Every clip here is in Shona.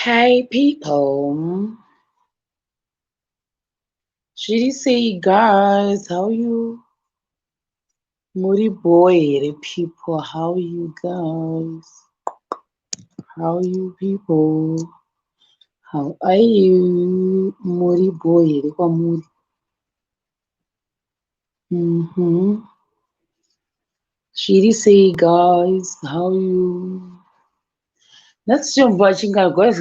Hey people, zviri sei guys? How you? Muri bho here people? How you guys? How you people? How are you? Muri bho here kwamuri? Zviri sei guys? How you? Nhasi chombo chingani guys?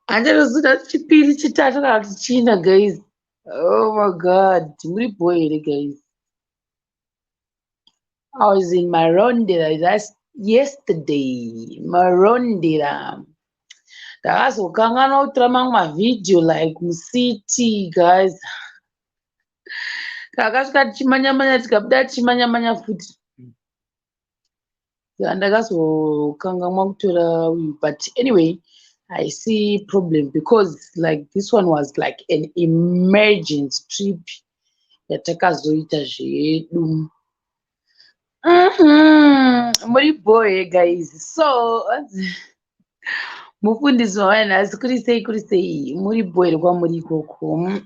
Handichazoziva chipiri, chitatu kana kuti china guys. Oh my God, muri bho here guys? I was in Marondera last yesterday. Marondera. Ndakazokanganwa kutora mamwe mavhidhiyo like mucity guys. Takasvika tichimanya-manya, tikabuda tichimanya-manya futi. Saka ndakazokanganwa kutora uyu, but anyway, I see problem because like this one was like an emergency trip yatakazoita zvedu. Muri bho here guys? So mufundisi wavanhasi, kuri sei, kuri sei? Muri bho here kwamuri ikoko?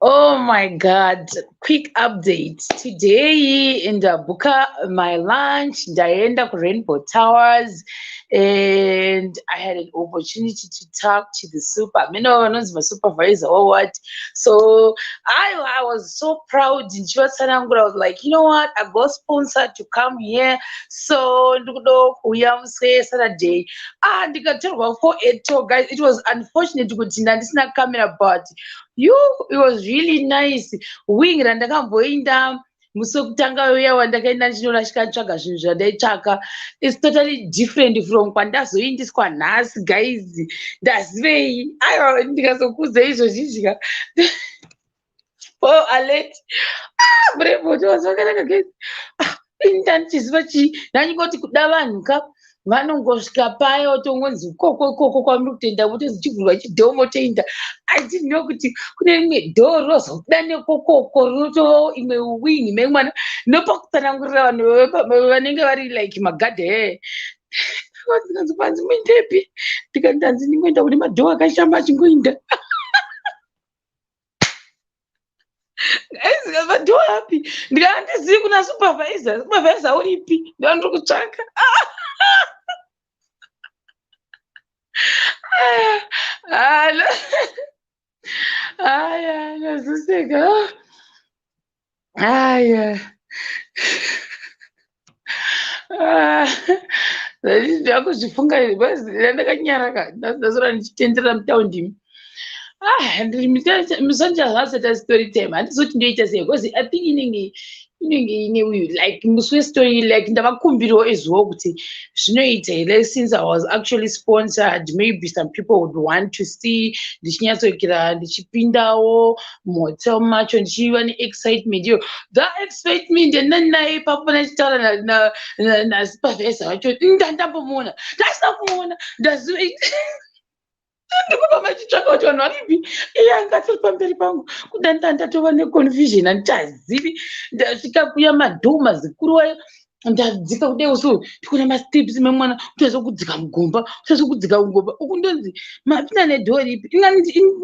Oh my God, quick update. Today ndabuka my lunch, ndaenda ku Rainbow Towers, and I had an opportunity to talk to the super, I mean, my supervisor or what. So I was so proud. I was like, "You know what? I got sponsored to come here." So ndikuda kuuya Saturday. Ah, ndikatorwa for a tour, guys. It was unfortunate kuti ndandisina camera, but you, it was really nice. Wing randakamboinda musi wekutanga uya wandakaenda ndichinorashika tsvaga zvinhu zvandaitsvaka is totally different from kwandazoindiswa nhasi guys. Ndazivei? Aiwa, ndikazokuudza izvozvi oh, alert. Ah, muremboto wakanaka guys. Ah, ini ndandichiziva chii? Ndanyingoti kuda vanhu ka vanongosvika paya wotongonzi ikoko ikoko kwamuri kutoenda, votozi chivhurwa chidhoo motoenda. I didn't know kuti kune rimwe dhoo rinozobuda nekokoko, rinotovawo imwe wing memwana. Ndopakutsanangurira vanhu vanenge vari like magadha ee, ndikanzi kwanzi muendepi? Ndikati ndanzi ndingoenda kune madhoo akashama achingoinda. Madhoo api? Ndikati handizivi, kuna supervisor. Supervisor uripi? Ndova ndiri kutsvaka. Aya, ndazoseka. Aya, ndakuzvifunga ndakanyara ka, ndazora ndichitenderera mutaundi. Ah, musandihasata story time, handizoti ndoita sei because I think inenge ine uyu like musi westory, like ndavakumbirawo as well kuti zvinoita here, since I was actually sponsored, maybe some people would want to see ndichinyatsokira, ndichipindawo muhotel macho, ndichiva neexcitement iyo, that excitement yandinayo ipapo nachitaura nasupervisor wacho. Ndandambomuona, ndasina kumuona, ndaziva ndikubva machitsvaka kuti vanhu varipi, iye anga atori pamberi pangu. Kuda ndatova neconfusion, handichazivi. Ndasvika kuya madhoo mazikuru ayo, ndadzika kudai so ndikuona masteps memwana, kutadza kudzika mugomba, kutadza kudzika mugomba uku. Ndonzi mapinda nedhoo ripi?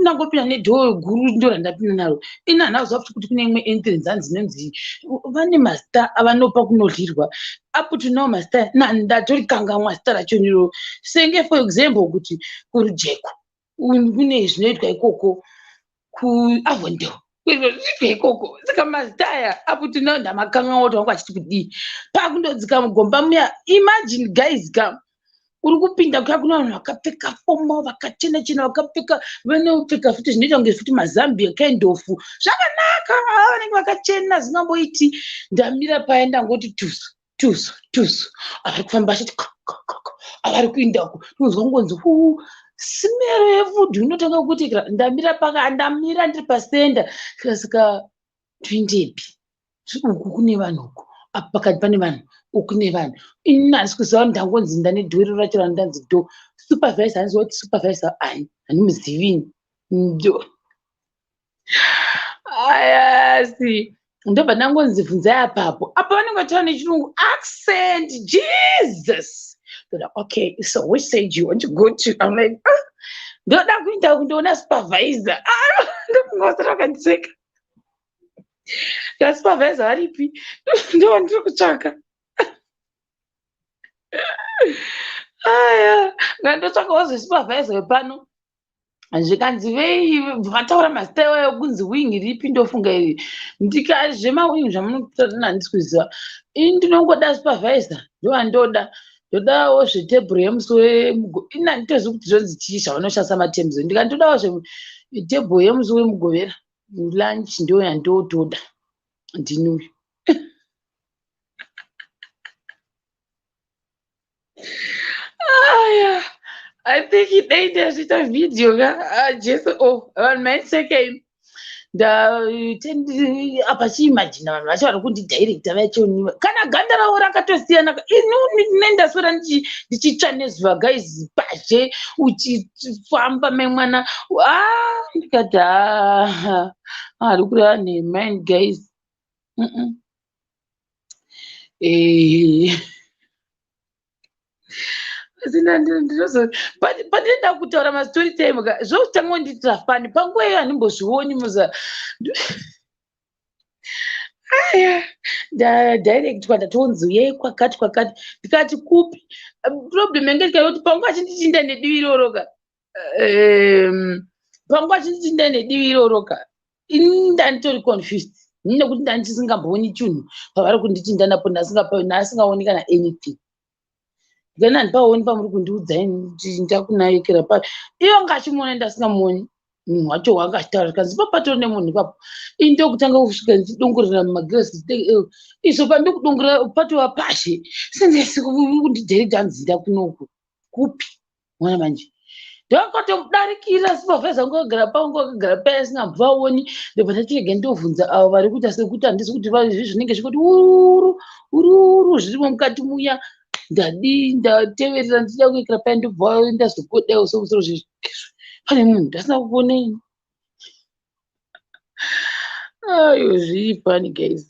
Ndangopinda nedhoo guru, ndo randapinda naro. Ini handina kuziva futi kuti kune imwe entrance, hanzi inonzi vane mazita avanopa kunodyirwa. Up to now mazita ndatorikangamwa zita racho niro. Senge for example kuti kuRujeko kune zvinoitwa ikoko, kuAvondale zvinoitwa ikoko. Saka mazita aya up to now ndamakangamwa kuti vangu achiti kudii pakundodzika mugomba muya. Imagine guys ka, uri kupinda kuya kuna vanhu vakapfeka formal, vakachena chena, vakapfeka, vanopfeka futi zvinoita kunge futi maZambia kind of, zvakanaka, vanenge vakachena zingamboiti. Ndamira paya, ndangoti tusu tusu tusu, avari kufamba achiti avari kuindako, ndinonzwa kungonzi hu smell yefood inotanga kuti. Ndamira paka, ndamira ndiri pasenda, saka toendepi? Uku kune vanhu, uku apa pakati pane vanhu, uku kune vanhu. Ini handisi kuziva, ndangonzi ndane dhoo racho randanzi dhoo supervisor, handiziva kuti supervisor ani, handimuzivi. Ndo ayasi, ndobva ndangonzi bvunzai apapo apa, vanenge vataura nechirungu accent. Jesus. They're like, okay, so which side you want to go to? I'm like, ah, ndoda kuenda kundoona supervisor. Ah, ndofunga vakandiseka. Ndasupervisor varipi? Ndovandiri kutsvaka. Aya, ngandotsvakawo zvesupervisor wepano. Zvikanzi vei vataura mazita iwayo kunzi wing ripi ndofunga iri ndika zvemawing zvamunotaura handisi kuziva ini ndinongoda supervisor ndovandoda ndodawo zvetebhuru yemusi wemugo ini handitozivi kuti zvonzi chii zvavanoshandisa matems ndika ndodawo zvetebhuru yemusi wemugovera lunch ndo yandotoda ndini uyu Aya, I think dai ndazviita video ka ah, Jesu oh vanhu maiseka imi apa chiimajina vanhu vacho vari kundidirecta vachoniwa kana ganda ravo rakatosiyana ini ndaswera ndichitsva nezuva guys pazhe uchifamba memwana ah, ndikati ah, ari kureva nhema guys mm -mm. Eh. Pandinoda kutaura mastory time ka zvokutanga kundiitira fani panguva iyo handimbozvioni muza aya ndadirectwa ndatonzi uyai kwakati kwakati ndikati kupi problem yange ndikaita kuti panguva achindichinda nedivi iroro ka panguva achindichinda nedivi iroro ka ini ndanditori confused nekuti ndandisingambooni chinhu pavari kunditi ndanapo ndasingaoni kana anything then handipaoni pamuri kundiudza ini ndakunayekera pa iye anga achimuona ndasingamuoni munhu wacho wanga achitaura zvikanzi papatori nemunhu ipapo ini ndokutanga kusvika ndichidongorera mumagirasi eh, izvo pandikudongorera patova pashe sendesikundideredza hanzi ndakunoku kupi mwana manje ndakatomudarikira supervisor wangu akagara pangu akagara paya asingambovaoni ndobva ndati rega ndovhunza avo vari kuita sekuti handisi kuti izvi zvinenge zvikuti ururu ururu zvirimo mukati muya ndadii ndateverera ndichida kuikira paya ndobva ndazogodawo somusoro zvezvi pane munhu ndasina kukuona ini ayo zviri funny guys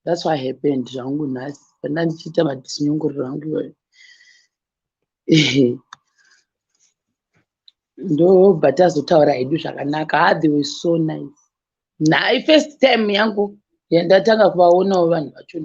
that's what happened zvangu nhasi pandandichiita madisinyongorero angu iwayo ndobva tazotaura hedu zvakanaka ha they were so nice nhai first time yangu yandatanga kuvaonawo vanhu vacho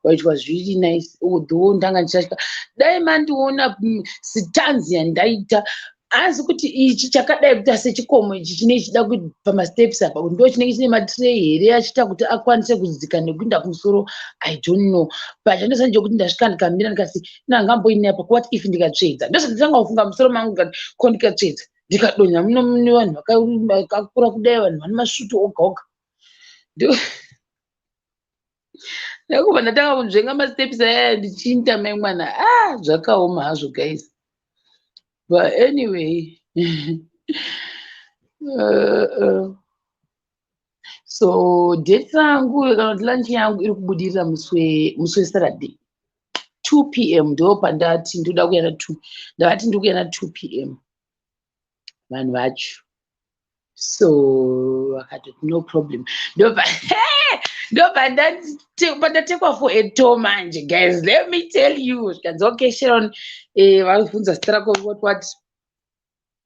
vaitwa zviri nice although ndanga ndichatya dai mandiona sitanzi yandaita asi kuti ichi chakadai kuita sechikomo ichi chinenge chichida pamasteps apa ndo chinenge chine matray here achiita kuti akwanise kudzika nekuenda kumusoro i don't know but chandosana ndechekuti ndasvika ndikamira ndikati nangamboini apa what if ndikatsvedza ndosanditanga kufunga musoro mangu ndikati ko ndikatsvedza ndikadonha muno mune vanhu vakakura kudai vanhu vane masvuto oga oga ndakubva ndatanga kunzvenga masteps aya ndichiinda mai mwana ah zvakaoma hazvo guys but anyway so date rangu kana kuti lunch yangu iri kubudirira musi wesaturday 2 p m ndo pandati ndoda kuya na 2 ndavati ndiri kuya na 2 p m vanhu vacho so vakatoti no problem ndobva ndobva pandatekwa for a tour manje guys let me tell you zvikanzi okay sharon eh, vabvunza zita rako what what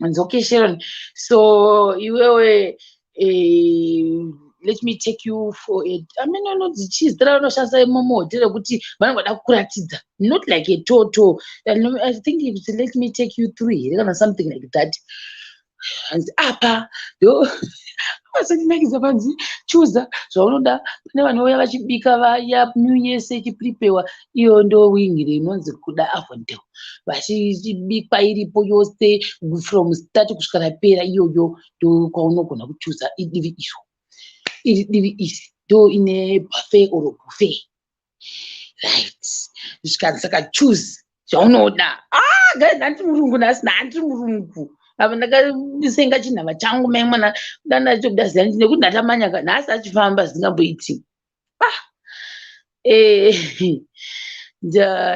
anzi okay sharon so iwewe eh, let me take you for a I mean anonzi chii zita ravanoshandisa imomo hotel rekuti vanenge vada kukuratidza not like a toto I think it's let me take you through here kana something like that hanzi apa ndo vasandinakidza panzi chuza zvaunoda pane vanouya vachibika vaya new yese ichipripewa iyo ndo wing inonzi kuda avondale vachibikwa iripo yose from start kusvika rapera iyoyo ndo kwaunogona kuchuza idivi iro iri divi iri ndo ine buffet or buffet right zvikanzi saka choose zvaunoda ah guys handiri murungu nhasi handiri murungu apa ndakasenga chinhava changu mai mwana dandachokuda ziya nekuti ndatamanya ka nhasi achifamba zvingamboiti ah eh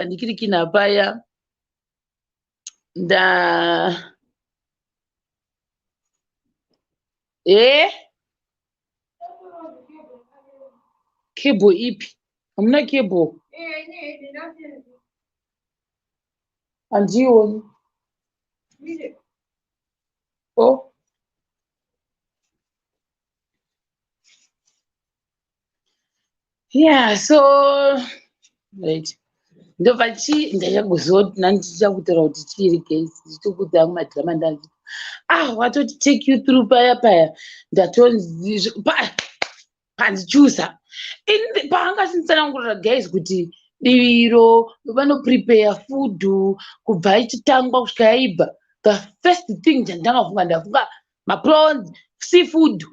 ndikirikina paya nda eh cable ipi hamuna cable Handiioni. Oh. Yeah, so right. Ndobva chi ndachakuziva kuti ndandichakutaura kuti chiri guys, ndichitokuudza hangu madrama ndanzi ah watoti take you through paya paya ndatonzi pandichuza paanga achinditsanangurira guys kuti divi iro vanoprepare food kubva ichitangwa kusvika yaibva. The first thing chandanga funga, ndafunga maprons, seafood.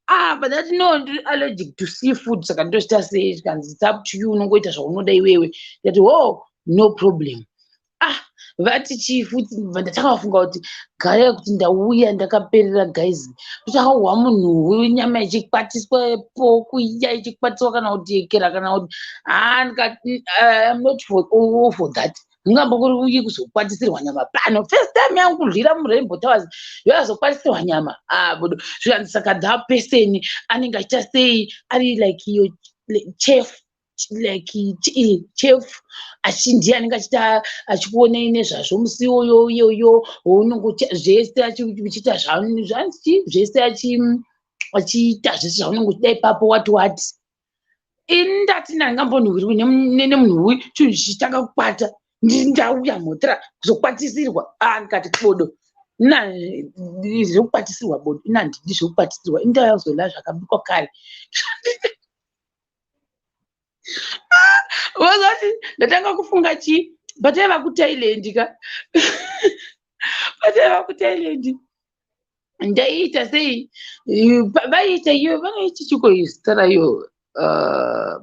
Ah, but that no, ndiri allergic to seafood, saka ndozvita sei? Zvikanzi it's up to you, unongoita zvaunoda iwewe. Ndati oh, no problem. Ah, vati chii futi? Ndatanga kufunga kuti gaya kuti ndauya ndakaperera guys, ndotakahwa munhuwi, nyama ichikwatiswa poku iya ichikwatiswa kana kuti yekera kana kuti ah, ndikati I'm not for, all for that. Ndingambokuri uye kuzokwatisirwa nyama pano, first time yangu kudyira muRainbow Towers, yoyazokwatisirwa nyama. Ah, bodo. Zvikanzi saka that person anenge achiita sei? Ari like iyo chef, like chef achi ndiye anenge achiita achikuonei nezvazvo musi iwoyo iyoyo waunenge zvese achiita zvanzi zvese achiita zvese zvaunenge uchida ipapo, wati wati. Ini ndati ndangambonhuhwirwi nemunhuhwi, chinhu chichitanga kukwata, ndauya mhotera kuzokwatisirwa. Ah, ndikati bodo, ina zvekukwatisirwa bodo, ina handidi zvekukwatisirwa, indauya kuzodya zvakabikwa kare. Vazati ndatanga kufunga chii pataiva kuThailand ka, pataiva kuThailand ndaiita sei? Vaiita iyo vanoiti chiko zita rayo?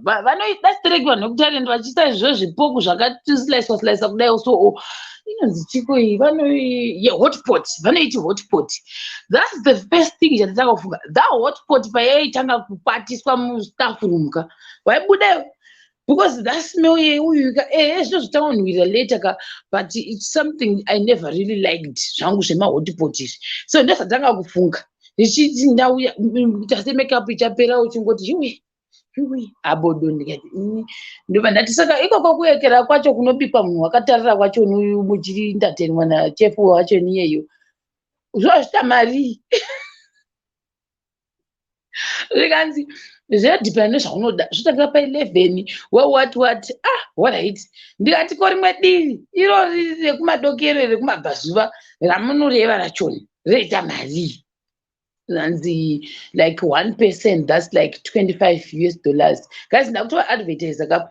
Vanoida stereki vanhu vekuThailand vachiita izvo zvipoku zvakaslicewa slicewa kudai. So inonzi chiko iyi hot pot, vanoiti hot pot. That's the first thing chanditanga kufunga. That hot pot payaitanga kukwatiswa mustaff room ka, waibudayo because that smell yeuyu ka, ehe, zvinozotanga kunhuhwirira later ka, but it's something I never really liked zvangu zvemahot pot izvi. So ndozvatanga kufunga ndichiti ndauya kuita semakeup ichapera, uchingoti iwe iwe abodo. Ndikati ndobva ndati saka ikoko kuyekera kwacho kunobikwa munhu wakatarira kwacho muchientertainwa nachef wacho niyeyo, zvozvita mari? Zvikanzi zvinodependa nezvaunoda, zvotangira pa11 what what. Ah, alright. Ndikati ko rimwe divi iro riri rekumadokero, rekumabvazuva ramunoreva rachoni roita marii? Hanzi like one person, that's like US$25. Guys, ndakutova advertise kapo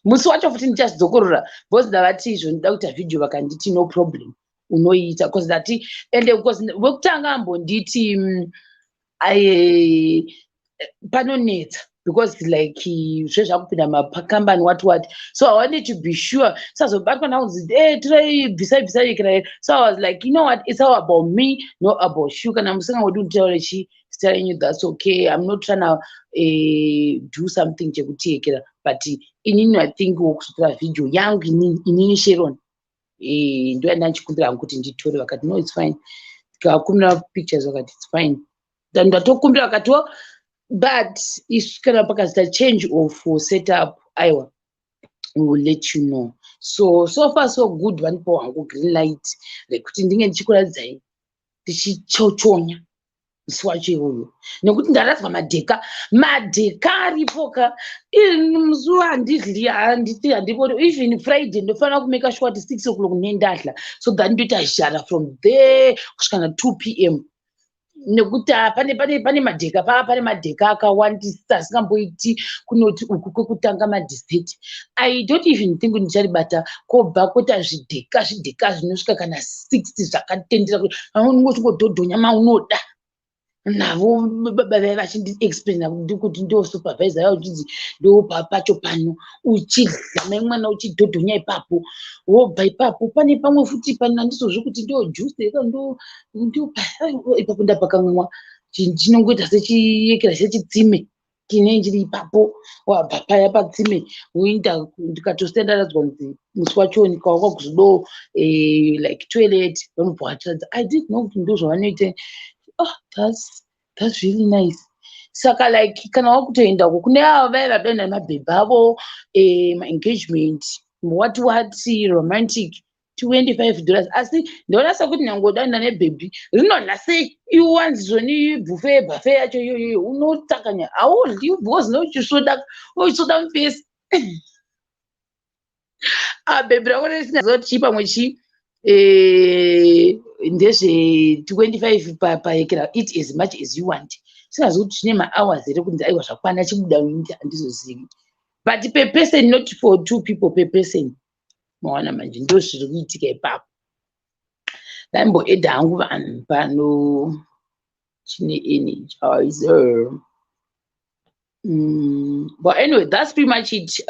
musi wacho futi ndichazidzokorora because ndavati izvo ndida kuita vhidhiyo, vakanditi no problem, unoiita, because ndati ende because wekutanga ambonditi panonetsa because like zvezvakupinda makambani, what what, so I wanted to be sure sazobatwa nakunzi e tirai bvisai bvisai yekerai. So I was like, you know what, it's all about me, not about you. Kana musingangodi kunditaura chi zita renyu, that's okay. I'm not trying to do something chekutiyekera, but inini I think wokuzotora vhidhiyo yangu inini Sharon, ndo yandanga hangu kuti nditore. Vakati no, it's fine. Tikakumbira pictures, vakati it's fine. Ndatokumbira, vakatiwo but isu kana pakazita change of setup, aiwa, we will let you know. So so far so good. Vanipawo hangu green light rekuti ndinge ndichikuratidzai ndichichochonya musi wacho iwoyo, nekuti ndaradzwa madheka, madheka aripo ka. Musi handidli, handiti handivori. Even Friday ndofanira kumake sure kuti 6 o'clock nendadla, so that ndoita zhara from there kusvika na2 p.m., nekuti pane madheka paa, pane madheka akawandisa asingamboiti. Kunoti uku kwekutanga madessert, I don't even think ndicharibata. Kobva kwoita zvidheka, zvidheka zvinosvika kana 60 zvakatendera kuti unongotingodhodhonya maunoda. Navo baba vaya vachindiexplaina kuti ndo supervisor yavo, uchinzi ndo pacho pano uchidla mai mwana, uchidhodhonya ipapo, wobva ipapo pane pamwe futi pane handizozvi kuti ndo juice ndo ipapo ndapakamwa chinongoita sechiyekera sechitsime chinenge chiri ipapo. Wabva paya patsime woenda, ndikatosiya ndaradzwa kunzi musi wacho ndikauka kuzodo like toilet, vanobva vatiradza. I didn't know kuti ndo zvavanoita. Oh, that's really nice. Saka like kana wakutoenda uko kune ava vaya vadaenda nemabhebhi avo, maengagement, what what, romantic. $25. Asi ndaona sekuti nyange udaenda nebhebhi rinodya sei, iwanzi zvoni buffet, buffet yacho iyoyoyo unotakanya, haudyi because unochisvoda, uchisvoda mufesi. Ah, bhebhi rako risina chii, pamwe chii, ndezve 25 pahekera. Eat as much as you want. Singazi kuti chine mahours here kunzi aiwa, zvakwana, chibuda uinde, handizozivi. But per person, not for two people, per person. Maona manje, ndo zviri kuitika ipapo. Ndaimboedha hangu vanhu pano chine energizer. But anyway, that's pretty much it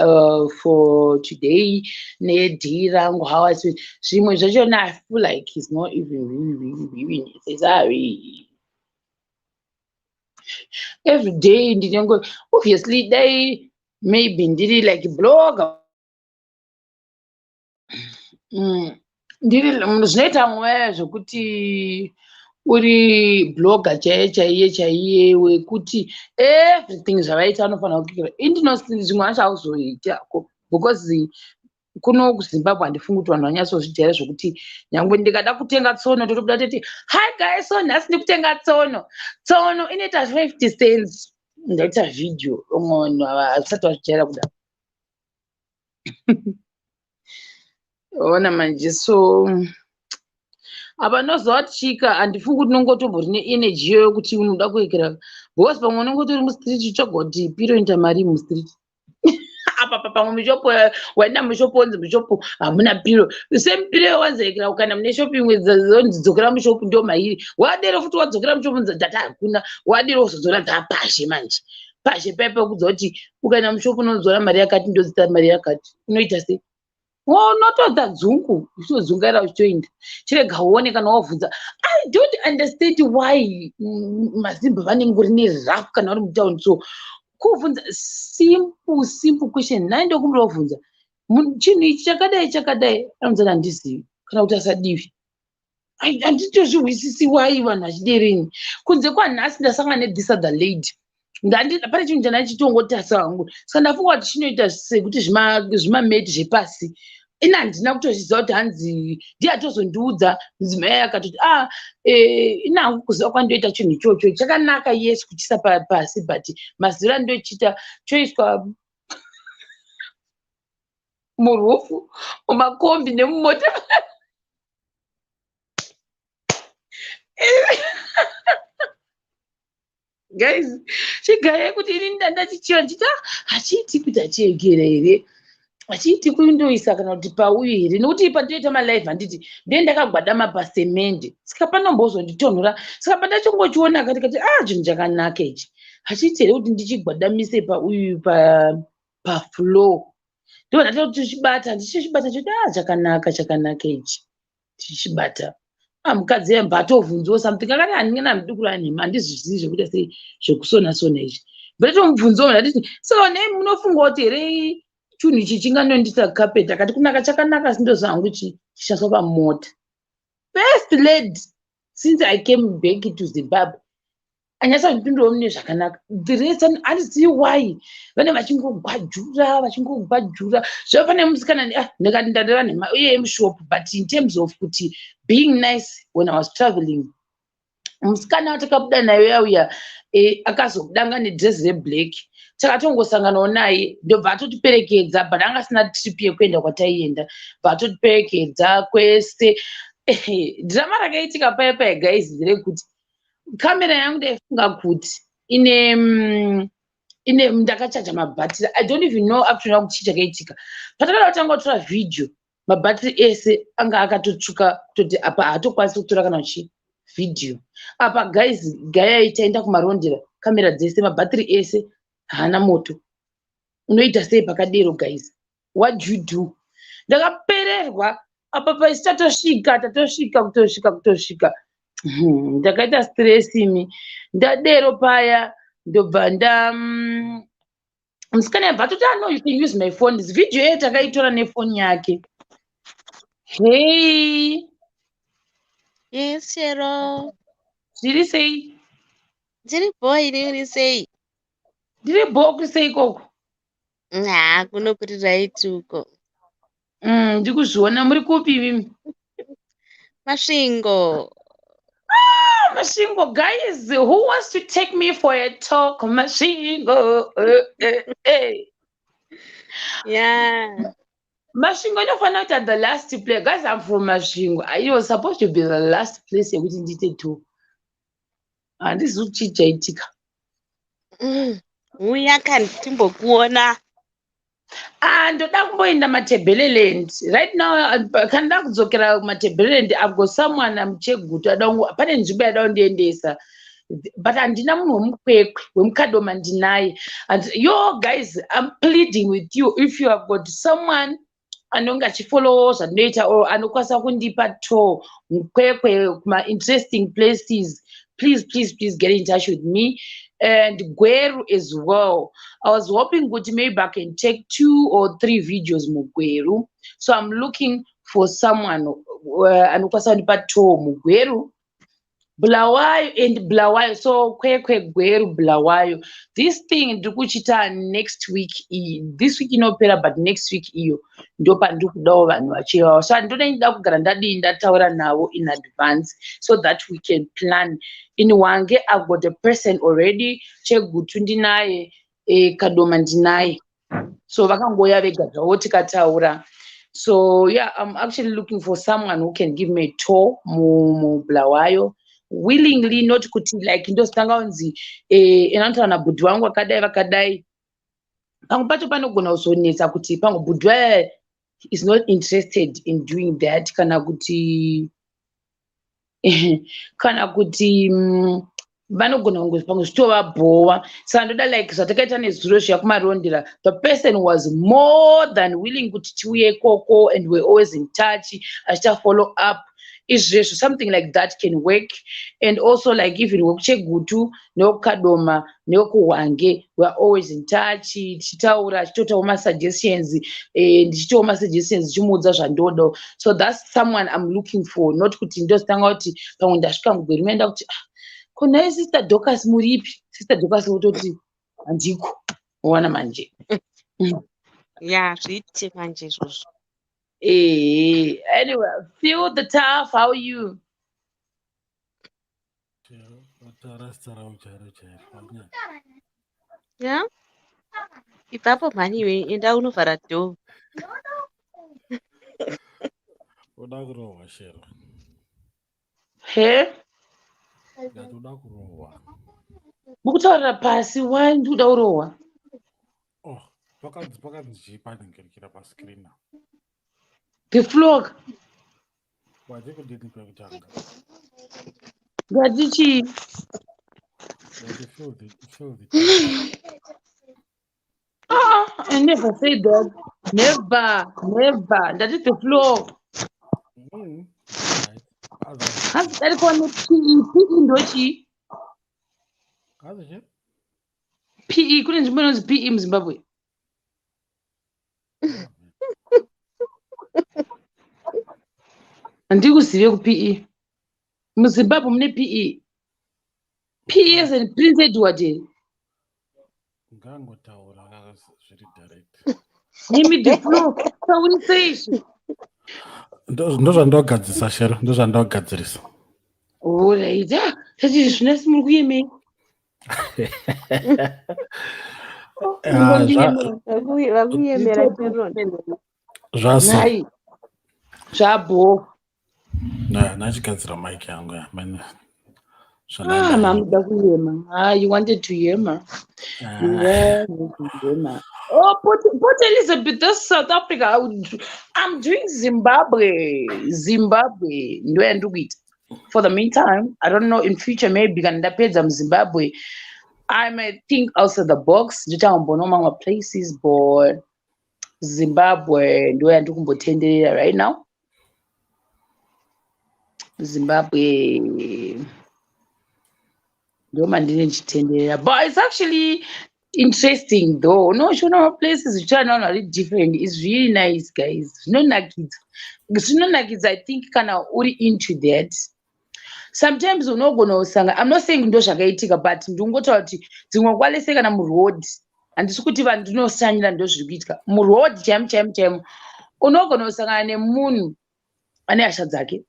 for today. Nedhi rangu, how I feel. Zvimwe zvachona, I feel like it's not even really, really, really necessary. Every day ndinongo, obviously dai maybe ndiri like blogger, ndiri zvinoita mweya zvekuti uri blogger chaiye chaiye chaiye, wekuti everything zvavaita anofanira kukira. Indino zvimwe zvacho hauzoitako because kuno kuZimbabwe handifungi kuti vanhu vanyatsozvijaira zvokuti nyange ndikada kutenga tsono, totobuda toti, "Hi guys, so nhasi ndikutenga tsono, tsono inoita 50 cents," ndaita vhidhiyo. Umwe vanhu havasati vazvijaira kuda ona manje. So apa noziva kuti chika, handifungi kuti unongotombori neenergy iyoyo kuti unoda kuekera, because pamwe unongotori mustreet uchitsvaga kuti piro inoita mari mustreet apa. Pamwe mushopo, waenda mushopo, onzi mushopo hamuna piro. Same piro yawanzoekera kana mune shopu imwe, onzi dzokera mushopu, ndo mairi. Wadero futi, wadzokera mushopu, nzi data hakuna. Wadero uzodzora dzapazhe manje, pazhe paipa kudza kuti ukaenda mushopu unodzora mari yakati, ndodzita mari yakati, unoita sei? Unotoita dzungu, uchitodzungaira, uchitoenda. Chirega uone kana wabvunza. I don't understand why maZimba vanenge uri nerough kana uri mutauni. So kubvunza simple, simple question, nai ndokumbira kubvunza chinhu ichi chakadai chakadai, anonzana handizivi kana kuti asadivi. Handitozvihwisisi why vanhu vachiderini. Kunze kwanhasi ndasangana nethis other lady. Pane chinhu chandachitongotarisa hangu, saka ndafunga kuti chinoita sekuti zvimameti zvepasi. Ini handina kutozviziva kuti hanzi ndiye atozondiudza. Mudzimai akatoti, "Ah, ini hangu kuziva kwandoita chinhu ichocho chakanaka, yes, kuchisa pasi, but maziviro andochiita choiswa murufu, mumakombi nemumota." Guys, chigaya kuti ini ndandachichiva ndichiti, "Ah, hachiiti kuti achiegera here, hachiiti kundoisa kana kuti pauyu here?" Nokuti pandinoita malive, handiti ndee ndakagwadama pasemende, saka panombozonditonhora. Saka pandachingochiona kati kati, "Ah, chinhu chakanaka ichi, hachiiti here kuti ndichigwadamise pauyu pafloor?" Ndo ndati tichibata, ndichichibata choti, "Ah, chakanaka, chakanaka ichi." Tichibata, ah, mukadzi yemba atovhunziwo something, akati, "Handinge namudukura nhema, handizvizivi zvekuita sei zvekusona sona izvi." Ndatomubvunzawo, ndanditi, "Saka nei munofunga kuti here chinhu ichi chinganondita carpet?" Akati, "Kunaka chakanaka, asi ndoziva hangu chishandiswa pamota." First lady since I came back to Zimbabwe anyatsa kundipindurawo mune zvakanaka. The rest handizivi why vane vachingogwajura, vachingogwajura zvava. Pane musikana, ah, ndikati ndareva nhema uye mushop, but in terms of kuti being nice when I was traveling, musikana watakabuda naye uyauya, akazobudanga nedress reblack, takatongosanganawo naye, ndobva atotiperekedza, but anga asina trip yekuenda kwataienda, bva atotiperekedza kwese. Dhirama rakaitika paya paya, guys, nderekuti kamera yangu ndaifunga kuti ine ine ndakachaja mabhatiri. I don't even know up to now kuti chii chakaitika. Patakada kutanga kutora vhidhiyo, mabhatiri ese anga akatotsvuka, kutoti apa haatokwanisi kutora kana chi vhidhiyo apa. Guys, gayai, taenda kuMarondera, kamera dzese, mabhatiri ese haana moto. Unoita sei pakadero, guys? What do you do? Ndakapererwa apa. Paisi tatosvika, tatosvika, kutosvika, kutosvika. Ndakaita stress imi. Ndadero paya, ndobva nda musikana yabva atoti, "Ah, no, you can use my phone." Vhidhiyo iye takaitora nefoni yake. Hey. Yes, Shero. Zviri sei? Ndiri bho, ini uri sei? Ndiri bho, kuri sei ikoko? Ha, kuno kuri right uko. Ndikuzviona muri kupi imimi? Masvingo. Ah, Masvingo, guys, who wants to take me for a talk? Masvingo. Yeah. Masvingo inofanira kuita the last play. Guys, I'm from Masvingo. It was supposed to be the last place yekuti ndiite tour. Handizivi kuti chii chaitika. Uya kani timbokuona. Ah, ndoda kumboenda Matebeleland right now. Kana nda kudzokera kuMatebeleland, I've got someone muChegutu ada pane nzvimbo yada kundiendesa, but handina munhu wemuKwekwe. WemuKadoma ndinaye. And yo guys, I'm pleading with you, if you have got someone anonge achifollowo zvandinoita or anokwanisa kundipa tour muKwekwe kuma-interesting places, please, please, please get in touch with me. And Gweru as well. I was hoping kuti maybe I can take two or three videos muGweru, so I'm looking for someone anokwanisa kundipa tour muGweru, Bulawayo and Bulawayo. So Kwekwe, Gweru, Bulawayo. This thing ndiri kuchiita next week iyi. This week inopera, but next week iyo ndopandiri kudawo vanhu vachivawo. So handinoda ndida kugara ndadii ndataura navo in advance so that we can plan. In Hwange I've got a person already, Chegutu ndinaye, Kadoma ndinaye, so vakangoya vega zvavo tikataura. So yeah, I'm actually looking for someone who can give me a tour muBulawayo willingly, not kuti like ndozitanga kunzi inotaura nabhudhi wangu vakadai vakadai. Pamwe pacho panogona kuzonetsa kuti pamwe bhudhi waya is not interested in doing that, kana kuti vanogona kunge pamwe zvitovabhowa. Saka ndoda like zvatakaita nezuro zviya kuMarondera. The person was more than willing kuti tiuye ikoko, and we're always in touch, achiita follow up izvezvo. Something like that can work. And also like even wekuChegutu newekuKadoma newekuHwange, we are always in touch, tichitaura, achitotawo masuggestions, ndichitawo masuggestions, ndichimuudza zvandoda. So that's someone I'm looking for, not kuti ndozitanga kuti pamwe ndasvika muGweru maenda kuti, "Ah, ko nhai Sister Dorcas, muripi?" Sister Dorcas wototi handiko, wana manje. Ya, zviite manje izvozvo. Anyway, feel the tough. How are you? Wataura zita ravo chairo chairo. Ya, ibvapo mhani iwe, enda unovhara door. Uda kurohwa, Shero. He? Ndati uda kurohwa. Mukutaurira pasi, why ndikuda kurohwa? Oh, pakanzi chii panhengerekera pascreen? The flock. Wati kudini pekutanga? Ngati chii? Ndati feel the Ah, I never said that. Never, never. Ndati the floor. Right. Otherwise, Hanzi darikwa nePE. PE ndochii? Hanzi chii? PE, kune nzvimbo inonzi PE muZimbabwe. Oh, Handikuzive kuPE. MuZimbabwe mune PE. PE as in Prince Edward here? Ngangotaura zviri direct. Name the floor. Taurisei izvi. Ndozvandogadzisa, Shero, ndozvandogadzirisa. Alright. Ah, tati zvinasi muri kuyemei? Ah, Vakuyemera, Sharon. Zvase. Nhai. Zvabho. Nachigadzira mic yangu ya mane. Ah, mamuda kuyema. Ah, you wanted to yema. You wanted to yema. Oh, Port Elizabeth, that's South Africa. I'm doing Zimbabwe. Zimbabwe. Ndo yandiri kuita. For the meantime, I don't know, in future maybe kana ndapedza muZimbabwe, I might think outside the box. Ndichangomboona mamwe places, but Zimbabwe ndo yandiri kumbotenderera right now. Zimbabwe ndo mandine ndichitenderera. But it's actually interesting though. Unochiona maplaces zvichiva nevanhu vari different. It's really nice, guys. Zvinonakidza. Zvinonakidza, I think, kana uri into that. Sometimes unogona kusanga, I'm not saying ndo zvakaitika, but ndingotaura kuti dzimwe kwalese kana muroad, handisi kuti vanhu ndinoshanyira ndo zviri kuitika muroad chaimo chaimo chaimo. Unogona kusangana nemunhu ane hasha dzake,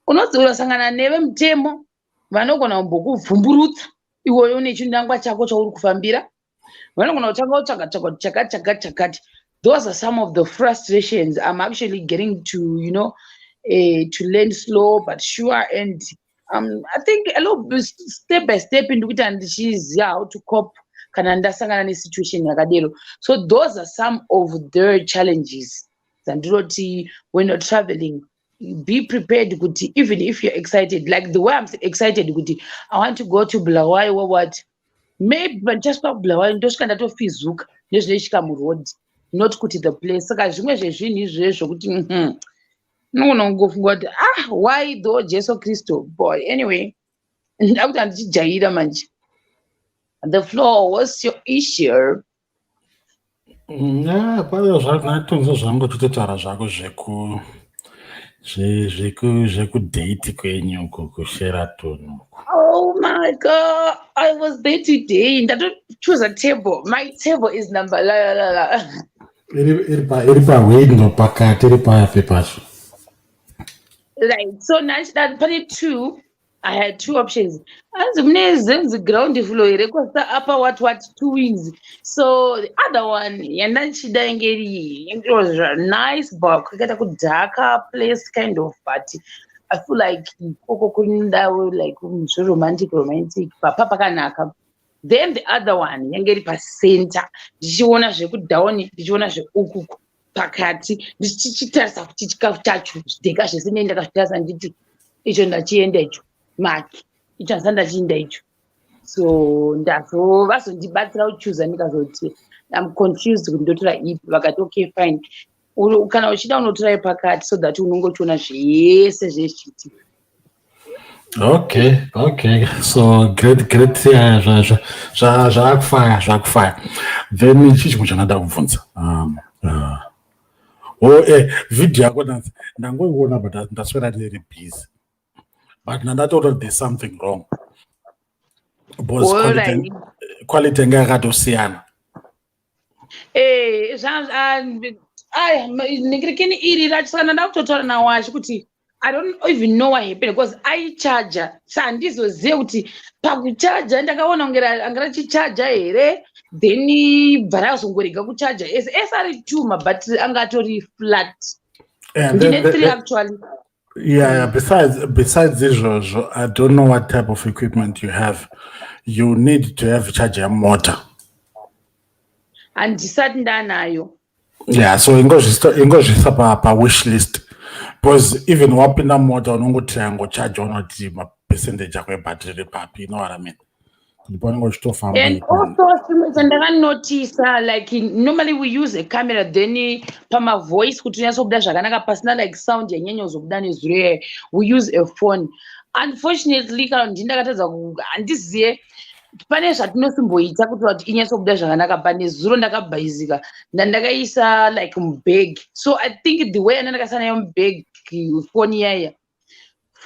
unogona kusangana nevemutemo vanogona kumbokuvhumburutsa iwewe une chinangwa chako chauri kufambira, vanogona kutanga kutsvaga tsvaga kuti chakati chakati chakati. Those are some of the frustrations I'm actually getting to to learn slow but sure, and I think a little bit, step by step, ndikuti handichiziva how to cope kana ndasangana nesituation yakadero. So those are some of the challenges dzandinoti when you're traveling, be prepared kuti even if you're excited, like the way I'm excited kuti I want to go to Bulawayo, what maybe pandichasvika kuBulawayo ndosvika ndatofizuka nezvinoitika muroad, not kuti the place. Saka zvimwe zvezvinhu izvezvo zvokuti unogona kungofunga kuti, "Ah, why though, Jesu Kristu?" Boy, anyway, ndakuti handichijaira manje. The floor, what's your issue? Ya, pane zvandatonzwa zvangu uchitotaura zvako zvekudate kwenyu uku kuSheraton uku. Oh my God, I was there today. Ndatochoose a table. My table is number la la la la. Iri pahwindo pakati, iri papi pacho? Right. So now that pane two, I had two options. Anzi mune zenzi ground floor here kwasa upper what what two wings. So the other one yandanchida inge iri, it was a nice but kwakaita kudhaka place kind of, but I feel like ikoko kundau like zveromantic romantic papa pakanaka. Then the other one yange iri pacenter, ndichiona zvekudown, ndichiona zveuku pakati, ndichichitarisa kuti chikafu chacho zvidheka zvese nei ndakazvitarisa nditi icho ndachienda icho maki icho handisati ndachiinda icho. So ndazo vazondibatsira kuchuza, ndikazoti I'm confused kuti ndotora ipi. Vakati, "Okay, fine. Kana uchida unotora yepakati so that unongochiona zvese zvezvichiitika." Okay, so great, great. Yeah, zvakufaya, zvakufaya. Then chii chimwe chandada kubvunza? Oh, video yako ndangoiona but ndaswera ndiri busy, but ndandatoona kuti there's something wrong because quality yanga yakatosiyana. Eh, aya ningirikini iri racho, saka ndanda kutotaura nawacho kuti I don't even know what happened because aichaja, sa handizozive kuti pakuchaja ndakaona kunge anga rachichaja here, then bva razongorega kuchaja ese ese ari two mabhatiri anga atori flat. And ndine then, three actually. Yeah. Besides izvozvo, I don't know what type of equipment you have. You need to have charger motor. Handisati ndanayo. Yeah, so ingozvisa pa wish list because even wapinda mota unongoti angocharge unoti mapercentage ako ebhatiri papi, you know what I mean? Kuti paunenge uchitofamba. And also chimwe chandakanotisa, like normally we use a camera, then pamavoice kuti unyatsobuda zvakanaka pasina like sound yanyanya kuzobuda nezuro iyayo, we use a phone. Unfortunately, kana ndini ndakatadza, handiziye pane zvatinosimboita kuti inyatsobuda zvakanaka. Pane zuro ndakabhaizika, ndandakaisa like mubag, so I think the way andandakaisa nayo mubag phone iyaya,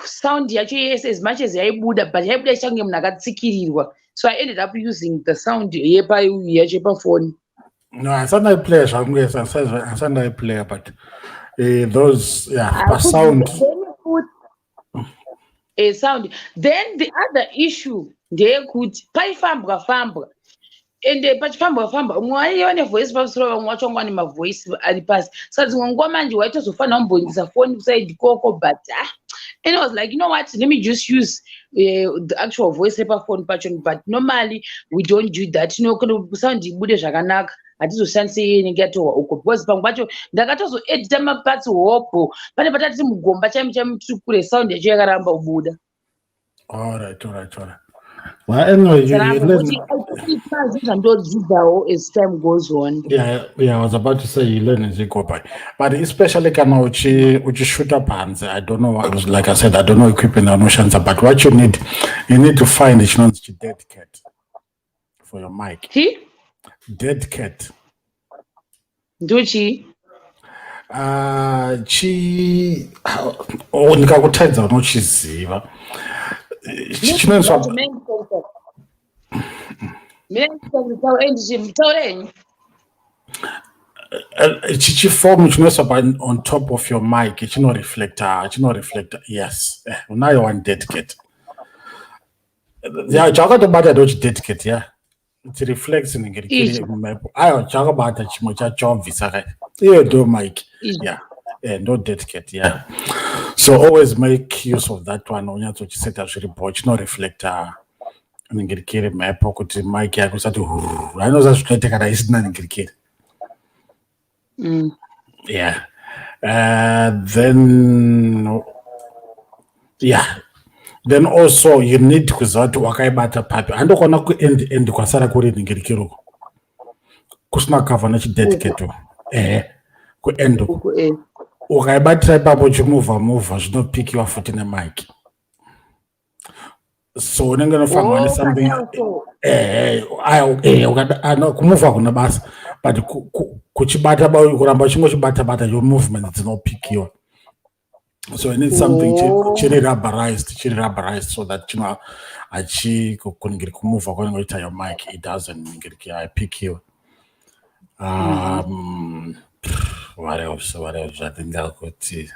sound yacho yese, as much as yaibuda, but yaibuda ichange munhu akatsikirirwa. So I ended up using the sound yepa yacho yepafoni. No, handisati ndaiplaya zvangu, yes, handisati ndaiplaya, but those, yeah, pasound. A sound. Then the other issue ndeyekuti paifambwa fambwa, ende pachifambwa fambwa umwe waiva nevoice pamusoro, vamwe vacho vanga vane mavoice ari pasi. Saka dzimwe nguva manje waitozofanira kumboindisa foni kuside koko, but ah, and I was like, "You know what, let me just use the actual voice repafoni pacho." But normally we don't do that. Sound ibude zvakanaka, hatizoshandise iye inenge yatorwa uko, because pamwe pacho ndakatozoedita maparts hopo pane patati mugomba chaimo chaimo tiri kure, sound yacho yakaramba kubuda. Alright. Well, anyway, you learn. Zvandodzidzawo as time goes on. Yeah, I was about to say you learn as you go by. But especially kana uchishuta panze, I don't know, like I said, I don't know equipment anoshandisa, but what you need to find chinonzi dead cat for your mic. Chi? Dead cat. Ndochii? Chi oh, ndikakutaidza unochiziva. Chinoiswa Taura henyu. Chichifomu chinoiswa on top of your mic chinoreflecta, chinoreflecta. Yes, unayo one dead cat. Ya, chakatobata ndo chidead cat. Ya, it reflects inenge rikiri mumhepo. Aiwa, chakabata chimwe chachabvisa ka iyo ndo mic. Yeah, ndo dead cat. Yeah, so always make use of that one. Unyatsochiseta zviri bo, chinoreflecta inenge rikiri mhepo kuti mic yako isati hururu. Ainoza zvinoita kana isina ningirikiri. Yeah, then, yeah, then also you need kuziva kuti wakaibata papi. Handokona kuend end kwasara kuri ningirikiri uko kusina cover nechidead cat. Ehe, kuend uko. Ukaibatira ipapo uchimuvha muvha, zvinopikiwa futi nemic, so unenge unofanirwa nesomething. Ehe, kumuvha kuna basa, but kuchibata, kuramba uchingochibata bata, your movement dzinopikiwa. So you need something chiri rubberized, chiri rubberized, so that chino hachi kuningiri kumuvha kwaunenge uchiita your mic, it doesn't ningiriki, haipikiwe. What else? What else? Zvatingakuti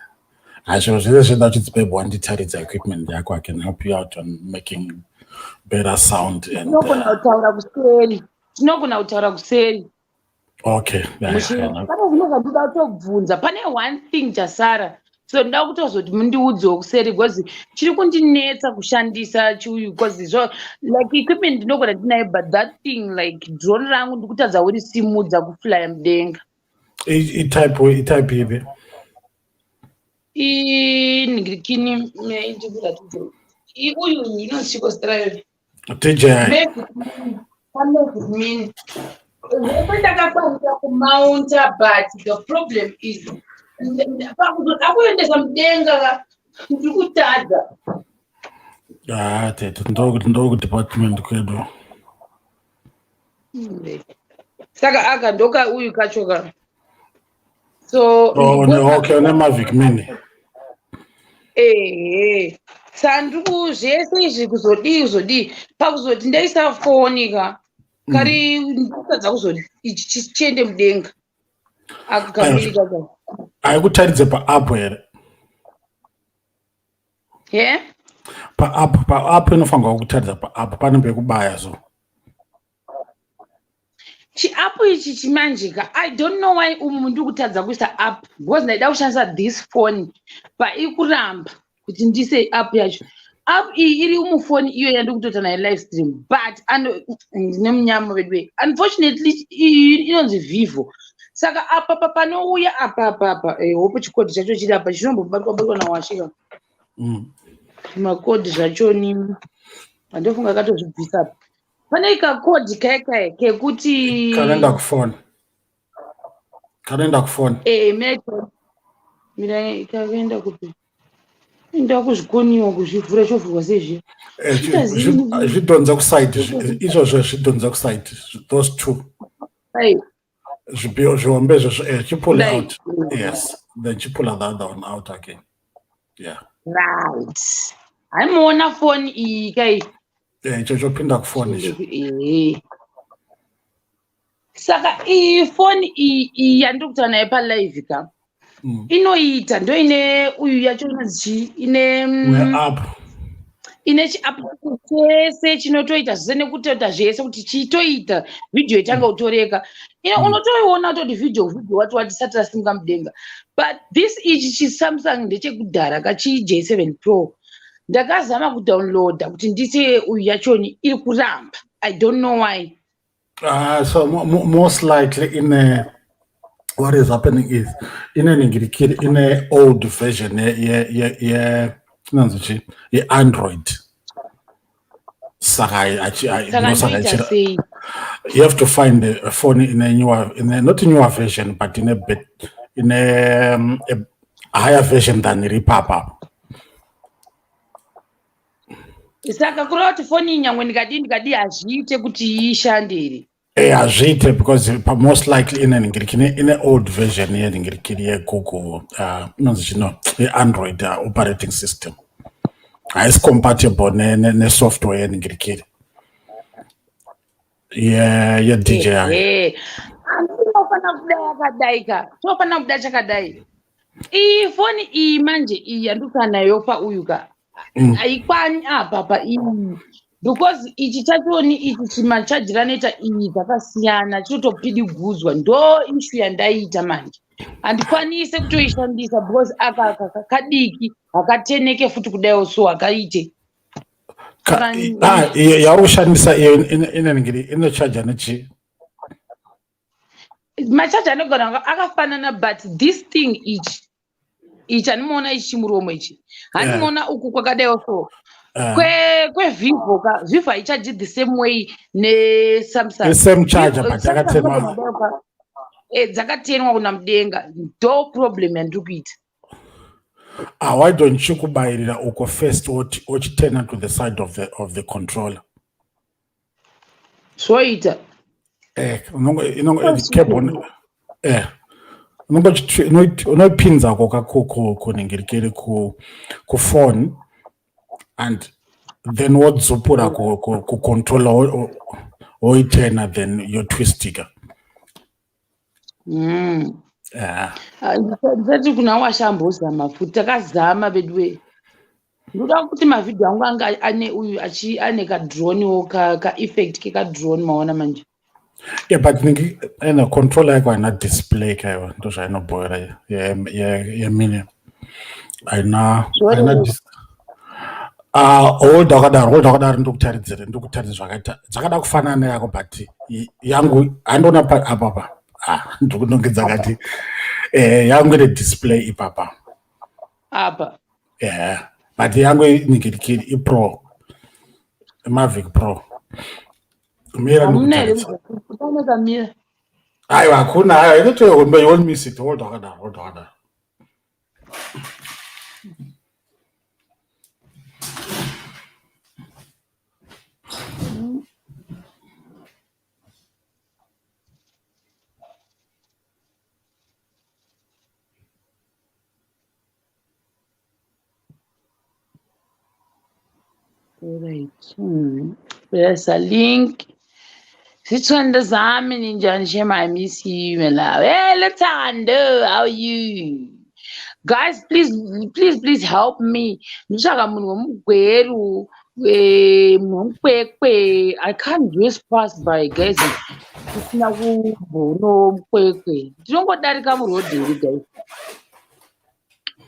hazviro zvese zvinoda kuti babe wanditaridza equipment yako. I can help you out on making better sound and Tinogona kutaura kuseri, tinogona kutaura kuseri. Okay. Pane zvimwe zvandinoda kutobvunza. Pane one thing chasara, so ndoda kutozoti mundiudzewo kuseri, because chiri kundinetsa kushandisa chiuyu, because zvo like equipment ndinogona ndinayo, but that thing, like drone rangu, ndikutadza kurisimudza kuflya mudenga. Itype ipi? Inhingirikini, ndikuratidze. Uyu inonzi chiko zita rayo? DJI. Mavic Mini. Zvese ndakakwanisa kumaunta, but the problem is pakuzoda kuendesa mudenga ka, ndiri kutadza. Ah, tete, ndo kudepartment kwedu. Saka aka ndoka uyu kacho ka, so Oh, okay, une Mavic Mini. Ehe, saka ndiri zvese izvi kuzodii, kuzodii, pakuzoti ndaisa foni ka, kari ndikutadza kuzoti ichi chiende mudenga, aka kamiri kaka. Haikutaridze paapp here? He? Paapp, paapp inofanirwa kutaridza paapp, pane pekubaya so. Chiapp ichi chimanjika, I don't know why umu ndiri kutadza kuisa app, because ndaida kushandisa this phone, paikuramba kuti ndise app yacho. App iyi iri mufoni iyo yandiri kutoita nayo live stream, but ndine munyama vedu. Unfortunately iyi inonzi Vivo, saka apa pa panouya apa apa apa, hope chikodhi chacho chiri apa, chinombobatwa batwa nawashika. Zvimakodhi zvachoni handofunga akatozvibvisa apa. Pane kakodhi kai kai kekuti Kanoenda kufoni, kanoenda kufoni. Mira, kakaenda kupi? Enda kuzvikoniwa kuzvivhura, chovhurwa sezviya. Zvidhonza kuside izvozvo, zvidhonza kuside, those two. Ai. Zvihombe izvozvo, chipull Kudai. out. Yes, then chipull the other one out again, yeah. Right, haimuona foni iyi kai? Icho chopinda kufoni icho. Ehe. Saka iyi foni iyi, iyi yandiri kutaura nayo palive ka, inoita ndoine uyu yacho inonzi chii, ine Neapp. Ine chiapp chese chinotoita zvese nekutoita zvese kuti chitoita vhidhiyo itanga kutoreka ine. Unotoiona kutoti vhidhiyo, vhidhiyo wati wati sati rasimuka mudenga. But this ichi chiSamsung ndechekudhara kachi J7 Pro. Ndakazama kudownloada kuti ndise uyu yachoni, iri kuramba. I don't know why. So most likely in a, what is happening is in a ningirikiri, in a old version ye ye ye inonzi chi, ye-Android, saka Saka ndosaka ndoita sei? You have to find a phone in a newer, in a not newer version, but in a bit in a higher version than iri papa. Saka kureva kuti foni iyi, nyangwe ndikadii ndikadii, hazviite kuti ishande here? Hazviite because most likely ine ningirikini, ine old version yeningirikini yeGoogle, inonzi chino, yeAndroid operating system, haisi compatible nesoftware yeningirikiri ye-DJI. Ehe. Chinofanira kubuda yakadai ka. Chinofanira kubuda chakadai. Iyi foni iyi manje iyi yandikuta nayo pauyu ka. Haikwani apa paiyi. Because ichi chachoni ichi chimachajira anoita iyi zvakasiyana chinotopidigudzwa ndo issue yandaiita manje. Handikwanise kutoishandisa because aka aka kadiki hakateneke futi kudaiwo so hakaite. Yauri kushandisa iyo inenge inochaja nechii? Machaja anogona akafanana but this thing ichi ichi handimuona ichi chimuromo ichi handimuona uku kwakadaiwo so kwevivo ka vivo haichaji the same way nesamsung the same charger but yakatenwa dzakatenwa kuna mudenga ndo problem yandiri kuita. Ah, why don't you kubayirira uko first ochitena to the side of the controller? Zvoita. Unopinza koka kuningirikiri kufone and then wodzupura kucontroller woitena then yotwistika. Ndisati kuna washambozama futi takazama veduwe. Ndoda kuti mavhidhiyo angu anga ane uyu ane kadroniwo kaeffect kekadrone maona manje. Yeah, but ino controller yako haina display kaiwa ndozvainobhoera yemini haina hold wakadaro ndokutaridzira zvakaita zvakada kufanana neyako but yangu handiona apapa ndikunongedza kati yangu ine display ipapa apa yeah but yangu inigirikiri ipro Mavic Pro. Mira ndikutaridza. Aiwa hakuna aiwa inotohombe you won't miss it. Hold wakadaro. Alright. There's a link. Sithando sami ninjani shema I miss you my love. Hey Luthando, how are you? Guys, please please please help me. Nditsvaka munhu wemugweru, mukwekwe. I can't just pass by guys. Kusina kumbono mukwekwe. Ndinongodarika muroad here guys.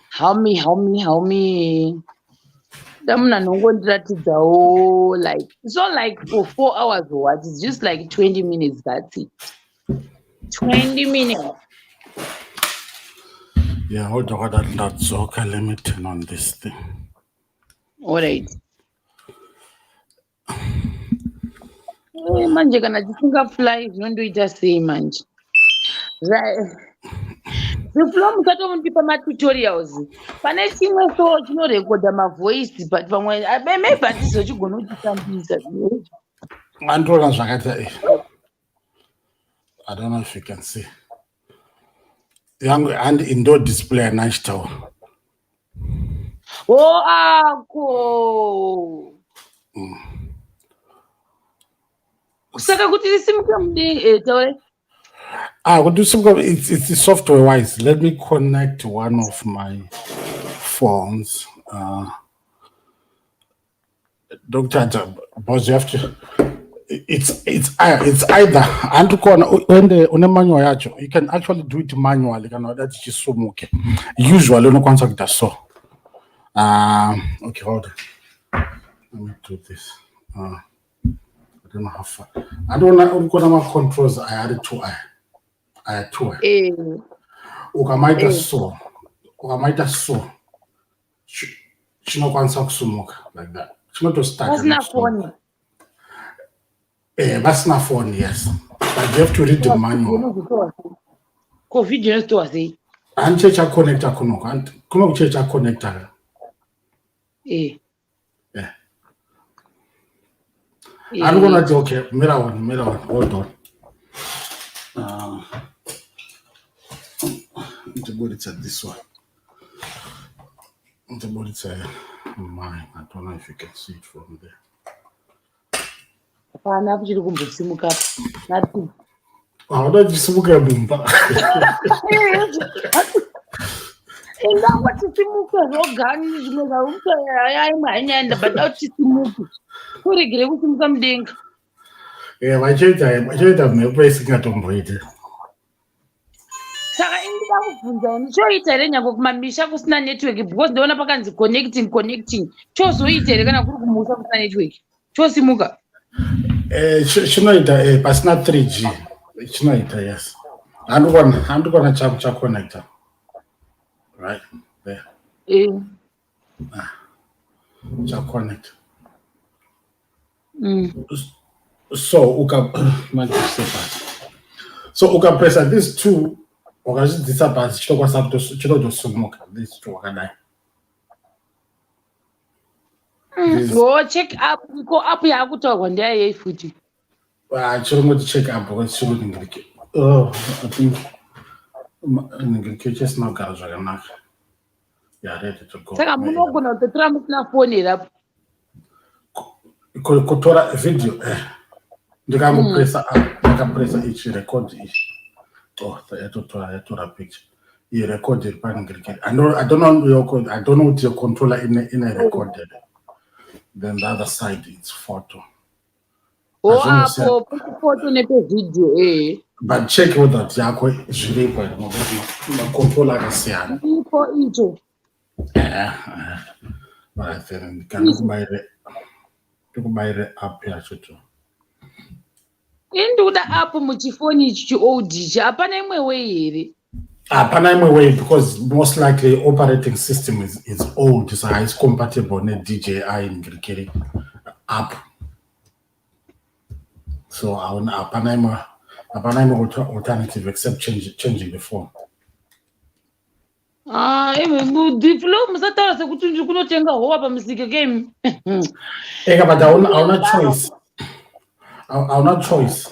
Help me, help me, help me. Damunhu anongondiratidzawo like it's not like for 4 hours or what, it's just like 20 minutes, that's it. 20 minutes. Yeah, hold on, ndadzoka. Let me turn on this thing. All right. Manje kana chisingafly zvinondoita sei manje? Ziflo musatomutipa matutorials. Pane chimwe so chinorekodha mavoice but pamwe maybe hatizochigona kuchishandisa. Andiona zvakaita I don't know if you can see. Yangu and indoor display anachitaura. Oh ako. Saka kuti risimuke mudii taure. It's software wise. Let me connect one of my phones. Dr. Boss, you have to. It's either and on a manual yacho. You can actually do it manually. Usually unokwanisa kuita so. Okay, hold on. Let me do this. I don't know how far. I don't know my controls. I added two. I had two. Ukamaita so. Ukamaita so. Chinokwanisa kusumuka like that. Chinotostart. Vasina phone. Vasina phone, yes. But you have to read the manual. Ko video inotowa sei? Handiche chaconnecta kunoko. Kunoko che chaconnecta. Yeah. I'm gonna do okay. Mirror one. Hold on. It's this one. It's mine. I don't know if you can see it from there. Nothing. Hauna chisimuka mumba. Ingango chisimuke zvogani zvimwe zvaimwe hainyaya, but dai chisimuke, kuregere kusimuka mudenga. Vachoita mhepo isingatomboiti. Saka indida kubvunza ini, choita here nyange kumamisha kusina network? Because ndoona pakanzi connecting, connecting. Chozoita here kana kuri kumusha kusina network, chosimuka? Chinoita pasina 3G chinoita, yes. Handikona changu chaconnecta right there. Chaconnect. So uka manje pasi, so ukapressa these two, wakazvidzisa pasi, chinokwanisa chinotosumuka, these two wakadai. Oh, check up ko app yaakutaurwa ndeyayei futi? Ah, chirongoti check up because chiri kuningirike. Oh, I think ningirike chesina kugara zvakanaka. Yeah, ready to go. Saka munogona kutotora musina foni here apo? Kutora video, ndikangopressa up, ndakapressa ichi, record ichi. Oh, yatotora, yatora picture. Iyi record iri paningirike. I don't know your, I don't know kuti your controller ine recorded. Then the other side, it's photo. O, apo photo nepevideo, eh. But check whether yako zviripo here, macontroller akasiyana. Ipo icho. Right, then kana ndikubayire app yacho to. Ini ndikuda app muchifoni ichi chiold ichi. Hapana imwe way here? Hapana imwe way, because most likely operating system is old, so haisi compatible neDJI ngirikiri app. So hapana imwe alternative except changing the phone. Ah, imi diflo, musataura sekuti ndiri kunotenga howa pamusika kemi. Eka, but hauna choice. Hauna choice.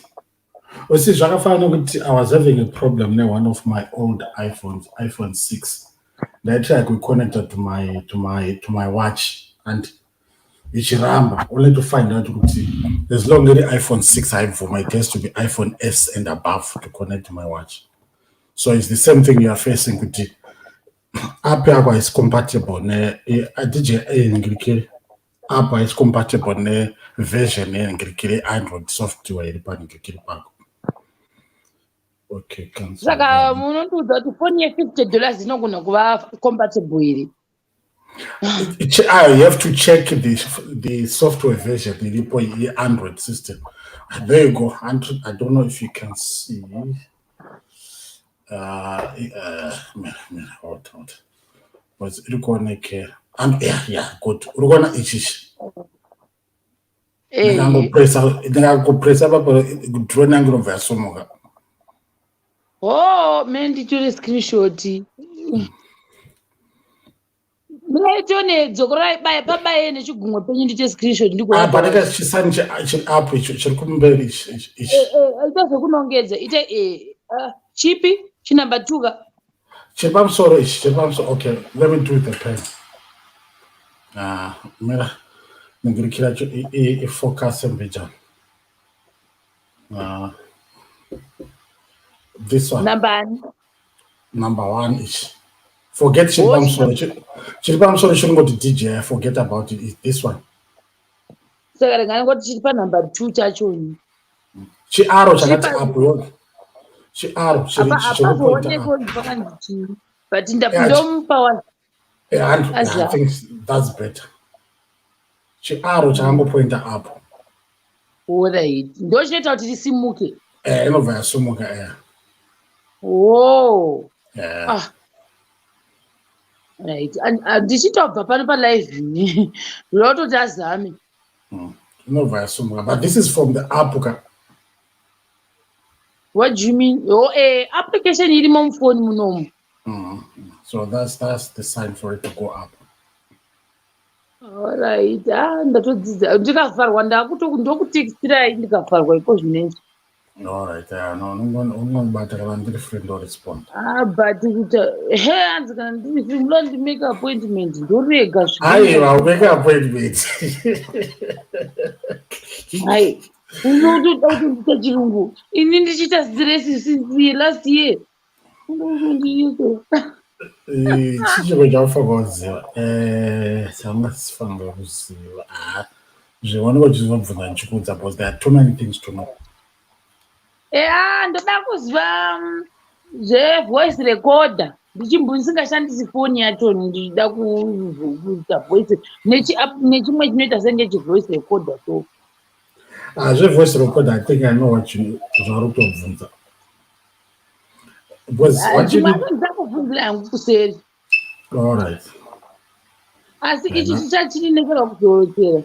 Usi zvakafanana nekuti I was having a problem ne-one of my old iPhones, iPhone 6. Ndaitry kuiconnecta to my watch and ichiramba, only to find out kuti as long iri iPhone 6 haibvuma. It has to be iPhone S and above to connect to my watch. So it's the same thing you are facing, kuti app yako haisi compatible ne-DJI ngirikiri app, haisi compatible neversion yengirikiri Android software iri paningirikiri pako. Okay, cancel. Saka munondiudza kuti foni ye$50 inogona kuva compatible here? You have to check the software version iripo ye-Android system. There you go. Android, I don't know if you can see. Hold, hold. Was iri kuonekera? And yeah, good. Uri kuona ichichi? Eh. Ndingangopressa papo, drone yangu inobva yasumuka. Oh, mene nditore screenshot. Mungaitone dzokorai baya pabaye nechigumwe penyu, ndiite screenshot. Ah, Ndikuona. panenge chisani chiri up icho chiri kumberi ichi, ichi. Ita zvekunongedza, ite ah, chipi chinamba 2 ka? Chiri pamusoro ichi, chiri pamusoro. Okay, let me do the pen. Ah, mira, ningirikira cho ifocus mbijana. Ah, this one. Namba ani? Number one ichi. Forget chiri Oh, pamusoro. Chiri pamusoro chiri ngoti DJI, forget about it. It's this one. Saka ndingangoti chiri panhamba 2 chachoni? Chiarrow chakati Chiri up yo. Chiarrow chiri Apa chiri pointer apazoonekwa up. kuti pakanzi chii, but Yeah, ndomupa wa Yeah, and I Aza. think that's better. Chiarrow chakangopointa up. Alright, ndo chinoita kuti risimuke? Inobva yasumuka, eh. Oh. Ah, right. Ndichitobva pano palive, ndoda kutoti azame. Inobva yasumuka. But this is from the app ka. What do you mean? Oh, application irimo mufoni munomu. So that's the sign for it to go up. Alright, ah, ndatodzidza. Ndikavharwa ndakuto ndokutextirai ndikavharwa iko zvinezvi. All right, no, unongobata kana ndiri free, ndorespond. Ah, but kuti he hanzi kana ndiri free munoda ndimake appointment, ndorega. Aiwa, umake appointment. Hai. Unotoda kuti ndiite chirungu. Ini ndichiita stress since last year. Unondiita. Chii chaufanira kuziva? Chaungasifanira kuziva. Ah, zviwanike uchizobvunza ndichikuudza because there are too many things to know. Eya, ndoda kuziva zvevoice recorder. Ndichimbo ndisingashandisi foni yacho, ndichida kuita voice nechimwe chinoita senge chivoice recorder so. Ah, zvevoice recorder, I think I know what you zvauri kutobvunza. Because what you Chimwe need. ndakubvunzira hangu kuseri. All right. Asi ichi Ena. chichachinenekera kuzowedzera.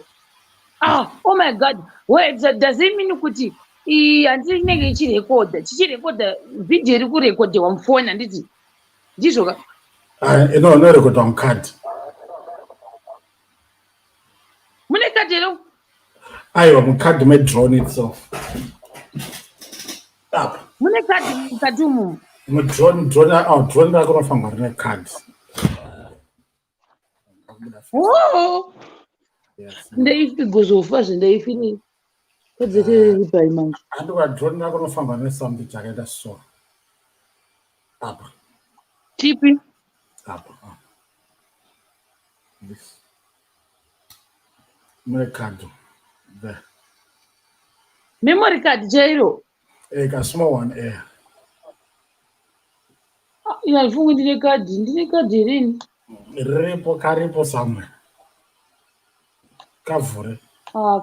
Ah, oh my God. Wait, does it mean kuti iyi handiti inenge ichirekodha, chichirekodha vhidhiyo iri kurekodhewa mufoni, handiti? Ndizvo ka? No, no record on card. Mune kadhi here? Aiwa, mukadhi medrone itself. Apa. Mune kadhi mukati umu? Mudrone, drone, oh, drone rako rinofanirwa rine card. Oh, Yes. ndeipi gozofa zvendaifirei? Kadzete pai manje. Handiwa drone rako rinofanirwa rine something chakaita so. Apa, Chipi? apa, apa. This. Mune card. There. Memory card chairo. Ka small one, eh. Ah, ina handifungi ndine kadhi, ndine kadhi here ini? Riripo, karipo somewhere. Kavhure. Ah,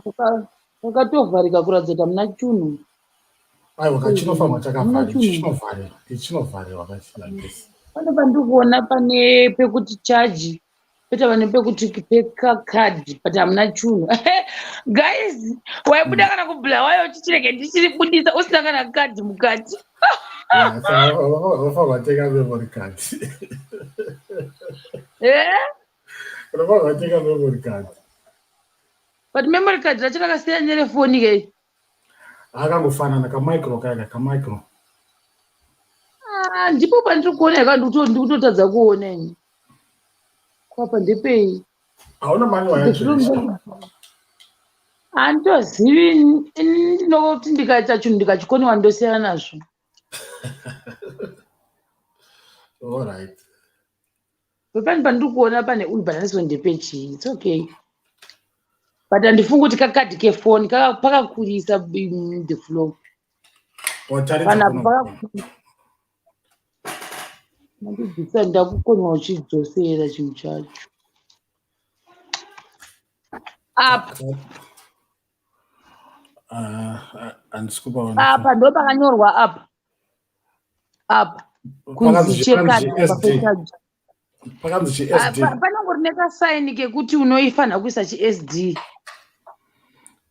kakatovharika kuratidza kuti hamuna chunhu. Aiwa, kachinofanirwa Hamuna chakavharika. chunhu. Chinovharirwa. Ichinovharirwa kachi like this. Pane pandiri kuona pane pekuti charge, poita pane pekuti pekakadhi, but hamuna chunhu. Guys, waibuda kana kuBulawayo uchichirege ndichiribudisa usina kana kadhi mukati. Yeah, so unofanirwa kutenga memory card. Eh? Unofanirwa kutenga memory card. But memory card racho rakasiyana nerefoni kei? Akangofanana kamicro kaka kamicro. Ah, ndipo pandiri kuona yaka ndikutotadza kuona ini. Kwapa ndepei? Hauna manual yacho here? Handitozivi, ini ndinoti ndikaita chinhu ndikachikoniwa ndosiyana nazvo. All right. Pane pandiri kuona pane uyu, but handisi ndepechii. It's okay. But handifungi kuti kakadhi kefoni pakakurisa the flow. Wataridza Panapa kuno. pakakurisa. Mandibvisa, ndakukoniwa uchidzosera chinhu chacho. Apa. Ah, handisi kupaona. Apa ndo pakanyorwa apa. Apa. Kunzi Pakanzi chekadhi pakanzi apa SD. pecharge. Pakanzi chi Ah, SD. Panongori nekasaini kekuti unoifanira kuisa chi-SD.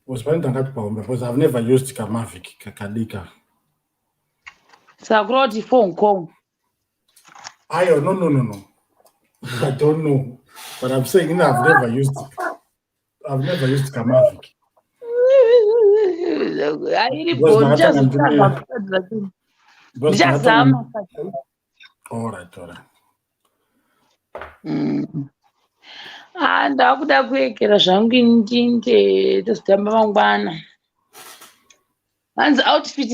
Was pane ndangati pahombe because I've never used kaMavic kakadika. Saka kureva kuti phone call. Ayo, no. I don't know. But I'm saying I've never used kaMavic. Airi Because bo ndakatanga ndine because ndakatanga ndichazama. All right. Ah, ndakuda kuekera zvangu ndinde tozotamba mangwana. Hanzi outfit,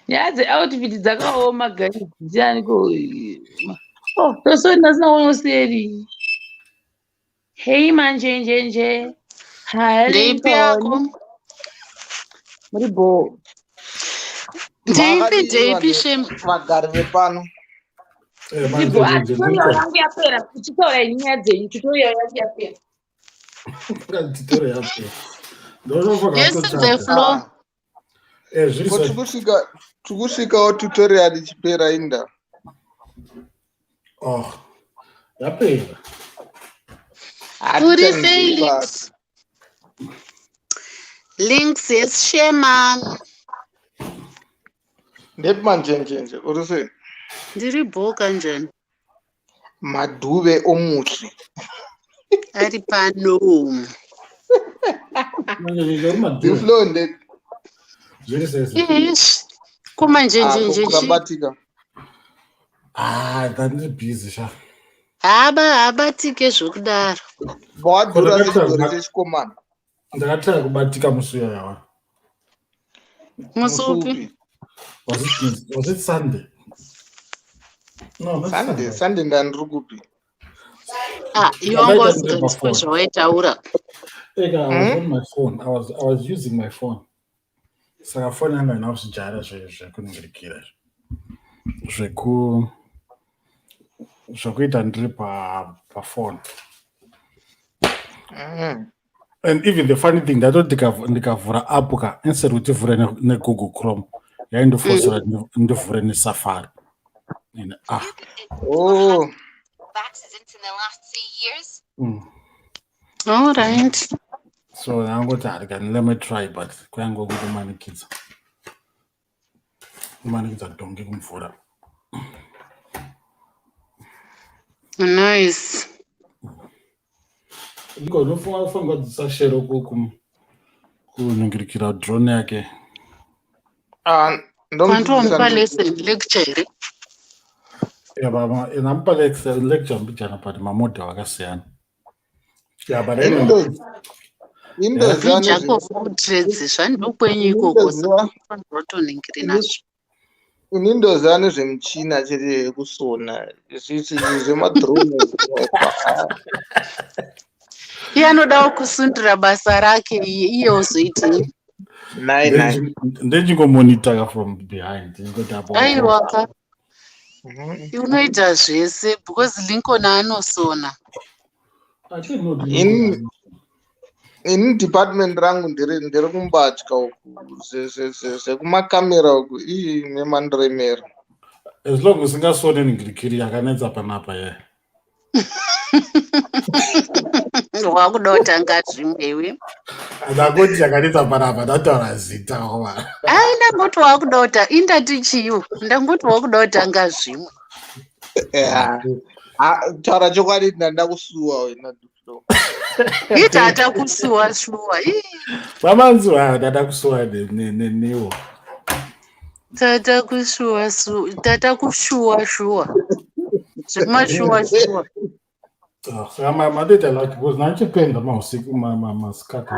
nyaya dzeoutfit dzakaoma guys, ndiani ko? Oh, tosori ndasina kuona useri. Hei manjenjenje. Hi. Ndeipi yako? Lincoln. Muri bo. Ndeipi? Makadii Ndeipi vanhu shem? vagari vepano? Muri bo. Manjenjenje Tutorial ndiko. yangu yapera. Tichitaura nyaya dzenyu, tutorial yangu yapera. Tutorial yapera. Ndonofanira Yes, the kutotsvaga. floor. Ah, Zviri ko so. tiri kusvikawo tutorial ichipera inda. Oh. Yapera. Uri Hatitanzii sei? basa. Links, yes, shema. Ndepi manjenjenje, uri sei? Ndiri bho, kanjani? Madhuve omuhle. Ari pano. Manjenjenje uri The madhuve. floor ndepi? Zviri sei sei? Ish, kumanjenjenje chi? Kukabatika. Ah, ndandiri busy sha. Haba habatike zvokudaro. Vawadhura Ko sechidhori chechikomana. Ndakataya kubatika musi uyoyawa. Musi upi? Musi upi? Was it Sunday? No, not Sunday. Sunday. Sunday ndandiri kupi? Ah, iwe wanga Ndakaita ndiri usinganzwi pafoni. zvawaitaura. Ega, I was Hmm? on my phone. I was using my phone. Saka foni yangu haina kuzvijaira zvekuningirikira zvekuita ndiri pafoni. And even the funny thing, ndatoti ndikavhura app ka, instead kuti ivhure neGoogle Chrome, yaindifosera ndivhure neSafari. And ah, Oh. All right. So ndangoti harikani, let me try, but kwayange kuti kumanikidza dhongi kumvura. Nice. Iko unofunga kudzidzisa Shero kuningirikira drone yake. Ah, ndomudzidzisa. Kwandiwamupa lesson, lecture here? Yeah, but ndamupa lecture mbijana, but mamodel akasiyana. Yeah, but anyway. Indoziva. Jack of all trades, zvandokwenyu ikoko, Indoziva. saka unotoningiri nazvo. Ini ndoziva nezvemichina chete yekusona, zvemadrone. Iye anodawo kusundira basa rake iye, iye ozoitei? Nai nai. Ndechingomonitaka from behind, ndingoti apo. Aiwaka, unoita zvese because Lincoln anosona. I didn't know the Ini department rangu ndiri kumbatya uku, zvekumakamera uku, ii nemandiremera. As long usingasoni ningirikiri yakanetsa panapa ye. Wakuda kutanga zvimwe iwe. Ndangoti yakanetsa panapa, ndataura zita wakomana. Ai, ndangoti wakuda kuta, indati chiwo, ndangoti wakuda kutanga zvimwe. Yeah. Ah, taura chokwadi, ndanda kusuwa wena Duflo. Ita atakusuwa shuwa. Ii, Vamanzwa, ndada kusuwa newo. Tatakusuwa tatakushuwa shuwa, zvemashuwa shuwa. Ah, saka matoita lucky because nanchipenda mausiku, masikati.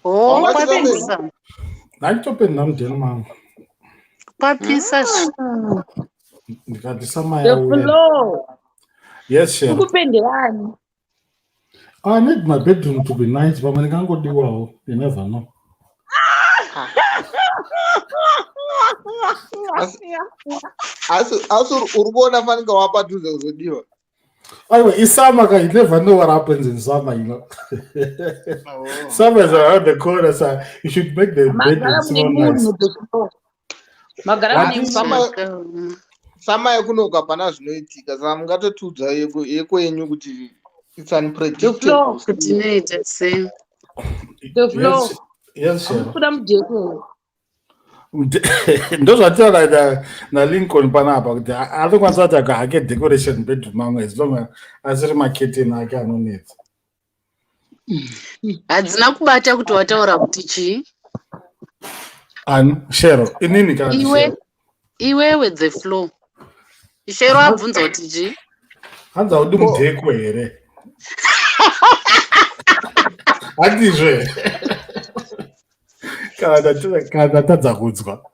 Ho. Wanga Kwapisa. Nanchitopenda mudheni mangu. Kwapisa. Ndikati The samayauya. floor. Yes, Shero. Ukupenderani. I need my bedroom to be nice. Pamwe ndingangodiwawo, you never know. Asi uri kuona fanika wapadhuze kuzodiwa. Aiwa, isummer ka, you never know what happens in summer. Summer is around the corner, so you should make the bedroom Magara mune smell nice. munhu, the floor. Magara What? mune munhu. Summer yekunoku hapana zvinoitika, saka mungatotiudza yekwenyu kuti it's The unpredictable. floor. Kuti inoita sei? The floor. Yes, Shero. Hamusi kuda mujeko. Ndozvataura naLincoln panapa kuti anokwanisa kuti akahake decoration bedroom mangu as long as asiri maketeni ake anonetsa. Hadzina kubata kuti wataura kuti chii. Ani? Shero? Inini kana kuti Iwe. Shero? Iwewe, the floor. Shero abvunza kuti chii? Hanzi haudi mudheko here? Handizve, kana ndatadza kunzwa.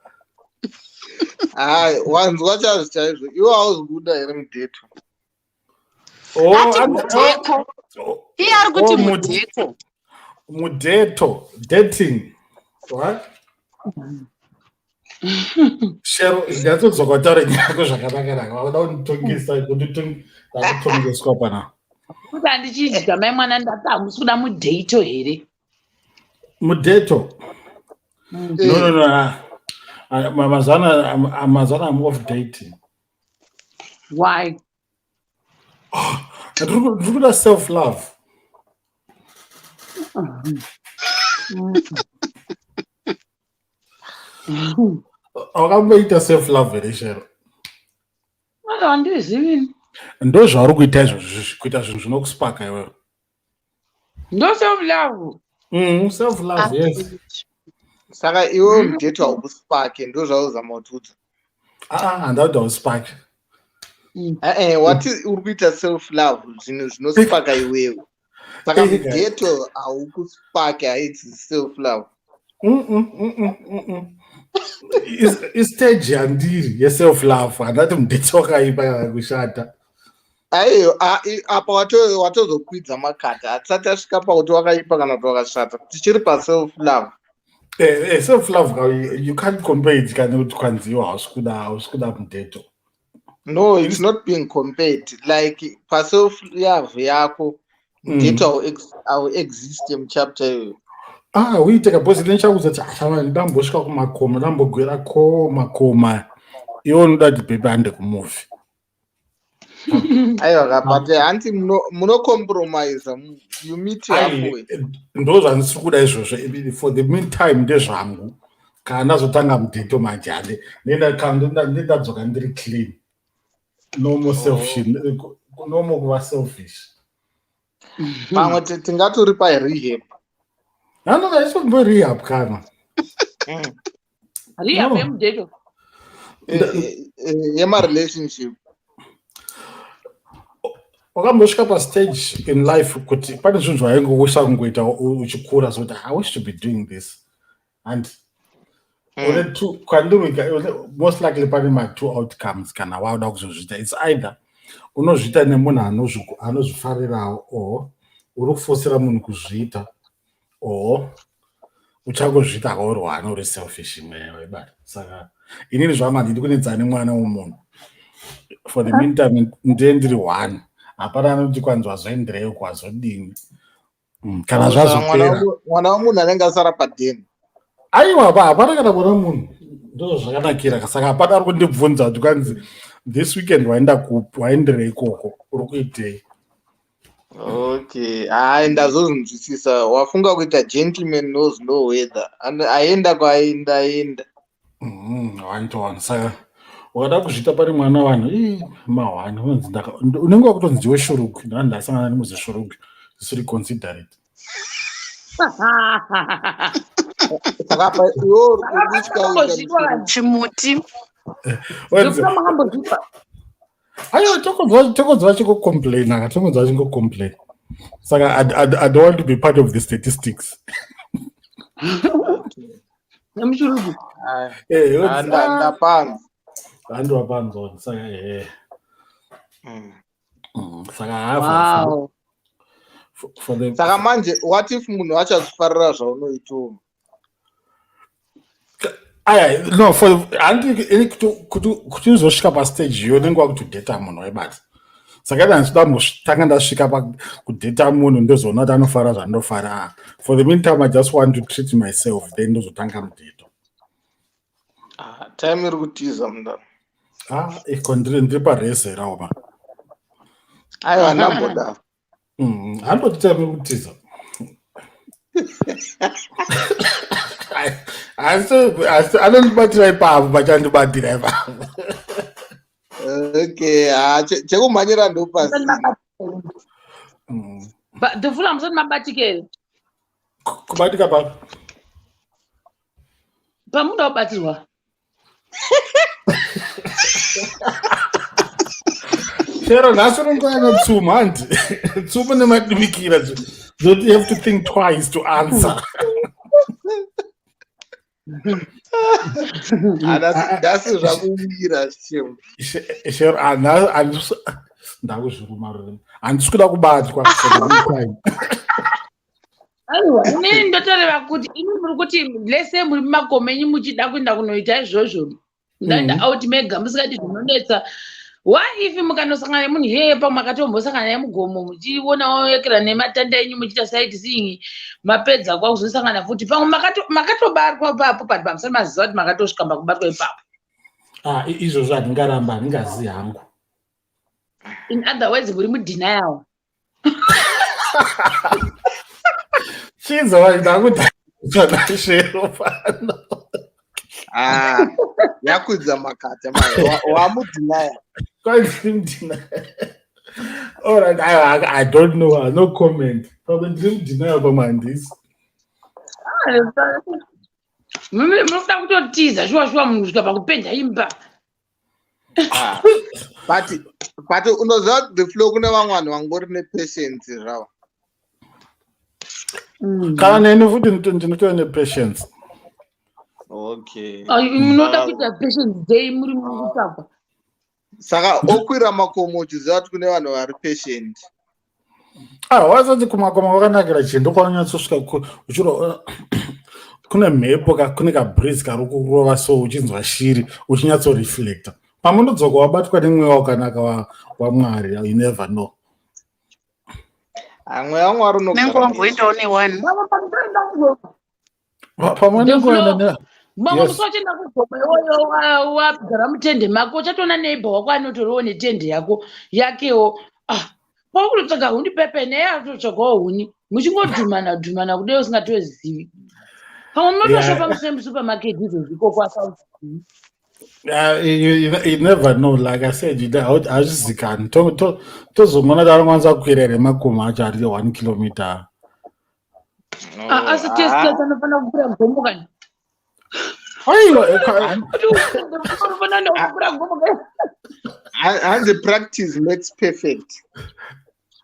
Hai, wanzwa chaizvo chaizvo, iwe hauzi kuda here mudheto? Oh, Ati mudheko. Iye ari kuti Oh, mudheko. Mudheto, dating. What? Shero, ndatodzoka kutaura nyaya yako zvakanaka-naka. Vakuda kunditongesa, ndakutongeswa panapa. Kuti handichidya mai mwana, ndati hamusi kuda mudheito here? Mudheto? No. Ah, ah, mazana I'm off dating. Why? Ndiri kuda self love. Wakamboita self love here, Shero? Handizivi. Ndo zvauri kuita izvozvi, kuita zvinhu zvinokuspaka iwewe. Ndo self love. Self love, yes. Saka iwe mudheto haukuspake, ndo zvauzama kutiudza? Ah, handauda uspake. Ee, wati uri kuita self love, zvinhu zvinospaka iwewe. Saka mughetto haukuspake, haitsi self love. Istage yandiri yeself love, handati mudhetso wakaipa kana kushata. Aiyo, apa watozokwidza makata, hatisati asvika pakuti wakaipa kana kuti wakashata, tichiri paself love. Self love, you can't compare it kana kuti kwanziwa hausi kuda mudhetso. No, it's not being compared. Like, paself love yako, mudhetso hauexist muchapter iyoyo. Ah, uite kabhozi nechakuudza kuti ashama ndambosvika kumakoma, ndambogwera ko makoma, iwe unoda kuti baby ande kumovie. Aiwa ka, but hanti munocompromise, you meet halfway. Ndo zvandisiri kuda izvozvo. For the meantime ndezvangu. Kana ndazotanga mudheto manje, hande ndendadzoka ndiri clean, no more selfish, no more kuva selfish. Pamwe tingatori parehab. Hanoda isombo rehab kana. Rehab No. yemudheto. Yemarelationship. Wakambosvika pastage in life kuti pane zvinhu zvaingowisa kungoita uchikura, so kuti I wish to be doing this, and une two kwandiri, most likely pane ma-two outcomes kana wauda kuzozviita. It's either unozviita nemunhu anozvifarirawo, or uri kufosera munhu kuzviita, or uchangozviita kauri wane uri selfish mweya webata. Saka inini zvangu handidi kunetsana nemwana womunhu. For the meantime ndiye ndiri one, hapana anoti kwanzi wazoenderei, kwazodini. Kana zvazopera. Mwana womunhu anenge asara padheni. Aiwa pa, hapana kana kuona munhu, ndozvo zvakanakira. Saka hapana ari kundibvunza kuti kwanzi this weekend waenda kupi, waenderei ikoko, uri kuitei. Okay, hai, ndazozvinzwisisa. Wafunga kuita gentleman knows no weather. Aenda kwaaenda aenda. One to one. Saka wakada kuzviita pari mwana vanhu, ii, mahwani unonzi unenge wakutonzi ndiwe shurugu. Ndava ndasangana nemuzi shurugu zvisiri considerate. Saka pa iwe uri kutya kuita Makambozviitwa. Chimuti. Wenzi- Makambozviitwa. Aiwa, tokonzwa chingocomplaina ka, tokonzwa chingocomplain. Saka I don't want to be part of the statistics. Nemushurugu. Wenzi, ah, Ndapanza. Handiwapanzwa, saka ehe. Saka hafa for the Saka manje what if munhu wacho achifarira zvaunoitawo? Aya, no, for handi ini kuti uzosvika pastage iyo unenge wakutodheta munhu waibata. Saka ina handisida kumbotanga ndasvika pakudheta munhu, ndozoona kuti anofara zvandofara. For the meantime I just want to treat myself, then ndozotanga mudheto. Ah, time iri kutiza, mundani. Ah, iko ndiri parezera oma. Aiwa, ndamboda. Handoti time iri kutiza, asi anondibatira ipapo, pachandibatira ipapo. Okay, ha, chekumhanyira ndopasina. Dhufula, musati mabatika here? Kubatika papo? Pamuda kubatirwa. Chero nhasi unongoana tsumo, handi tsumo nemadimikira zoti you have to think twice to answer. Nhasi zvakuwira shem. Chero ndakuzviruma rurimi, handisi kuda kubatwa for the meantime. Aiwa, inini ndotoreva kuti imi muri kuti lese muri mumakomo enyu muchida kuenda kunoita izvozvo, ndaenda out mega musingadi zvinonetsa. Why if mukanosangana nemunhu iyeye, pamwe makatombosangana naye mugomo, muchionawo yekera nematanda enyu, muchiita sight seeing, mapedza kwakuzosangana futi, pamwe makatobatwa ipapo, but pamusati maziva kuti makatosvika pakubatwa ipapo. Ah, izvozvo handingaramba, handingazivi hangu. In other words, muri mudenial. Chinzwa, ndakudashero pano. Ah, yakwidza makata mai, wamudhinaya. Kwanzi all right, I don't know, no comment. Pamwe ndiri mudenial, pamwe handisi. Munoda kutotiza shuwa shuwa, munhu kusvika pakupenda imba. Ah, but unoziva kuti the flow, kune vamwe vanhu vangori nepatience zvavo. Kana neni futi ndinotova nepatience. Okay. Munoda kuita patience dzei muri mukutsvagwa? Saka okwira makomo uchiziva kuti kune vanhu vari patient. Ah, wasati kumakomo kwakanakira chii, ndokwaunonyatsosvika uchiro kune mhepo ka, kune kabreeze kari kurova so uchinzwa shiri uchinyatsoreflecta. Pamwe unodzoka wabatwa nemweya wakanaka waMwari, you never know. Mweya waMwari unogara. Nenguva mboendawo neone. Pamwe nenguva ne Mamwe musi wachienda kugoma iwoyo wagara mutende mako, uchatoona neighbor wako anotoriwo netende yako yakewo. Ah, kwakutotsvaga huni pepe naye atotsvagawo huni, muchingodhumana dhumana kudai usingatozivi. Pamwe munotoshopa musame supermarket izvozvi ikoko asauzi. You never know, like I said, hazvizikani. Tozomona kuti anokwanisa kukwira here makomo acho ari 1 kilometer. Ah, asi test anofanira kukwira gomo kani? Aiwa, unofanira kukwira gomo kani? Hanzi practice makes perfect.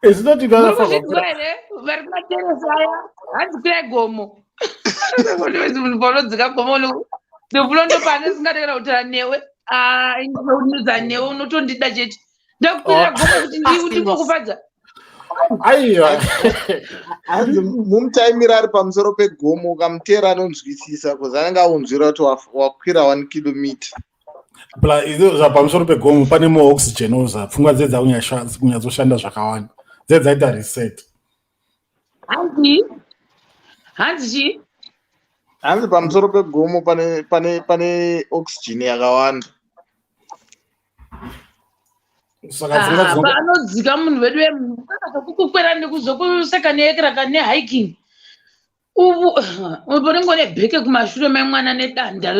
It's not Muri kuzvinzwa here? Vari kumateresi aya, hanzi kwirai gomo. Panodzika gomo ndofuno pane singatekera kutaura newe. Ah, inodza newe unotondida chete. Ndakukwirira gomo kuti ndingokufadza. Aiwa. Hanzi mumutaimira ari pamusoro pegomo, ukamuteera anonzwisisa because anenge aunzwira kuti wakwira 1 kilometer. Plus izvo zvapamusoro pegomo pane more oxygen oza, pfungwa dze dzakunyatsoshanda zvakawanda. Dze dzaita reset. Hanzi? Hanzi chii? Hanzi pamusoro pegomo pane oxygen yakawanda. Saka pfungwa Paanodzika munhu wedu wekukwera nekuzokuseka neyekeraka nehiking. Ubu unenge une bheke kumashure memwana nedanda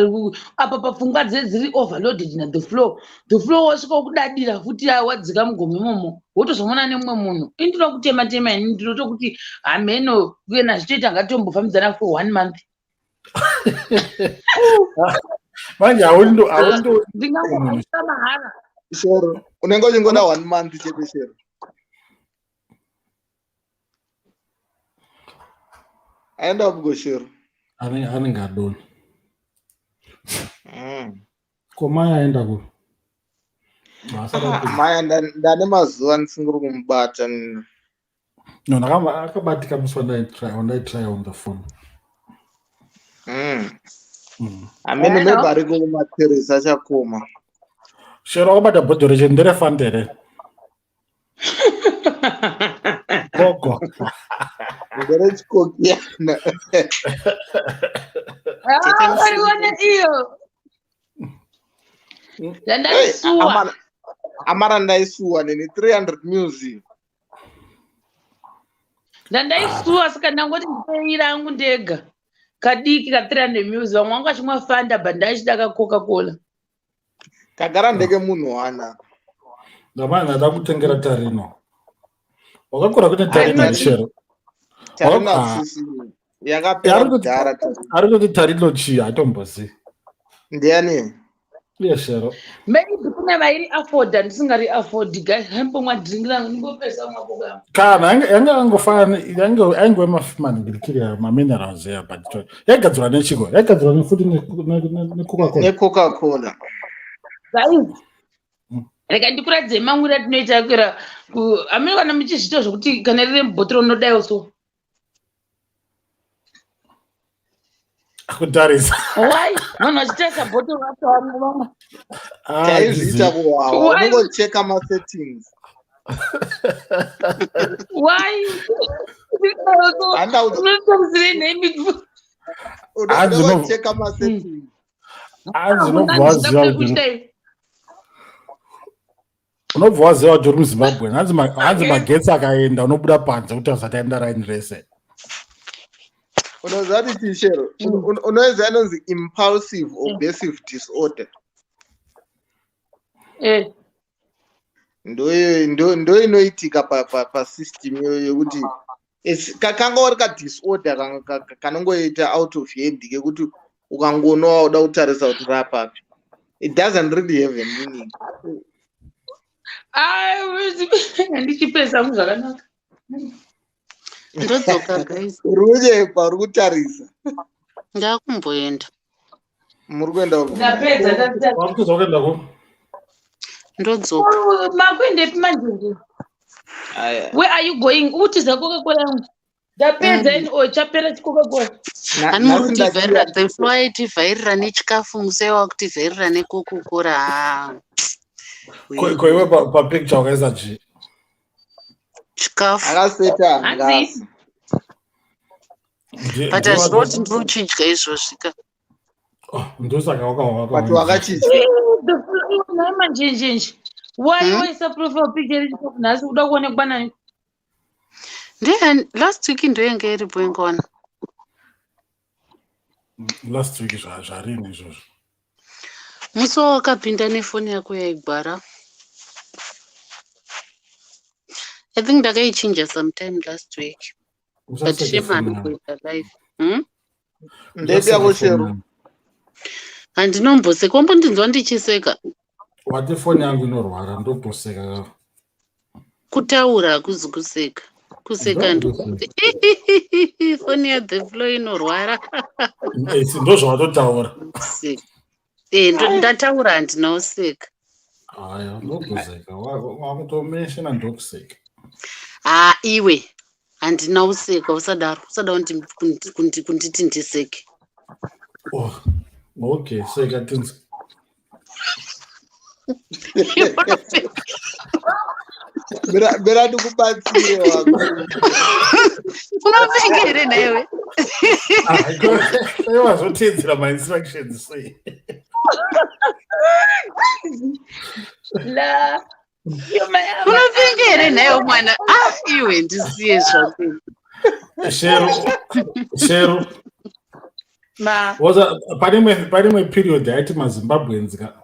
apa papfungwa dze dziri overloaded na the floor. The floor wasvika wokudadira futi wadzika mugomo imomo, wotozomuona nemumwe munhu. Ini ndinokutema tema ini ndinotokuti hameno kuena zvichitoita ngatombofambidzana for 1 month. Manje haundo ndingangoita mahara. Shero, unenge uchingoda 1 month chete Shero. Aenda kugo Shero. Anenge adona. Ko mai aenda ku? Mai ndane mazuva ndisinguri kumubata. No, akabatika musi wandai try on the phone. Amene maybe ari kumateresi achakoma. Shero wakabata bhodhoro cheni nderefanta here? Gogo. Nderechikokiyana. Ah, wariona iyo. Ndandaisuwa. Amara ndaisuwa neni 300 music. Ndandaisuwa saka ndangoti ndipei rangu ndega. Kadiki ka 300 mils, vamwe vangu vachimwa Fanta but ndaichida ka Coca-Cola. Kagara ndeke munhu wana. Ndamana ndada kutengera Tarino. Wakakura kune Tarino Ai, Shero. Tarino Ah. hakusisi. Yakapera kudhara. Ari kuti Tarino chii hatombozivi. Ndiani? Iye Shero. Maybe kune vairi afforda ndisingari afford guys. Hambomwa drink rangu ndingopesa mwa Coca. Kana yanga yangofanana yange ainge manhingirikiri maminerals ya but yaigadzirwa nechiko, yaigadzirwa nefuti neCoca-Cola. NeCoca-Cola. Guys. Rega ndikuratidzei mamwiro atinoita kuera amene kana muchizviita zvokuti kana riri mubhotoro unodaiwo so. Kutarisa. Why? Vanhu vachitarisa bhotoro racho vamwe vamwe. Ah, Taizviita kuwawa. Why? Unongocheka masettings. Why? Handa Unotarisirei nemi? Hanzi unongocheka masettings. Hanzi unobva waziva kuti uri muZimbabwe. Hanzi magetsi akaenda unobuda panze kuti asati aenda raini rese. Unoziva kuti chii Shero? Unoziva inonzi impulsive obsessive disorder. Ndo inoitika pasystem iyoyo yekuti kanga uri kadisorder kanongoita out of hand kekuti ukangonowa uda kutarisa kuti rapapi. It doesn't really have a meaning. Handichipesa hangu zvakanaka. Ndodzoka guys. Uri kunyepa, uri kutarisa. Ndakumboenda. Muri kuenda uko? Ndapedza ndapedza. Wakutoza kuenda ku? Ndodzoka. Makuendepi manje? Aya. Where are you going? Ukutiza Coca-Cola yangu. Ndapedza ini oh chapera chiCoca-Cola. Hani muri Nhasi kutivhairira ndakiya. the floor aitivhairira nechikafu musai wakutivhairira neCoca-Cola. Haa. Ko iwe papicture wakaisa chii? Chikafu. Akaseta Hanzi ngasi. But hazvina kuti ndiri kuchidya izvozvi ka. Oh, ndosaka But waka wakachidya. The floor nhai manjenjenje. Why waisa profile picture yechikafu nhasi uda kuonekwa nani? Ndiye last week ndoyenge iripo ingawana. Last week zvarini izvozvo? Musi wawakapinda nefoni yako yaigwara. I think ndakaichinja sometime last week. But Usaseke shame foni yangu. anokuita live. Ndepi yako Usaseke foni Shero? yangu. Handinomboseka, wambondinzwa ndichiseka. Wati foni yangu inorwara ndokutoseka. Kutaura hakuzi kuseka. Kuseka Ndokuseka. ndikuti foni ya the floor inorwara. Ndozvawatotaura. Kuseka. Ndataura handina kuseka. Aya, ndokuseka. Wakutomeshena ndokuseka. Ha iwe handina kuseka usadaro usada kunditi ndiseke. Oh, okay, seka tinzi. Mira ndikubatsire wako. Unopenga here nhaiwe? Wazoteedzera mainstructions sei? La. Unopenga here nhaiwe mwana? Ah iwe ndisiye zvako. Shero, Shero. Ma. Waza pane imwe period yaiti maZimbabweans ka.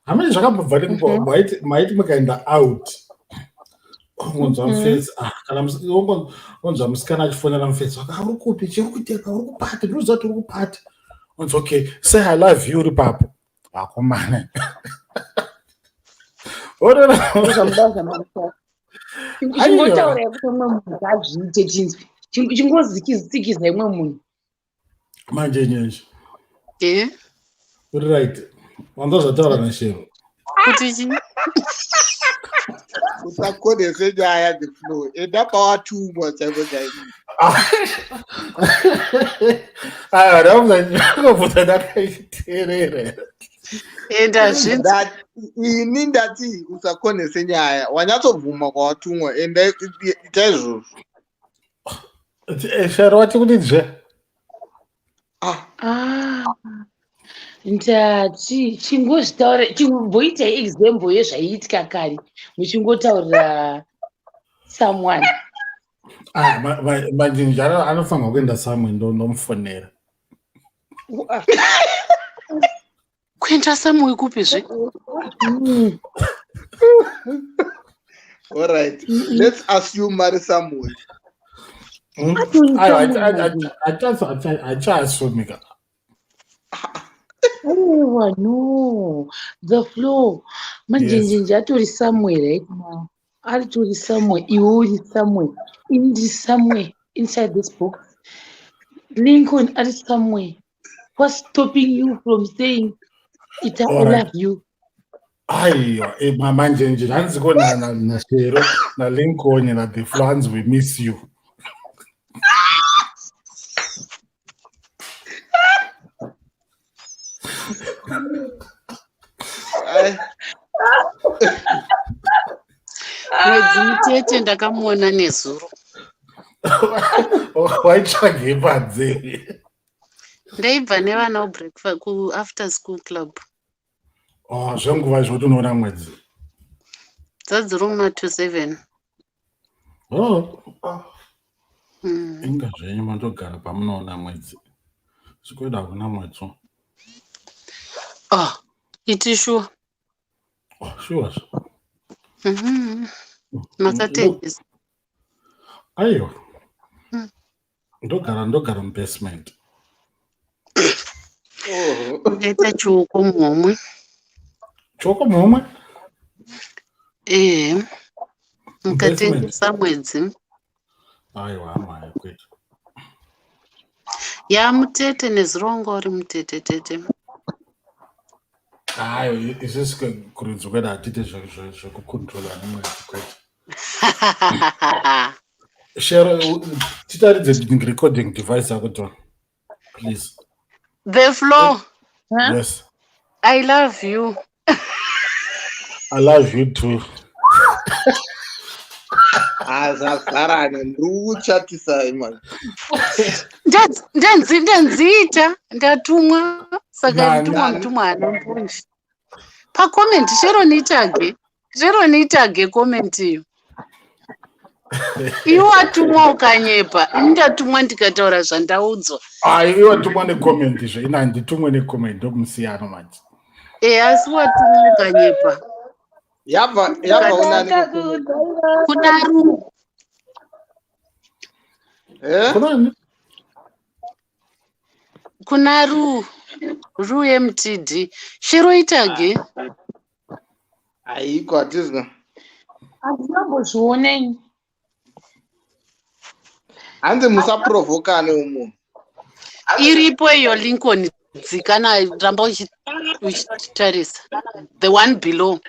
Hamene zvakambobva nekupa maiti mukaenda out. Ongonzwa mufesi ah kana onzwa musikana achifonera mufesi waka uri kupi chiri kuiteka uri kupati ndinoziva kuti uri kupati. Onzi okay say I love you uri papo. Akomana. Orora. Chingotaura kuti umwe munhu ngazviite chinzwi. Chingozikiza imwe munhu. Manje nyenje. Eh? Uri right. Wanzwa zvataura naShero. Kuti chii? Usakonese nyaya the floor. Enda pawatumwa chaipo chaipo. Aiwa, ndakubvunza ndakaiteerera. Enda zvinzi. Ini ndati usakonese nyaya. Wanyatsobvuma kwawatumwa. Enda ita izvozvo. Shero wati kuti zve? Ah. Ndati chingozvitaura chimboitai example yezvaiitika kare muchingotaurira someone. Ah, manjinji anofanirwa kuenda somewhere ndomufonera. Kuenda somewhere kupizve? All right. Let's assume mari somewhere. Aiwa, achaasumika. Aiwa, no. The floor. Manjenjenje atori somewhere right now. Aritori somewhere. Iwe uri somewhere. Ini ndiri somewhere inside this box. Lincoln ari somewhere. What's stopping you from saying it I All right. love you? Aiwa, manjenje hanziko naShero naLincoln naThe Floor hanzi we miss you. Ai, Mwedzi mutete ndakamuona nezuro. Waitsvage panze. Ndaibva nevana kubreakfast ku-after school club. Oh, zvenguva zvekuti unoona mwedzi. Dzadziri muma 27. Oh. Inga zvenyu mandogara pamunoona mwedzi. Sikwedu hakuna mwedzi. Oh, iti sure. Oh, sure. Masatengesa. Aiwa. Ndogara mubasement. Oh. Ndaita chioko muhomwe. Chioko muhomwe? Ehe. Mukatengesa mwedzi. Aiwa, amai, kwete. Ya, mutete, nezuro wanga uri mutete tete. Aiwa, isusu kurudzi kwedu hatiite zvekucontrola nemwedzi, kwete. Shero, titaridze recording device yako, Don, please. The Floor. Huh? Yes. I love you. I love you too. Hazvavharana, ndiri kuchatisai mani. Ndanziita ndatumwa saka. Nani? Mutumwa. Nani? Mutumwa haana mbunji pacomment. Sharon, itage. Sharon, itage comment iyo. Iwe watumwa ukanyepa, ini ndatumwa ndikataura zvandaudzwa. Ai, iwe tumwa necomment izvo, ina handitumwe necomment, ndokumusiyano manje. E, asi watumwa ukanyepa. Yabva unani? Kuna Ru. Eh? Kunani? Kuna Ru, Ru MTD. Shero, itage. Haiko, hatizina. Handinombozvionei. Hanzi musaprovokane umo. Iripo iyo, Lincoln, dzikana, ramba uchitarisa the one below.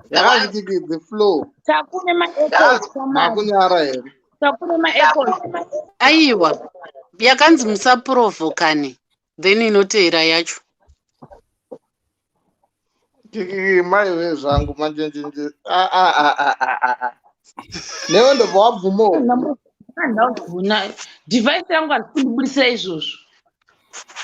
Yakanzi The Flow. Takune maechoes. Makunyara here? Takune maechoes. Aiwa, yakanzi musaprovokane, then inoteera yacho. Kiki, maiwe zvangu manjenjenje. Ah, ah, ah, ah, ah, ah, ah. Newe ndobva wabvumawo. Handavhuna device yangu, handisi kundibudisira izvozvo.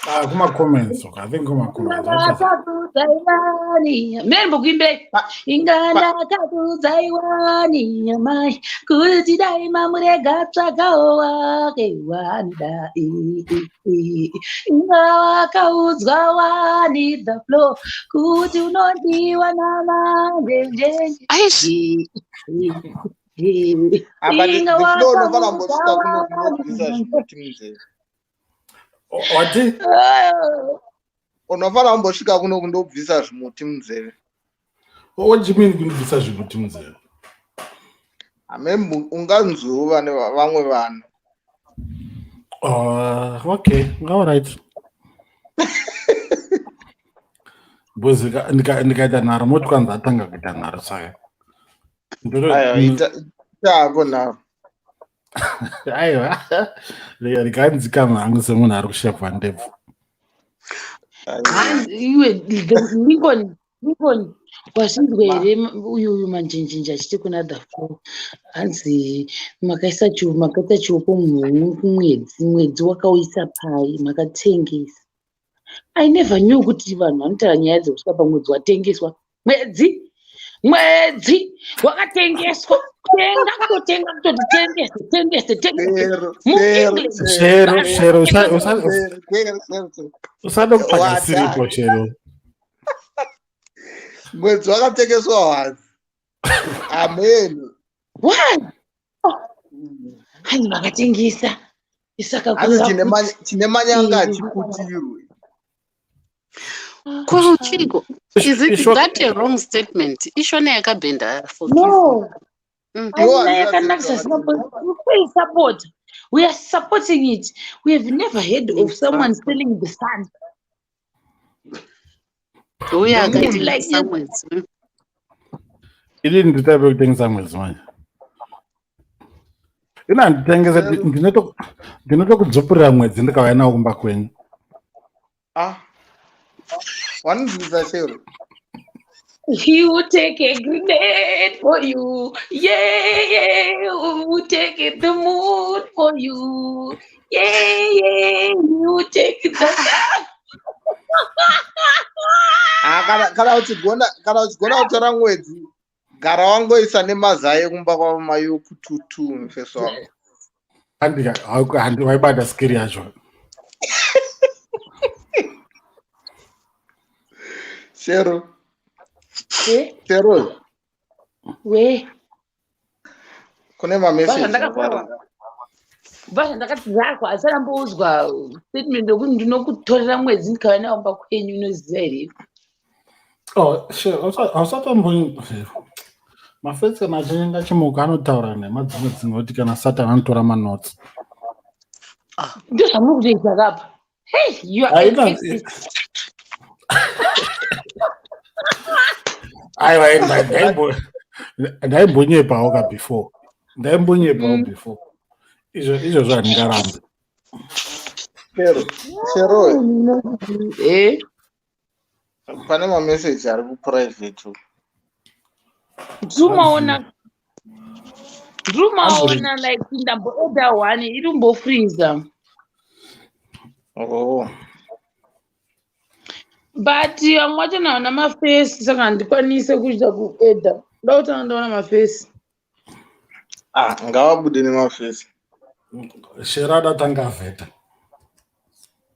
Ah, kuma-comments okay. I think kuma-comments. Ndakatudzaiwani mene mbokuimbei. Inga ndakatudzaiwani amai kuti dai mamurega tsvagawo wake wanda. Inga wakaudzwa wani, The Flow, kuti unodiwa namanjenjenje. Aish. Ah, but Inga The Flow, unofana wakaudzwa kumbosvika kuno kunobvisa wani. zvimuti munzeve. Wati? Unofana kumbosvika kuno kundobvisa zvimuti munzeve. What do you mean kunobvisa zvimuti munzeve? Hamembu unganzwewo vane vamwe vanhu. Okay, all right. Because ndikaita nharo moti kwanza atanga kuita nharo, saka Aiwa, ita hako nharo. Aiwa, ndikanzikama hangu semunhu ari kushevha ndebvu. Aiwa. Iwe Lincoln, Lincoln, wazvinzwa here uyu manjenjenje achiti kuna The Flow, hanzi makaisa makaita chioko munhu kumwedzi, mwedzi wakauisa pai, makatengesa? I never knew kuti vanhu vanotaura nyaya dzekusvika pamwedzi watengeswa. Mwedzi, mwedzi wakatengeswa, kutenga, kutotenga, kutoti tengese, tengese, tengese. Shero, Shero. Shero, Shero, Shero, Shero, Shero, Shero. usada kutsvaga Wata. siripo, Shero. Mwedzi wakatengeswa wanzi amen. Why? Hanzi vakatengesa, isaka. Hanzi chine manyanga achiputirwe. Kuchiko is it that a wrong statement? Ishona yakabhenda, forgive me. No. Iwo Aina hazviratidzi yakanakisa. Support, we are supporting it. We have never heard of someone selling the sun. Uye Nemunhu. akatengesa mwedzi. Inini nditaipe kutengesa mwedzi manje? Ina handitengese, ndinotokudzupurira mwedzi ndikauya nawo kumba kwenyu. Ah, wanonzwisa, Shero. He will take a grenade for you. Yeah, he will take the moon for you. Yeah, he will take the Ah, kana uchigona kutora mwedzi, gara wangoisa nemazai ekumba kwavo mayokututu mufeso wako. Handi waibata skiri yacho. Shero. Eh, Shero. We. Kune mameseji. Basa ndakati zakwa asi aramboudzwa statement yokuti ndinokutorera mwedzi ndikauya nawo kumba kwenyu, unoziva here? Oh, sure. Hausatombo Mafesi kana achinge achimuka anotaura nhema dzimwe dzinoti kana Satan anotora manotsi. Ndozvamuri kutoita kapa. Hey, you are Haina- an atheist. Aiwa, ndaimbonyepawo ka before. Ndaimbonyepawo before. Izvo izvozvo handingarambi. Shero, Shero, Eh, pane mameseji ari kuprivate. ndiri kumaona like ndamboorder one iri kumbofreezer. Oh. But vamwe vacho naona mafesi saka handikwanise kuita kuedha. Ndoda kutanga ndaona mafesi. Ah, ngavabude nemafesi. Shero adatanga avheta.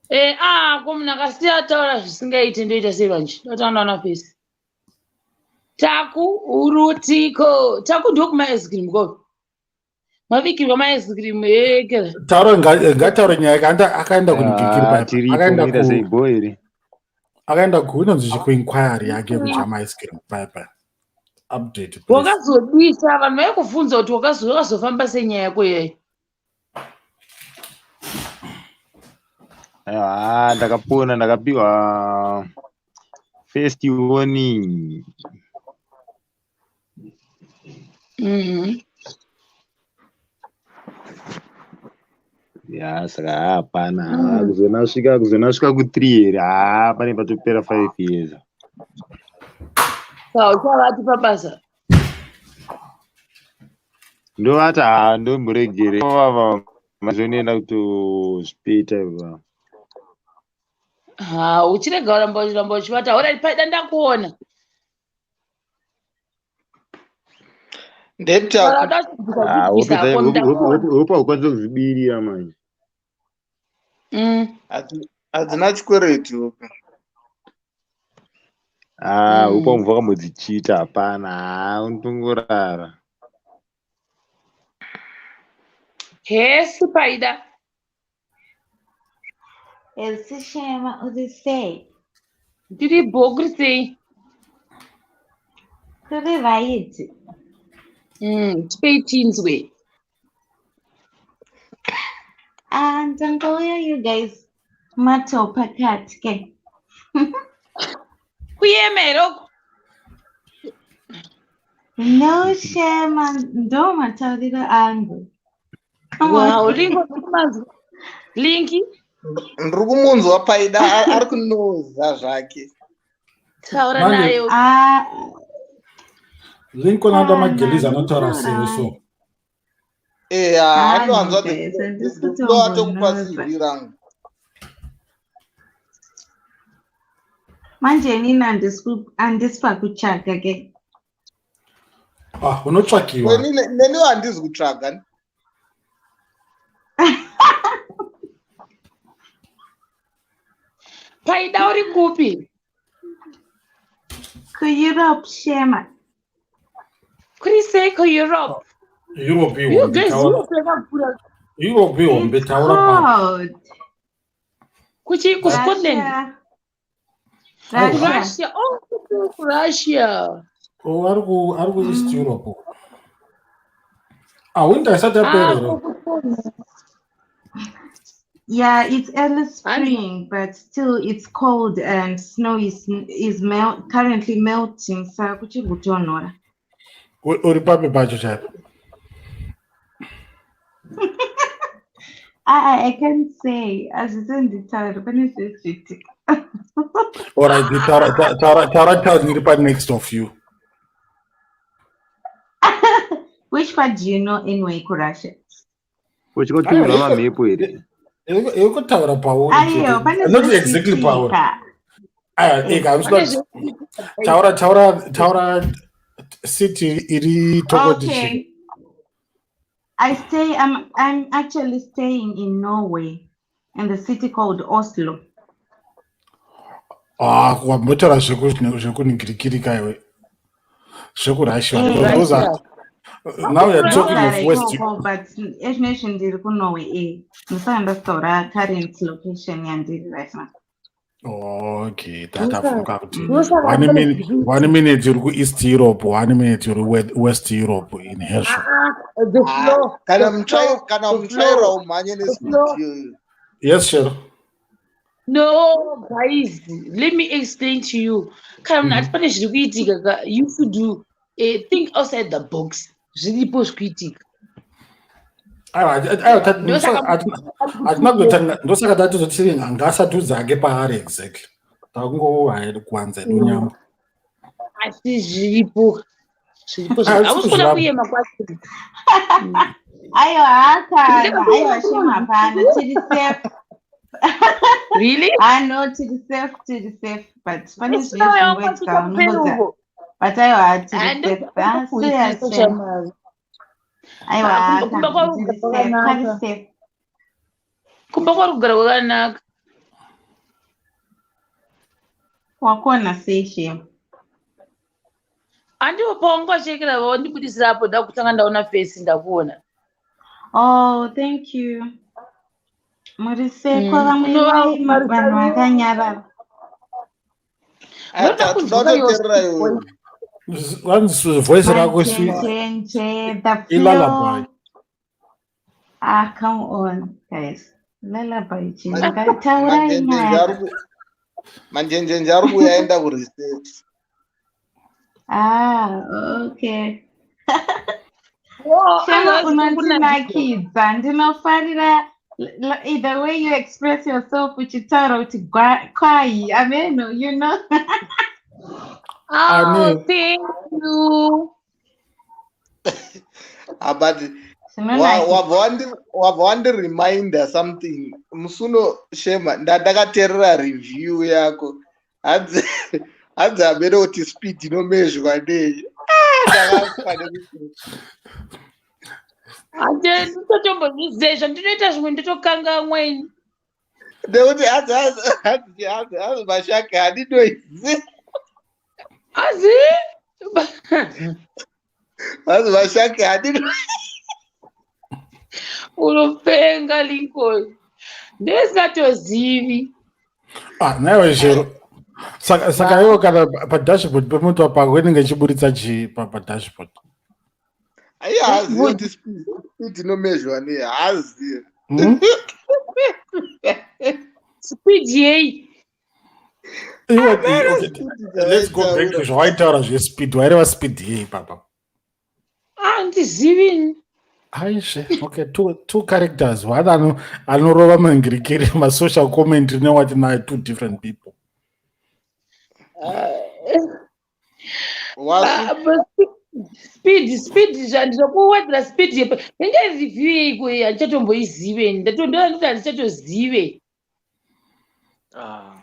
Eh, ah, ko munhu akasiya ataura zvisingaiti ndoita sei manje? Ndoda kutanga ndaona fesi. Taku urutiko. Taku ndokuma ice cream ko. Mavikirwa ma ice cream ekera. Taura ngataure nyaya yake akaenda kunigikiri Ah, paya. tiripo Akaenda munoita sei ku bho here? Akaenda ku inonzi chi kuinquiry yake yekudya ma ice cream paya paya. Update please. Wakazodisa vanhu vaikubvunza kuti wakazofamba sei nyaya yako iyoyo. Ah, ndakapona, ndakapiwa first warning. Ya, saka hapana. Kuzona svika ku3 here. Ah, pane patopera 5 years. Saka uchavati pabasa. Ndovati ha, ndomboregere. Vava mazonoenda kutozvipeta iva. Ha, uchirega kuramba uchivata. Alright, paida ndakuona. Ndepta Saka uda kubvisa Ah, kubvisa hako ndakuona. hope haukwanisi kuzvibirira manje. Hadzina chikwereti hope. Ah, hope Mm. wamubva wakambodzichita hapana. Ah, unotongorara. Hesi paida. Elsie Shema, uri sei? Ndiri bho kuri sei? Kuri right. Tipei tinzwe. Ah, ndangouya you guys matopakati ke. Kuyema here uko? No Shema, ndo matauriro angu. Come Wow, on. Linki kumanzwa. Linki, Ndiri kumunzwa paida ari kunoza zvake. taura Manje- naye. Ah, Lincoln anoda Ah, magelizi anotaura ndinotaura. sei so. Eh, Ah, anowanzwa guys, handisi ndoatokupa kutombonoza. CV rangu. Manje inini handisi pakutsvaga ke. Ah, unotsvakiwa. Neniwo handizi kutsvaga. Paida uri kupi? KuEurope Shema. Kuri sei kuEurope? Europe You ihombe guys, taura. Europe yakakura. Europe ihombe It's taura pa. cold. Kuchi kuScotland? Russia. Oh, Russia. Russia. Oh, kuRussia. Oh, ari ku East Europe. Ah, winter isati yapera Ah, here. kuScotland. Yeah, it's early And spring, but still it's cold and snow is currently melting. Saka kuchiri kutonhora. Uri papi pacho chaipo? I can't say. Hazvisenditauri pane zvezviitika. Alright, taura taura taura town iri pa next of you. Which part do you know anyway kuRussia? Uchikotumira mamhepo here? Iri kutaura pauri Aiyo, chete. pane Not exactly pauri. zvezviitika. Aya, ega, I'm pane not taura taura taura city iri tokoti chi. Okay. I'm actually staying in Norway in the city called Oslo. Ah, wambotaura zvekuningirikirika iwe. ZvekuRussia. Eh. Those are now you're talking Ndogara of West. ikoko, but ezvinezvi ndiri kuNorway eh. Ndisati ndasitaura current location yandiri right now. Okay, tatafunga kuti Ndosaka one pane minute, one minute uri kuEast Europe, one minute uri West Europe in hezvo. Ah, the Ah, flow, kana the mutsvairo flow, kana the mutsvairo flow. umhanye The nespeed flow. iyoyo. Yes, Shero. No, guys, let me explain to you. Kana munhu ati pane zviri kuitika ka, you should do think outside the box. Zviripo zviri kuitika. Aiwa, aiwa, Ndosaka hatina kuzoita, ndosaka tatozoti ngaasatiudza hake paari exactly. Takungokuwanza hedu nyama. Asi zviripo. Zviripo. Ah, Hausi kuda zviripo. kuyema kwacho. Aiwa hakana, aiwa shame hapana, tiri safe. Really? Ah no, tiri safe, tiri safe, but pane Snow zvinhu zvingoitika yakwasvika unongoza. kuperuko. But aiwa tiri Handi safe. Ah, serious shame. shamwari. Aiwa Ah, kumba hakana, kwari tiri kugara safe, pari kwakanaka. safe. Kumba kwari kugara kwakanaka. Wakona sei shame? Handiwo pawangachekera wandibudisira apo ndakutanga ndaona fesi ndakuona. Oh, thank you. Muri safe ko vamwe Unova vai vanhu vakanyarara. Munoda Tinoda kunzwa your kuteerera iwewe. Vanzi voice rako Manjenjenje, the ilullaby. flow. Ah, come on, guys. Lullaby chii? Taurai Manjenjenje nyaya. Manjenjenje ari kuuya aenda kuresearch. Ah, okay. Oh, Shema otherwise kukunakidza. unondinakidza. Ndinofarira the way you express yourself uchitaura kuti kwai ameno, you know. Oh, Ani thank you. Ah, but Zvinonakidza. wabva wandireminder something musuno shema ndakateerera review yako hanzi hanzi hamene kuti speed inomezhwa nei. Ah, ndakafa nekuti Hande nditotombozviziva zvandinoita zvimwe ndotokangamwa ini. Nekuti hanzi hanzi hanzi hanzi hanzi mashaka handinoizi. Azi? Hanzi mashaka handino. Unopenga Lincoln. Ndisingatozivi. Ah, naiwe Shero. Saka iwo kana padashboard pemoto pako inenge ichiburitsa chii padashboard? Aiye haazivi kuti speed inomezhwa nei, haazivi. Speed yei? Iwe, Hamene okay, speed let's go back to dzavaitaura. zvawaitaura zvespeed. Waireva speed yei papa? Handizivi ini. Aishe, okay, two characters. One anorova mangirikiri masocial commentary newati naye, two different people. Wasu Ah, but speed zvandinokuwedzera speed yepa inge review yeiko iyi handichatomboizive ini. Ndatondoti handichatozive. Ah.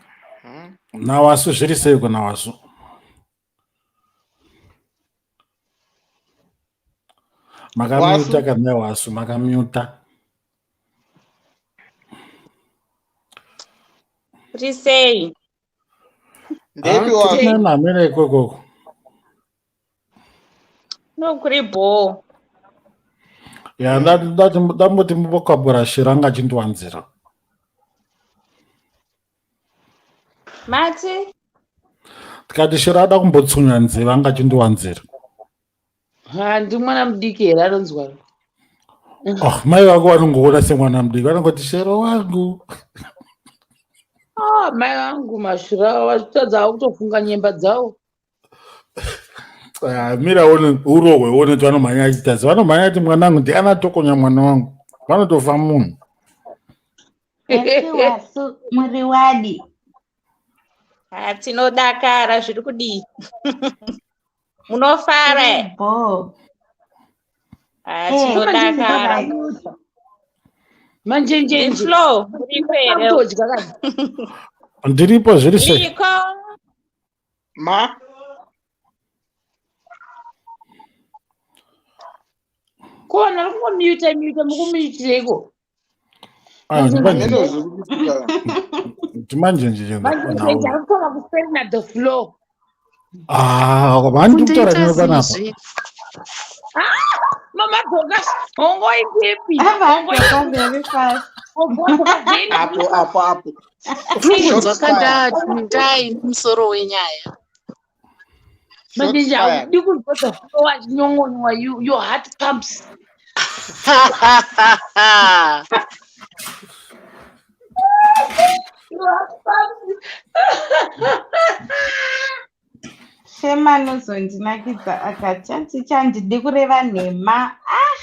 Nawasu zviri sei kuna Wasu? Makamuta Wasu kana Wasu makamuta. Kuri sei? Ndepi Ah, wasu? tiri nani amene ikokoko. No, kuri bho. Ya, ndati ndamboti mubokabura shira anga achindiwanzira. Mati? Tikati shira ada kumbotsunya nzeve anga achindiwanzira. Handi mwana mudiki here anonzwa. Oh, mai vako vanongoona semwana mudiki vanongoti Shero wangu. Ah, mai vangu mashura vachitadza kutofunga nyemba dzavo. Ah, mira one urohwe one kuti vanomhanya achitadza. Vanomhanya ati mwanangu ndiani atokonya mwana wangu. Vanotofa munhu. Esi wasu muri wadi. Ah, tinodakara zviri kudii? Munofara Tiri here? bho. Ah, Eh, tinodakara. right. Manjenjenje. Ndiflow, muriko here? Kutodya kana. Ndiripo zviri sei? Liko. Ma Ko vanhu vari kungomuta muta mukumutireiko? Ah, hamene ndimanjenje. zviri kuitika. Ndimanjenje Manjenjenje ari kutaura kuseri the floor. Ah, vandi kutaura Kundoita newe panapa. zizvi. Mama dzoka hongoitepi? Abva adzoka very fast. Apo apo apo. Kunzwa kandai musoro wenyaya. Manjenje haudi kunzwa the flow achinyongonywa, your heart pumps. Your heart pumps. Shema anozondinakidza akati hanzi chandidi kureva nhema. Ah,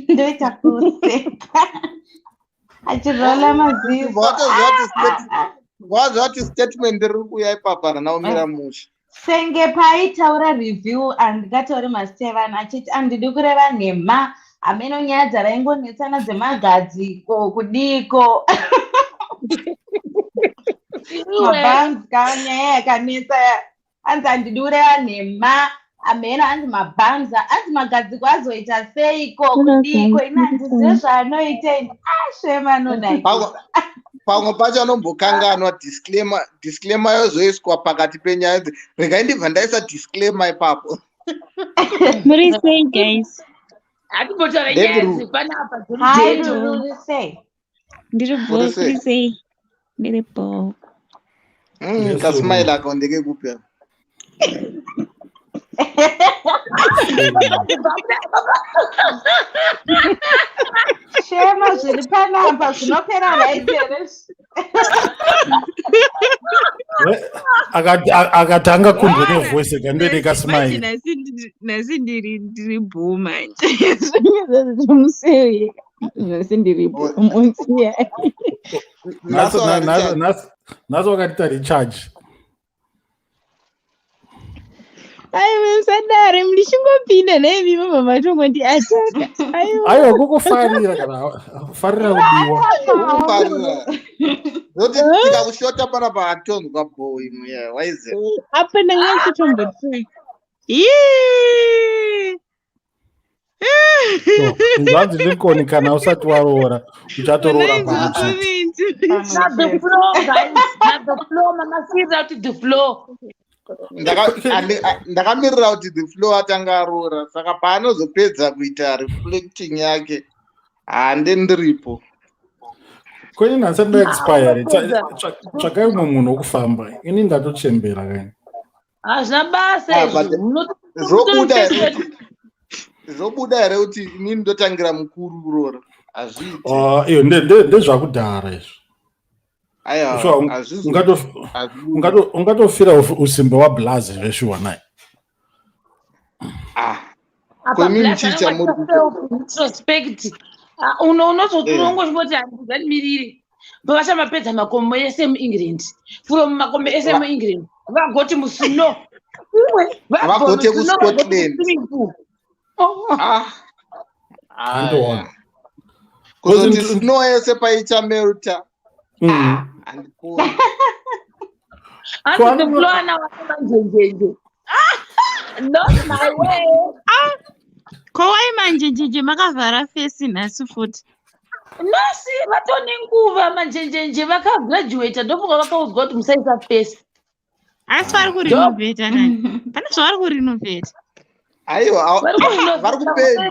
ndoita kuseka. Achirola maziso. Waziva kuti statement riri kuuya ipapa ranaomira mushe. Senge paaitaura review handingatauri mazita evanhu achiti handidi kureva nhema. Hameno nyaya dzavaingonetsana dzemagadziko kudiko. Mabhanzi ka nyaya yakanetsa hanzi handidi kureva nhema. Hameno hanzi mabhanza hanzi magadziko azoita seiko kudiko ini handizive zvaanoita ini. Ashema anonakidza. Pamwe pacho anombokanganwa disclaimer, disclaimer yozoiswa pakati penyaya idzi. Regai ndibva ndaisa disclaimer ipapo. Muri sei guys? Hatimbotaura nyaya dzepanapa. Hi Lulu, uri sei? Ndiri bho, Muri sei? kuri sei? Ndiri bho. Yes, Kasmile ako ndekekupi ako? Shema zviri panapa zvinopera right here? Akatanga kundwa nevoice kandoite kasmile. Nhasi ndiri bho manje. Zvimuseri. Nhasi ndiri bho munsiya. Nhasi wakati Nhasi wakatiita recharge. Aiwa musadaro ndichingopinda naimi mama matongondi ataka. Aiwa. Aiwa kukufarira kana farira kudiwa. Kufarira. Zoti tikakushota panapa hatonzwa bho imwe yayo waiziva. Apa ndanga ndichitombotsai. Yee. So, zvanzi Lincoln kana usati waroora uchatoroora pamwe chete. Na the flow guys, na the flow mamasirira kuti the flow. Ndakamirira kuti the flow atanga aroora saka paanozopedza kuita reflecting yake hande ndiripo. Kwenye nhasi ndaexpire tsvakai umwe munhu wokufamba ini ndatochembera kani. Hazvina basa Ah, izvi. but zvobuda here kuti inini ndotangira mukuru kuroora? Hazviiti. Ah, iyo ndezvakudhara izvi. Aiwa, Sure, hazvizi. Ungatofira usimbe wablazi zveshuwa naye. Ah, Apa kwemimi Black chii chamuri anongoita self introspect. Ah, unozoti unongochingoti handizandimirire. Pavachamapedza makomo ese muEngland. From makomo ese muEngland. Vagoti musnow. Imwe Vagote vagoti musnow, vagoti kuScotland. muswimming pool. Oh. Ah. Handiona. Kuzoti snow yese paichamelta handikoni. Hanzi the flow ana manjenjenje. Not my way. Ko wai manjenjenje makavhara fesi nhasi futi? Nasi vatone nguva manjenjenje vakagraduata ndofunga vakaudzwa kuti musaisa fesi. Asi vari kurinovheta nani? Pane zvavari kurinovheta. Aiwa, Vari kurinovheta. vari kupenda.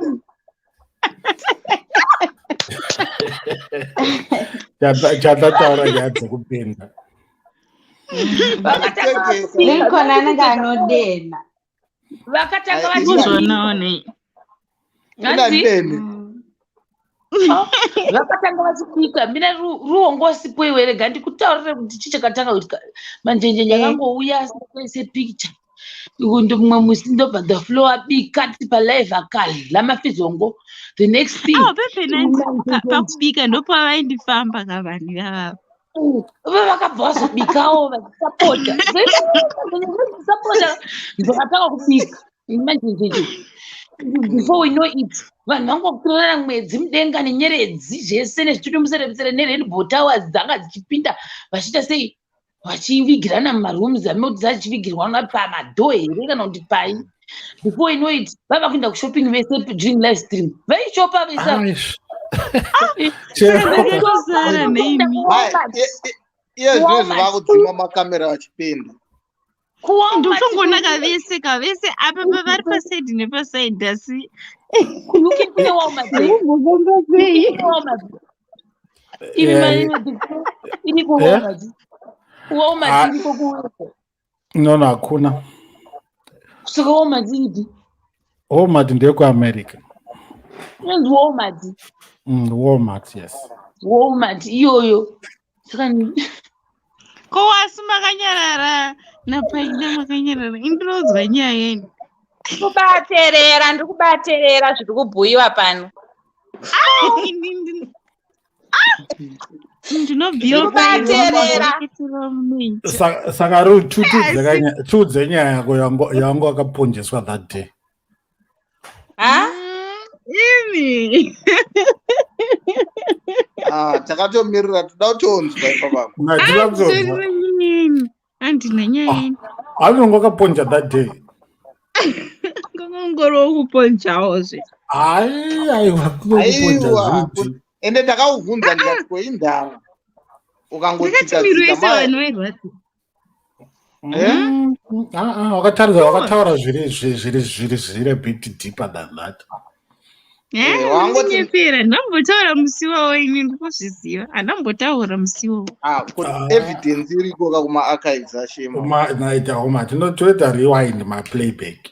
Chandataura nyaya dzekupenda. Vakatanga Kupfekesa. Lincoln anenge anodena. Vakatanga Ai, Kuzvionawo nei. Hanzi Inadene. vakatanga vachibika mina ruongosipo iwe rega ndikutaurire kuti chii chakatanga kuitika. Manjenjenje akangouya asikaise picture. Ndo mumwe musi ndobva the flow abika tiri palive akadla mafizongo. The next thing Awo pepe nanzi pakubika ndopavaindifamba kavanhu ivavavo. Ve vakabva vazobikawo vachisapota. Vachisapota ndokatanga kubika manjenjenje. Before we know it vanhu vangokwirana mwedzi mudenga nenyeredzi zvese nezvitutu museremusere nerainbow towers dzanga dzichipinda vachiita sei vachivigirana mumarooms amekuti dzachivigirwa pamadhoo here kana kuti pai. Before you know it vava kuenda kushopping vese during live stream vaishopa vese. Aish. Kuzara neimi. Vai, iye zvinezvi vakudzima makamera vachipenda. Ndotongonaka vese ka vese apa vari pasaidi nepasaidi asi kune Walmart. Kumbofamba sei? Imi Iriko Eh? Walmart. Walmart Ah. iriko kuUSA. No, hakuna. Saka Walmart iripi? Walmart ndeyekuAmerica. Inonzi Walmart. Walmart, yes. Walmart iyoyo. Saka Ko wasu makanyarara napaina makanyarara, indinonzwa nyaya yeni. Kubaterera, ndiri kubaterera zviri kubhuyiwa pano. Ah, ndinobviwa. Ndikubaterera. Saka ri tiudze nyaya yako yawanga wakaponjeswa that day. Ha? Imi. Ah, takatomirira, toda kutonzwa ipapapo. Natida kuzonzwa. Handina nyaya yeni. Anonga wakaponja that day. Ngongongorowo kuponjawozve. Ai, aiwa, kunokuponja. Aiwa, Zviri ende ndakaubvunza ndikati, koindava Ndakati miro ukangotsika yese vanhu vairwadza. Eh? Ah, ah, wakatarisa, wakataura zviri a bit deeper than that. Nyepera, ndambotaura musi wawo ini, ndikuzviziva, handambotaura musi wawo. Ah, kuti evidence iriko ka kuma-archives ashema. Naita homa tinotoita rewind, maplayback.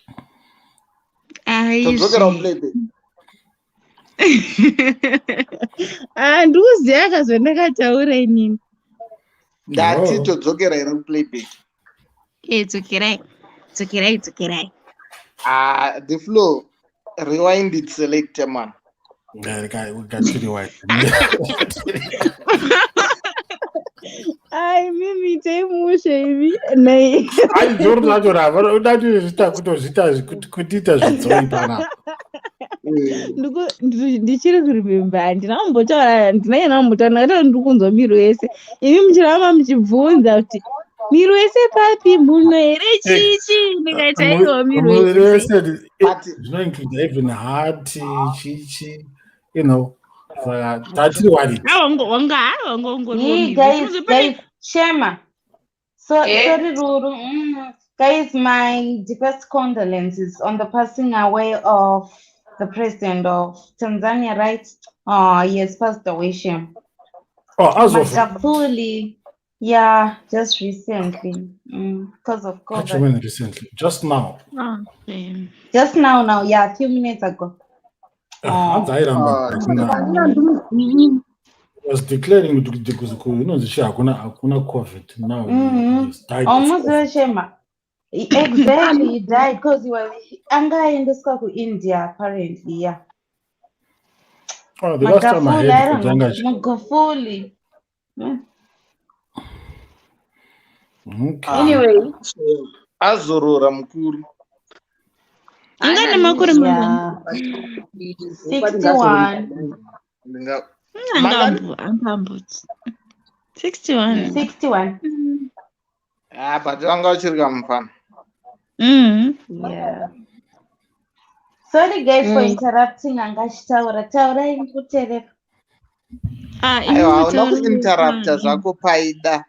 Todzokera kuplayback. Ah, ndikuziva akazondakataura inini. Ndati Oh. todzokera here kuplayback? E, dzokerai, dzokerai, dzokerai. Ah, the flow, rewind it, selector man. Ngati rewind. Ai, mimi itei mushe imi nai. Ai, dzoro racho rava uda kutozviita kutozviita kutiita zvidzoi panapa. Ndichiri kuremember, handina kumbotaura, handina nyana kumbotaura. Ndakataura ndiri kunzwa miro yese, imi muchiramba muchibvunza kuti miro yese papi, mhuno here, chichi. Ndikaita aiwa, miro Muviri yese. wese. But zvinoinclude even heart, chichi, saka tatiri worried. Wanga Hey, guys, guys, Shema. So Eh? sorry, Ruru. Guys, my deepest condolences on the passing away of the president of Tanzania, right? Oh, he has passed away, Shem. Oh, azofa? Magufuli. Yeah, just recently. Because of What you COVID. mean recently? Just now? Just now, now, yeah, a few minutes ago. Oh. Hanzi airamba Ah. hakuna, was declaring kuti inonzi chi, hakuna COVID now. He's died of Almost COVID. Shema. Exactly, he died because he was anga aendeswa kuIndia apparently, yeah. Oh, the last time I Magufuli, heard I kuti don't anga know. Magufuli. Okay. Anyway, Azorora mukuru. Anga nemakore mangani? Yeah. 61. Mangani? Angamboti 61. 61. Ah, but vanga vachiri kamufana. Yeah. Sorry guys for interrupting, angachitaura. Taurai, ndikuteerera. Ah, Aiwa, hauna kuinterrupta zvako, paida.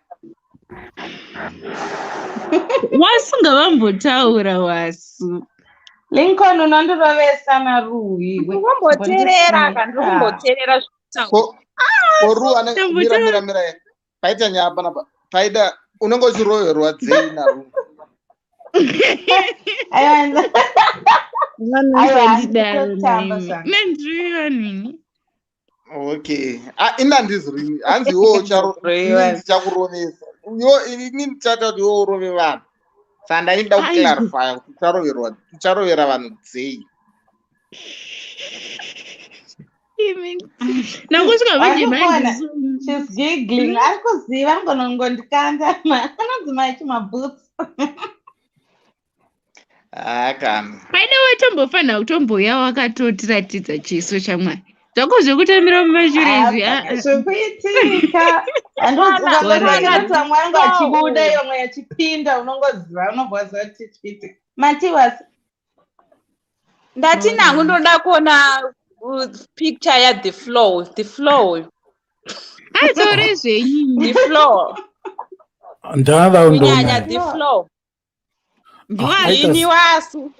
Wasunga vambotaura wasu. Lincoln, unondirovesa naruhi. Ndiri kumboteerera ka, ndiri kumboteerera zvekutaura. Koru ane mira, mira, mira, paita nyaya panapa. Paida, unenge uchiroverwa dzei naru? Aiwa, Vanondidaro. handikutamba zvangu. Nandiri vanhini. Okay, ah, ini handiziri, hanzi iwo Rovewa. ini ndichakurovesa yo, ini ndichata kuti iwo urove vanhu, saka ndaida Aiwa. kuclarifya kuti ucharoverwa, ucharovera vanhu dzei. Imi nakusvika manje. Arikuona. Manje. She's giggling. Ari kuziva, angonongondikanda anonzi maichi maboots. Ah, kana Paida watombofanira kutombouya wakatotiratidza chiso chamwari zvako zvekutambira mumashure izvi, ah, ah. Zvekuitika. Alright. Andozwa mwangu achibuda, yomwe yachipinda, unongoziva, unobvaziva kuti chiitika. Matiwas. Ndati nangu ndoda kuona picture ya the flow, the flow. Ataure zvenyu. The flow. Ndada Kunyanya undoona. the flow. Aita Ini wasu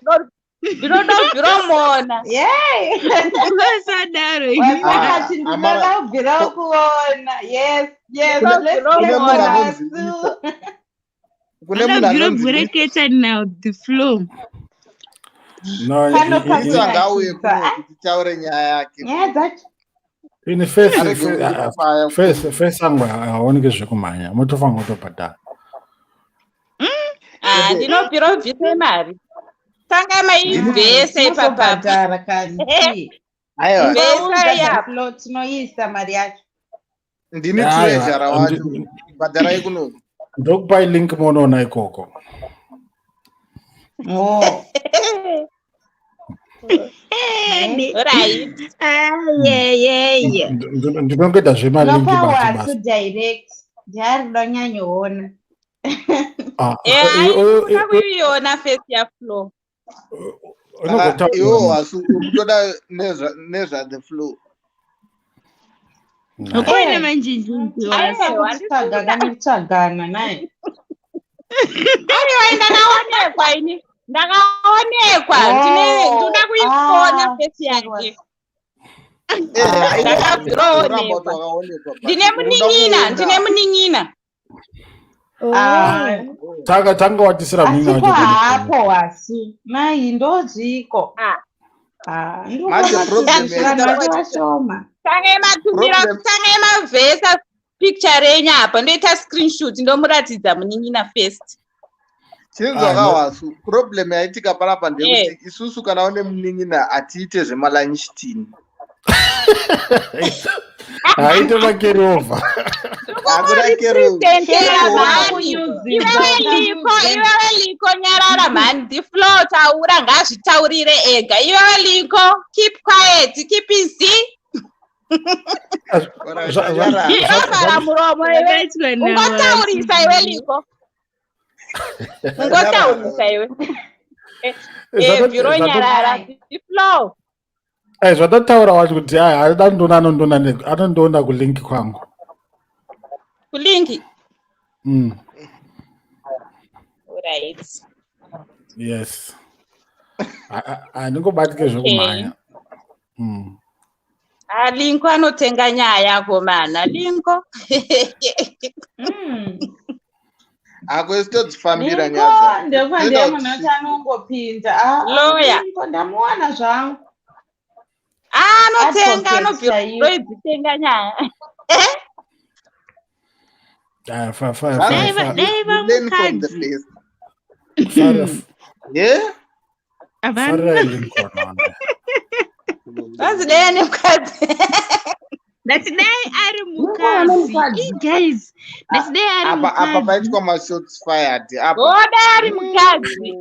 ndinoda kubvira Yay! Vasadaro. Wasakati Ah, Amara. ndinoda kubvira kuona. Yes. Yes, Kune- let's kune clap munhu for anonzi Wasu. Kune munhu anonzi Akabvira now the flow. No, Pano Lisa ngauye pakunakidza. kuno kuti taure nyaya yake. Nyaya dzacho. Ini first Arege kundifaya. first angu haoneki zvekumhanya, motofanira kutobhadhara. Ah, ndinobvira ubvise mari. Tanga maivhese ipapapa. Tinozobhadhara kani. Aiwa, Vesa yapo. Flow tinoiisa mari yacho. ndini Aiwa, treasurer wacho. Bhadharai kuno. Ndokupai link monoona ikoko. Oh. Right. Ayeyeye. Ndinongoita zvemalink Tinopa basi Wasu basi. direct. Ndiari kunyanyoona. Ah, Eh, eh, aikuda kuiona face yaflow. Saka iwe unogotaura. Wasu uri kutoda nezva the flow. Ukoina Eh. manjinjinji Wasu. Aiwa, Kutsvaga kana kutsvagana naye. Aiwa, ndakaonekwa ini. Ndakaonekwa. Oh, Ndinoda kuiona ah, face yake. Eh, Ndakabviraonekwa. uramba kuti wakaonekwa, but Ndine unoda munin'ina, kuona. ndine munin'ina. Ah, Tanga watisira munin'ina Asipo wacho. haapo Wasu. Mai ndozviko. Ah. Ah, Manje problem ndinoona vanhu vacho vashoma. Tangai matumira, tangai mavhesa picture renyu apa, ndoita screenshot ndomuratidza munin'ina first. Chinzwa Ah, ka no. Wasu, problem yaitika panapa ndeyekuti isusu kana une munin'ina hatiite zvemalunchtini. Haite macarry over. Hakuna carry over. Representera Kuona. mhani. Iwewe Liko, iwewe Liko, nyarara mhani. The flow taura ngazvitaurire ega. Iwewe Liko, keep quiet, keep easy. Alright, nyarara. Vavhara muromo iwe. Zvakaitwa Ungotaurisa iwe Liko. Ungotaurisa iwe. Eh, bviro nyarara. The flow. Zvatotaura wacho kuti ai anondiona anondiona kulink kwangu. Kulinki. Right. Yes. Handingobatike zvekumhanya. Ah, Linko anotenga nyaya komana. Linko. Hakwesi todzifambira Linko nyaya. ndopa ndiye munhu kuti anongopinda. Ah, ah, Lawyer. Linko ndamuwana zvangu. Anotenga, Advocate anobvira chaiyo. ndoidzitenga nyaya. Ah, fa- fa- Dai fa- fa- dai Learn from the vamukadzi. best. Fara- Yeah? Havana. Farirai Lincoln wanda. Vanzi dai ane mukadzi. Ndati dai ari Lincoln ane mukadzi. mukadzi. Ii, guys. Ndati dai ari Apa apa mukadzi. paitwa mashots fired. Apa. Oh, dai ari mukadzi.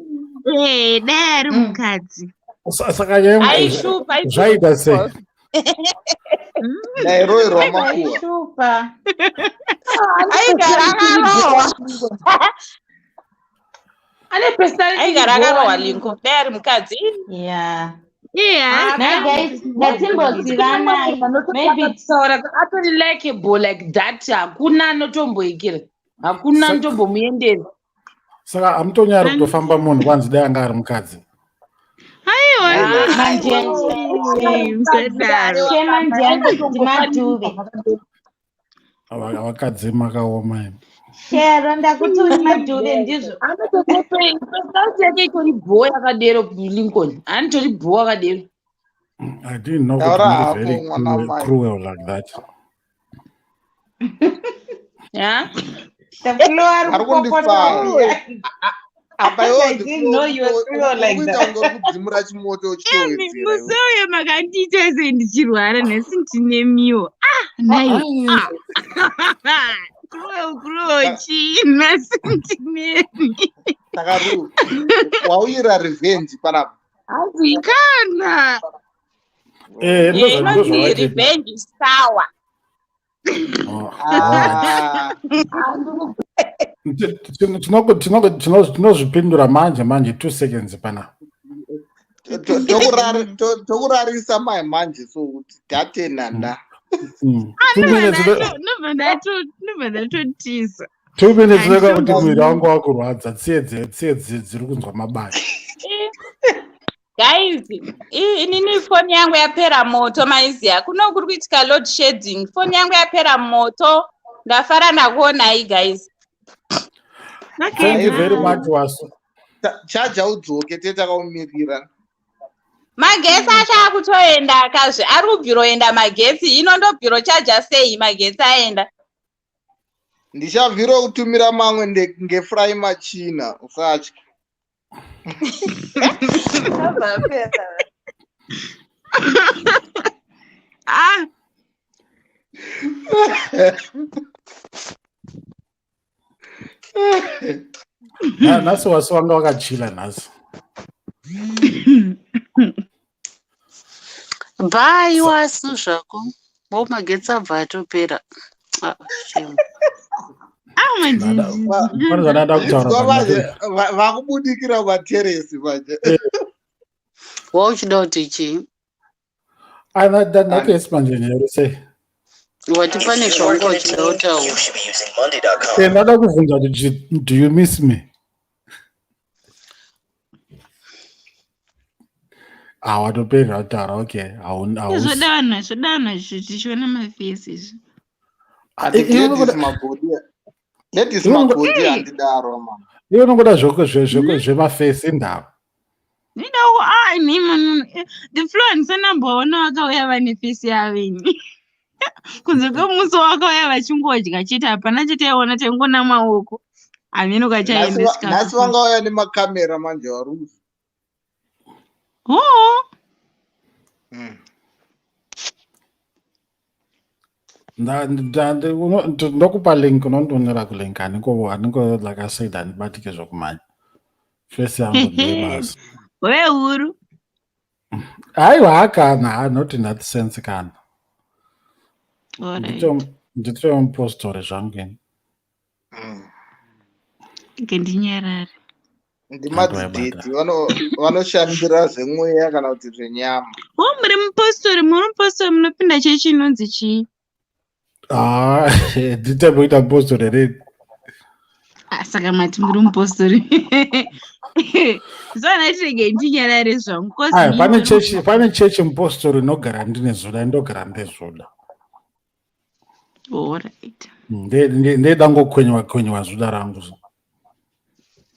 Eh, dai ari mukadzi. Saka nyaya Aishupa. zvaita sei? Ndairoerwa makuwa. Aishupa. Aigara akarohwa. Ane personality Aigara iri akarohwa bhowa. Linko. Dai ari mukadzi. Yeah. Yeah. Now guys, ngatimbozivanai. Maybe Taura atori likeable like that, hakuna anotomboikira, hakuna anotombomuendera. Saka hamutonyari kutofamba munhu kwanzi dai anga ari mukadzi. Aiwa. Manjenje. Musadaro. Shema ndiani ndimadhuve. Vakadzi makaoma imi. Shero ndakuti uri madhuve ndizvo. Personality yake itori bho yakadero. Lincoln anitori bho akadero. I didn't know kuti Taura muri hako, very mwana wamai. cruel like that. Yeah? The flow ari Ari kundifaya. kupopota. Apa iwewe I didn't know you were cruel like ukuita that. kunge uri kudzimura chimoto Imi uchitowedzera iwe. musi uyo makandiita sendichirwara nhasi ndine miwo. Ah, nai. Ah. Cruel, cruel chii nhasi ndinemi. Saka wauyira revenge panapa. Hanzi Kana. Eh, Inonzi ndozvavaita. revenge is sour. Oh, alright. Ah, Tinozvipindura manje manje, 2 seconds pana. Tokurarisa mai manje so kuti datenanda. 2 minutes. Ndobva ndatotiza. 2 minutes rega kuti mwiri wangu wakurwadza, tsiye tsiye dziri kunzwa mabayo. Guys, inini foni yangu yapera moto. Maiziya kuno kuri kuitika load shedding, foni yangu yapera moto. Ndafara nakuonai guys. Thank you very much, Wasu. Chaja udzoke tete takaumirira. Magetsi acho akutoenda kazve ari kubviroenda magetsi hino ndobvirochaja sei magetsi aenda. Ndichabvira kutumira mamwe ngefry machina usatya. Ah. Nhasi wasi wanga wakachila nhasi. Bye wasu zvako. Bo magetsi abva atopera. Ah, shame. Pane zvandada kutaura. Vakubudikira pateresi manje. Wauchida kuti chii? Ndati manje nyero sei? Wati pane zvawanga uchida kutaura. Eh, ndada kubvunza kuti do you miss me? Ah, watopedza kutaura okay. Zvoda vanhu zvoda vanhu tichiona mafesi izvi. Ladies magodi handidaro man. Iwe unongoda zvemafesi indava. Ndinodawo ah ini munhu the floor ndisanamboona vakauya vane fesi yavo ini. Kunze kwemusi wakauya vachingodya chete hapana chataiona taingona maoko. Hameno kwachaenda chikafu. Nhasi vangauya nemakamera manje varuzi. Hoo. Ndokupa link unondionera kulink handingo handingo like I said handibatike zvokumhanya. Face yangu ndeyebasa. Wehuru. Aiwa kana not in that sense kana. Nditove mupostori zvangu ini. Ngendinyarare. Ndimadzidhedhi vanoshandira zvemweya kana kuti zvenyama. Wo muri mupostori, muri mupostori munopinda chechi inonzi chii? Ah, nditemboita mupostori here? Ah, saka mati muri mupostori. Zona tirege ndinyarare zvangu. Aya, pane chechi, pane chechi mupostori inogara ndine zuda, ndogara ndezuda. Alright. Ndeda ngokwenywa kwenywa zuda rangu.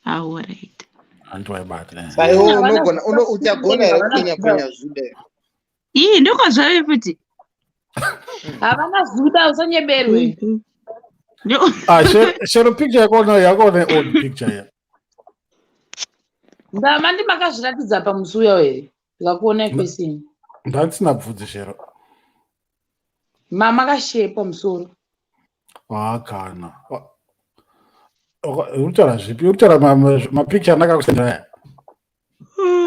Alright. Andiwaibata. Saka iwe unogona uchagona here kukwenya kwenya zuda? Ii ndiko zvave futi. Havana zuda usanyeberwe. Ah, shero picture yako yako ne old picture ya. Ndama ndimakazviratidza pamusi uya here? Ndikakuona kwesini. Ndandisina bvudzi shero. Mama akashepa musoro. Wakana. Uri kutaura zvipi? Uri kutaura mapicture andakakusendera aya?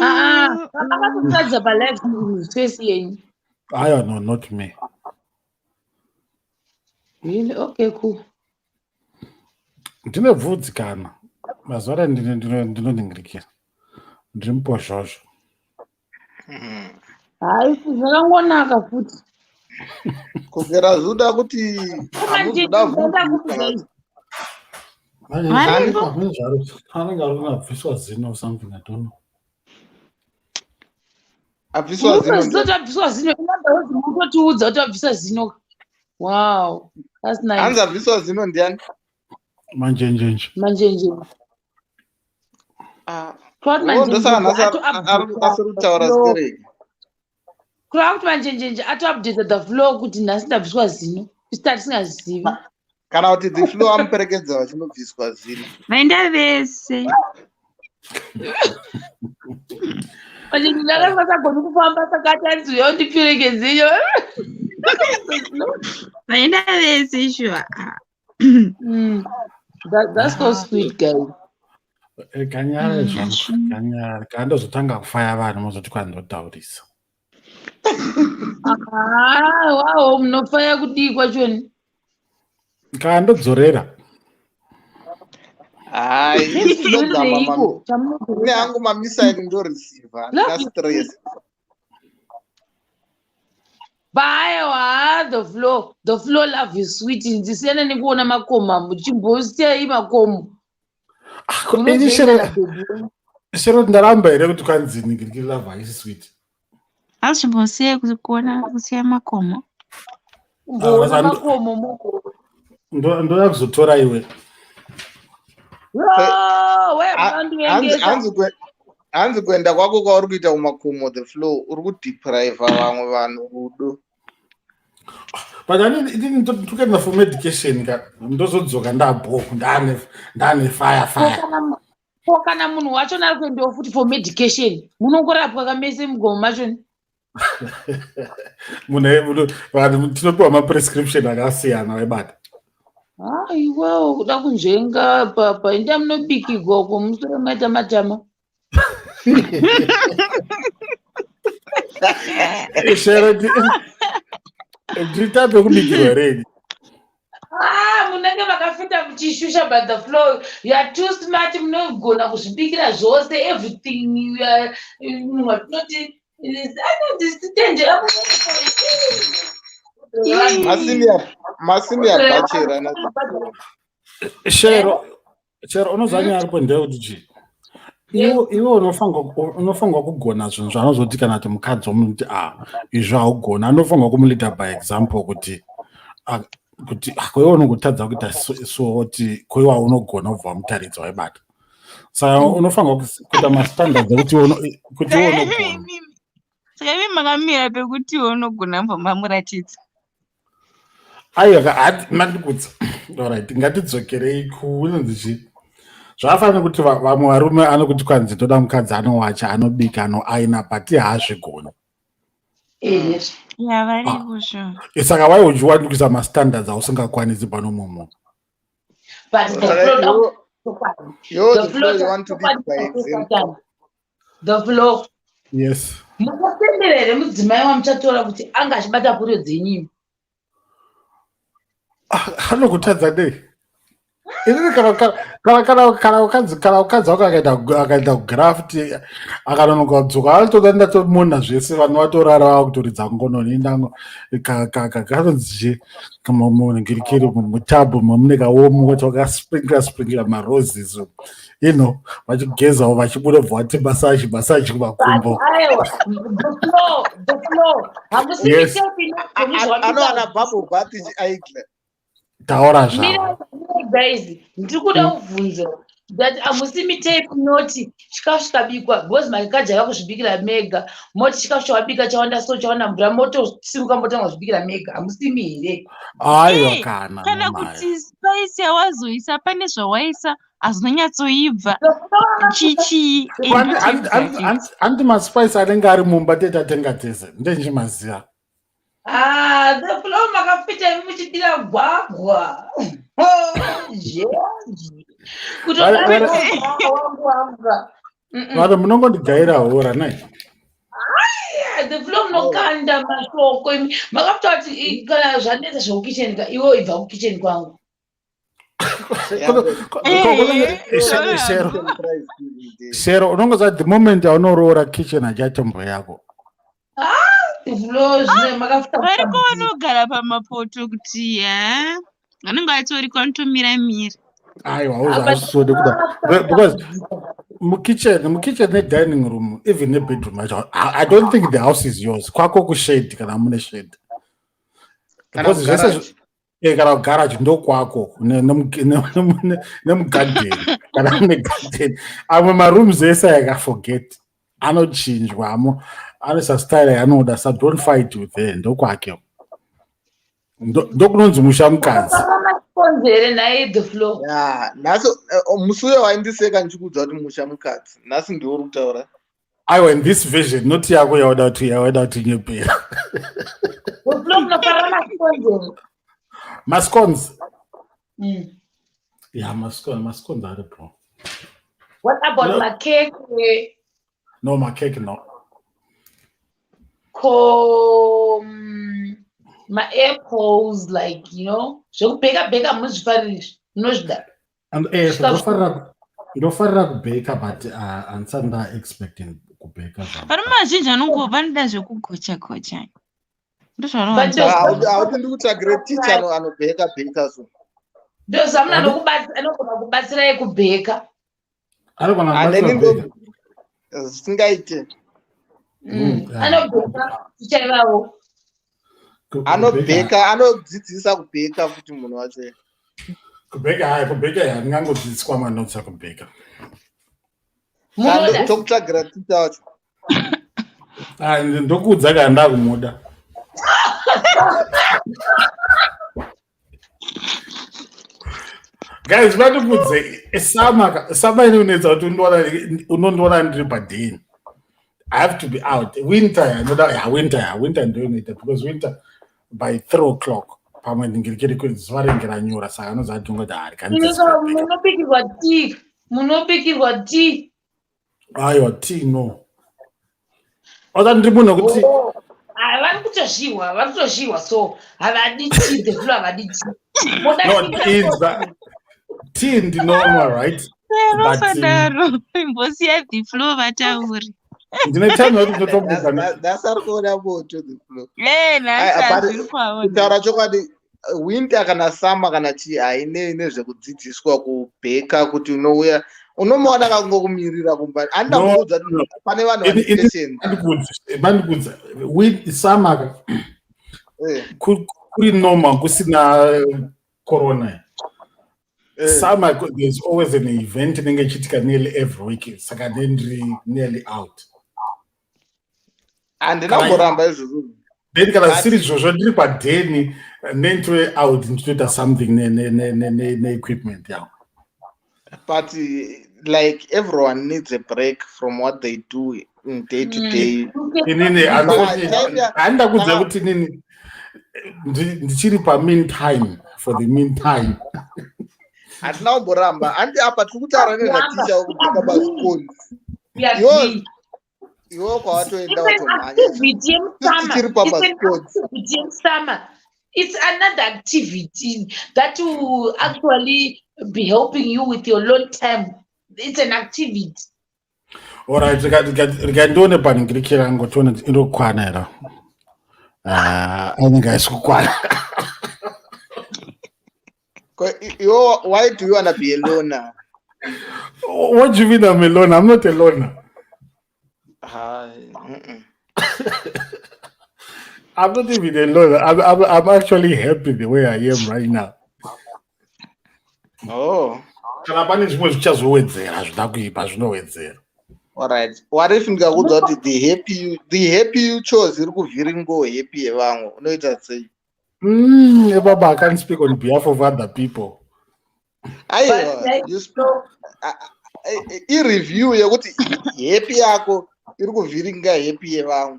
Ah, makatoratidza palive face yenyu. Aiwa, no, not me. Really? Okay, cool. Ndine bvudzi kana. Mazuva ano ndinoningirikira. Ndiri mupozhozho. Hayi, zvakangonaka futi. Kugera zuda kuti hamuzoda bvudzi. Anenge ari kunabviswa zino or something, I don't know. Abviswa zino. Unozoti abviswa zino, unototiudza kuti abvisa zino. Wow, that's nice. Hanzi abviswa zino ndiani? Manjenjenje. Manjenjenje. Ah. Ndosaka nhasi asiri kutaura stereki. Kureva kuti manjenjenje atoupdate the flow kuti nhasi ndabviswa zino. Isu tatisingazivi. Kana kuti the flow amuperekedza vachinobviswa zino. Vaenda vese. Manjenjenje akasingagoni kufamba saka ati anzi uya undiperekedze iyo. Vaenda vese sure. That's so sweet guys. Kanyare zvangu, kanyare. Kana ndozotanga kufaya vanhu mozoti kwandotaurisa. Ah, wow, munofaya kudii kwachoni? Kana ndodzorera. Hayi, ndogama mami. Hangu mamisaili ndoreceiver, handina stress. Baiwa, the flow, the flow love is sweet. Ndisiyana nekuona makomo, muchimbosiyai makomo. Ini shero ndaramba here kuti kwanzi ningirikiri love haisi sweet. Achimbosiye kuona kusiya makomo. Kumboona makomo moko. Ndoda kuzotora iwe. Hanzi kuenda kwako kwauri kuita kumakomo, The Flow, uri kudepriva vamwe vanhu rudo. But inini ndikuenda for medication ka, ndozodzoka ndabho, ndane fire fire. Ko kana munhu wacho ari kuendawo futi for medication, munongorapwa kamese mugomo machoni? Munhu, vanhu tinopiwa maprescription akasiyana, waibata. Aiwawo kuda kunzvenga papa, enda munobikigwa uko, musoro maita matama. Shero, ndiri type yekubikirwa here? Ah, munenge makafita muchishusha, but The Flow, you are too smart, munogona kuzvibikira zvose, everything. You are munhu watinoti anondisitende. Masenior bachelor. Shero, Shero, unozanya aripo ndeyekuti chii? Iwe unofanirwa kugona zvinhu zvaanozoti kana kuti mukadzi womunhu kuti, "A, izvo haugona." Anofanirwa kumuleada by example kuti koiwe unongotadza kuita so, kuti koiwa unogona, ubva wamutaridza, waibata. Saka unofanirwa kuita mastandards ekuti kuti iwe unogona. Saka imi makamira pekuti iwe unogona, mbva mamuratidza. Aiwa, mandikudza. Alright, ngatidzokerei kunonzi chii. Zvakafanira kuti vamwe varume anokuti kwanzi toda mukadzi anowacha, anobika, anoaina, but haazvigoni. Ya, variko sure. Saka why would you want kuisa mastandards ausingakwanisi pano mumwe munhu? But the Flow, Yo, The The Flow, Flow, you want to lead by example. The Flow. Yes. Mungatendera here mudzimai wamuchatora kuti anga achibata puro dzenyini? Anokutadza nei? Inini kana ukadzi wako akaenda kugraft, akanonoka kudzoka, anotoda ndatomona zvese, vanhu vatorara, vakutoridza ngononi, ndango kanonzi chi, munhingirikiri, mutabhu mamune kaomo kuti wakasprinkla sprinkla maroses, vachigezawo, vachibuda, bva vati massage massage kumakumbo. Aiwa, The Flow, The Flow, hamusi mitepi. Anowana bubble bath aigla. Taura zvavo. Guys, ndiri kuda kubvunza that hamusi mitepi noti chikafu chikabikwa, because makajaiva kuzvibikira mega, moti chikafu chawabika chawanda, so chawanda mvura, motosimuka motanga kuzvibikira mega. Hamusimi here? Aiwa, kana Kana nomaya. Kuti spice yawazoisa pane zvawaisa hazvinonyatsoibva, chichii. Handi maspice anenge ari mumba tetatenga tese, ndenjimaziva. Ah, The Flow, makafita imi muchidira gwagwa zhenji. Kutowangu wanga. Vanhu munongondigaira hora nai. The Flow, munokanda mashoko imi. Makafita kuti kana zvanetsa zvekukicheni ka, iwe ibva kukicheni kwangu. Shero, Shero, unongoziva the moment yaunoroora, kitchen hachatombo yako. The Flow, zvine makafita. Variko vanogara pamapoto kuti ha, vanenge vatoriko, vanotomira mira. Aiwa, hausisode kuda, because mukitchen nedining room, even nebedroom yacho, I don't think the house is yours. Kwako kushed, kana mune shed, because zvese kana kugarage ndokwako, nemugadheni kana mune gadheni. Amwe marooms ese akaforget, anochinjwamo, anoisa style yaanoda. Sa don't fight with her, ndokwake, ndokunonzi musha mukadzi. Konzere naye, The Flow. Ya, nhasi musi uyo waindiseka ndichikuudza kuti musha mukadzi, nhasi ndiwo uri kutaura. Aiwa, in this version, not yako yauda kuti nyepera. The Flow, munofarira masponzere? Mascones? Ya, mascones aripo. What about No. makeke? No, makeke no. Ko ma-apples, like, zvekubheka bheka, munozvifarira izvi? Munozvida? And ndofarira kubheka, but handisati ndaexpecting kubheka zvangu. Varume vazhinji vanongo vanoda zvekugocha gocha, But ndozvavanowanza. Hauti ndikutsvagire ticha anobheka bheka so. Ndozamunhu anogona kubatsirai kubheka. Anogona Handeni. kubatsira kubheka. Zvisingaite. Yeah. Anobheka ticha ivavo. Kubheka. Anobheka, anodzidzisa kubheka futi munhu wacho. Kubheka, hayi, kubheka handingangodzidziswa manotes akubheka. Munoda? Tokutsvagira ticha wacho. Ah, ndokuudza kana ndakumuda. Guys, vandikudze sama sama inonetsa kuti unondiona ndiri padeni. I have to be out. Winter, ndoda ya winter, ya winter ndoinoita because winter by 3 o'clock pamwe ndingirikiri kuti zuva ringe ranyura, saka anoza tingoti hari. Munobikirwa tea, munobikirwa tea? Aiwa, tea no. Oza ndiri munhu wekuti Oh, ah, vari kutozviwa, vari kutozviwa, so havadi tea, the flu, havadi tea. Moda No, tea? inzwa, tea ndinomwa, right? But, Rosadaro, imbosiya the flow vatauri. Ndine time yekuti ndotomuka. Nhasi ari kuona moto the flow. Eh, nhasi Ai, hazviri kwaona. Kutaura chokwadi, winter kana summer kana chii hainei nezvekudzidziswa kubheka, kuti unouya unomuona kangokumirira kumba. Handida No, kuudza kuti no. pane vanhu vane patience. Bandikudza, summer kuri normal, kusina corona, summer there's always an event inenge ichiitika nearly every week, saka ndendiri nearly out. Handina kumboramba izvozvo. Then kana zvisiri izvozvo, ndiri padheni, nenditove out ndichitoita something neequipment yangu. But like everyone needs a break from what they do in day to day. Inini Saka, handida kudza kuti inini ndichiri pamean time for the mean time. Hatina kumboramba, handi apa tiri kutaura nezvaticha wekubheka mascones. We agree. Iwo kwawatoenda It's an watomhanya. activity yemusummer. Tichiri It's an pamascones. activity yemusummer. It's another activity that will actually be helping you with your long time. It's an activity. Alright, rika ndione panhingiriki rangu, tione kuti inokwana here. Ah, anenge haisi kukwana. Iwo, why do you wanna be a loner? What do you mean I'm a loner? I'm not a loner. Hai, I'm not even a loner. I'm actually happy the way I am right now. Oh. Kana pane zvimwe zvichazowedzera, zvida kuipa zvinowedzera. Alright, what if ndikakuudza kuti the happy you chose iri kuvhiringo happy yevamwe, unoita sei? Baba, I can't speak on behalf of other people. Aiwa, But like, you speak ireview yekuti happy yako iri kuvhiringa happy yevamwe.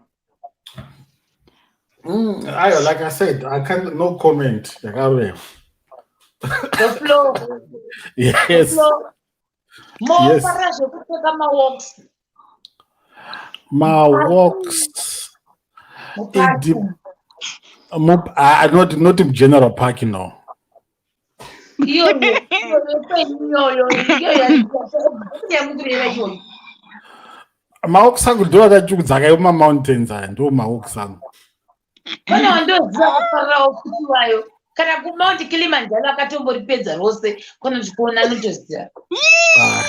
Aiwa, like I said, I can't, no comment. Yakareva. The flow. Yes. Flow. Yes. Mofarira zvekupfeka mawalks? Mawalks. Mupark. Not in general park, no. Iyoyo iyoyo iyoyo yamukureva iyoyo. Mawalks angu ndo akachikudzaka emamountains aya, ndo mawalks angu. Pane wandoziva kufarirawo futi wayo kana kuMount Kilimanjaro, akatomboripedza rose kana zvikuona, anotoziva. Ah,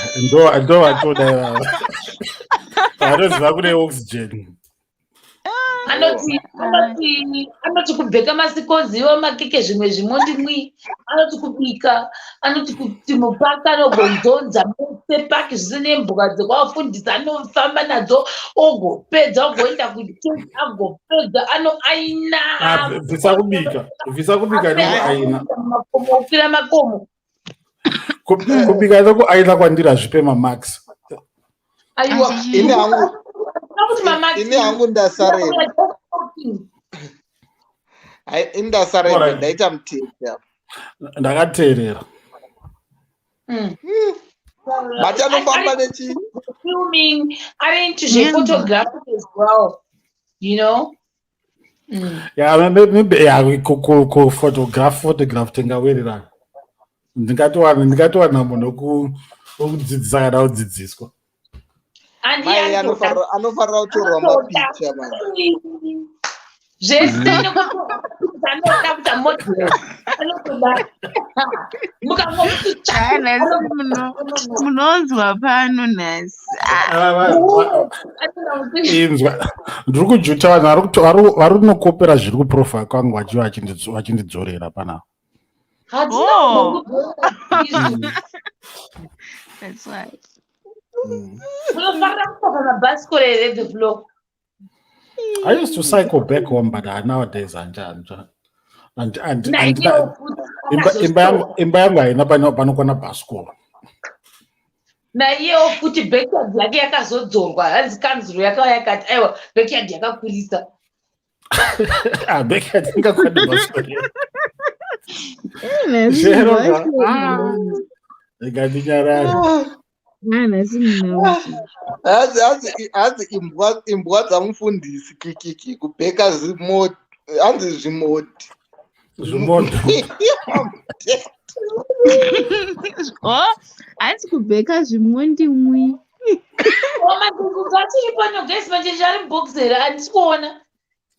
ndo vatoda ivava vanoziva kune oxygen. Anoti kubheka masikoziwa, makeke, zvimwe zvimondimwi, anoti kubika, anoti kuti mupaka anogonzonza mose paki zvise nembwa dzekuvafundisa, anofamba nadzo, ogopedza, ogoenda kuchechi, agopedza, anoaina. Ah, bvisa kubika, bvisa kubika nekuaina. Makomo, okwira makomo. Kubika nekuaina kwandiri hazvipe mamarks. Aiwa. Ini hangu Kuti mamarks. Ini hangu ndasarenda. Hai, ini ndasarenda. Ndaita mutete apa. Ndakateerera. But anofamba nechi Filming, ari into zvephotography as well. Yeah, maybe, yeah, kuphotograph, photograph tingawirirana. Ndingatowana munhu wokudzidzisa kana kudzidziswa. And Mai iye anofarira kutorwa mapicha manje. Zvese nekuti anoda kuita model, anotoda mukangomuti. Ah, nhasi munonzwa pano nhasi. Ah, Inzwa, ndiri kujuta vanhu vari kunokopera zviri kuprofile kwangu vachindidzorera panapa. Hatina Oh. kumbokubvunza izvi. That's why. Unofanira kupaka mabhasikoro here, The Flow? I used to cycle back home, but nowadays and and and Naiyewo futi imba yangu imba yangu haina panokwana bhasikoro. Naiyewo futi backyard yake yakazodzorwa. Hanzi kanzuro yakauya yakati, "Aiwa, backyard yakakurisa." Ah, backyard ingakwani bhasikoro. Nhasi Shero, munhu ah. Ikandinyarara. Ah, nhasi munhu. Hanzi imbwa dzamufundisi kikiki kubheka zvimodhi, hanzi zvimodhi. Zvimodho. Oh, hanzi kubheka zvimondi mwi. Manjenjenje achiri pano, guys? Manjenjenje ari mubhokisi here? Handisi kuona.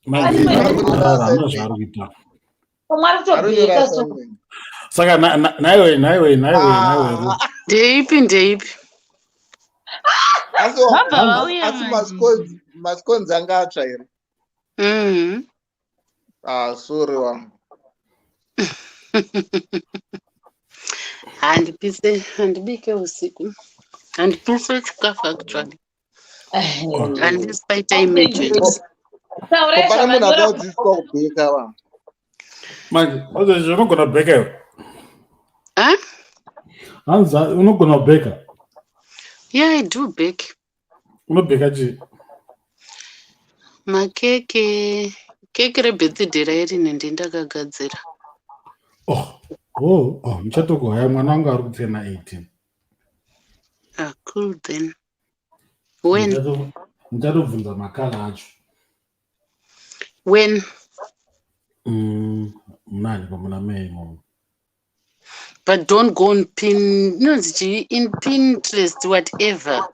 Manje hamuna zvaari kuita. Pamwe ari kutobheka so. Saka naiwe, naiwe, naiwe, naiwe Ru. Ndeipi, ndeipi? Asi Vabva vauya asi manje. Mascones anga atsva here? Mhm. Ah, sorry wangu. Handipise, handibike usiku, handipise chikafu actually, handisi paita emergency. Taurai. Ko pane munhu Zvamanyora. akadzidziswa kubheka vanhu? Manje manje unogona kubheka iwe? Ah? Hanzi unogona kubheka? Yeah, I do bake. Unobheka chii? Makeke, keke rebirthday rairine ndindakagadzira. Oh, muchatokuhaya, mwana wangu ari kutena 18. Ah, cool then. When? Muchatobvunza makala acho. When? Munani ko muna May imomo. But don't go on pin, inonzi chii, in Pinterest, whatever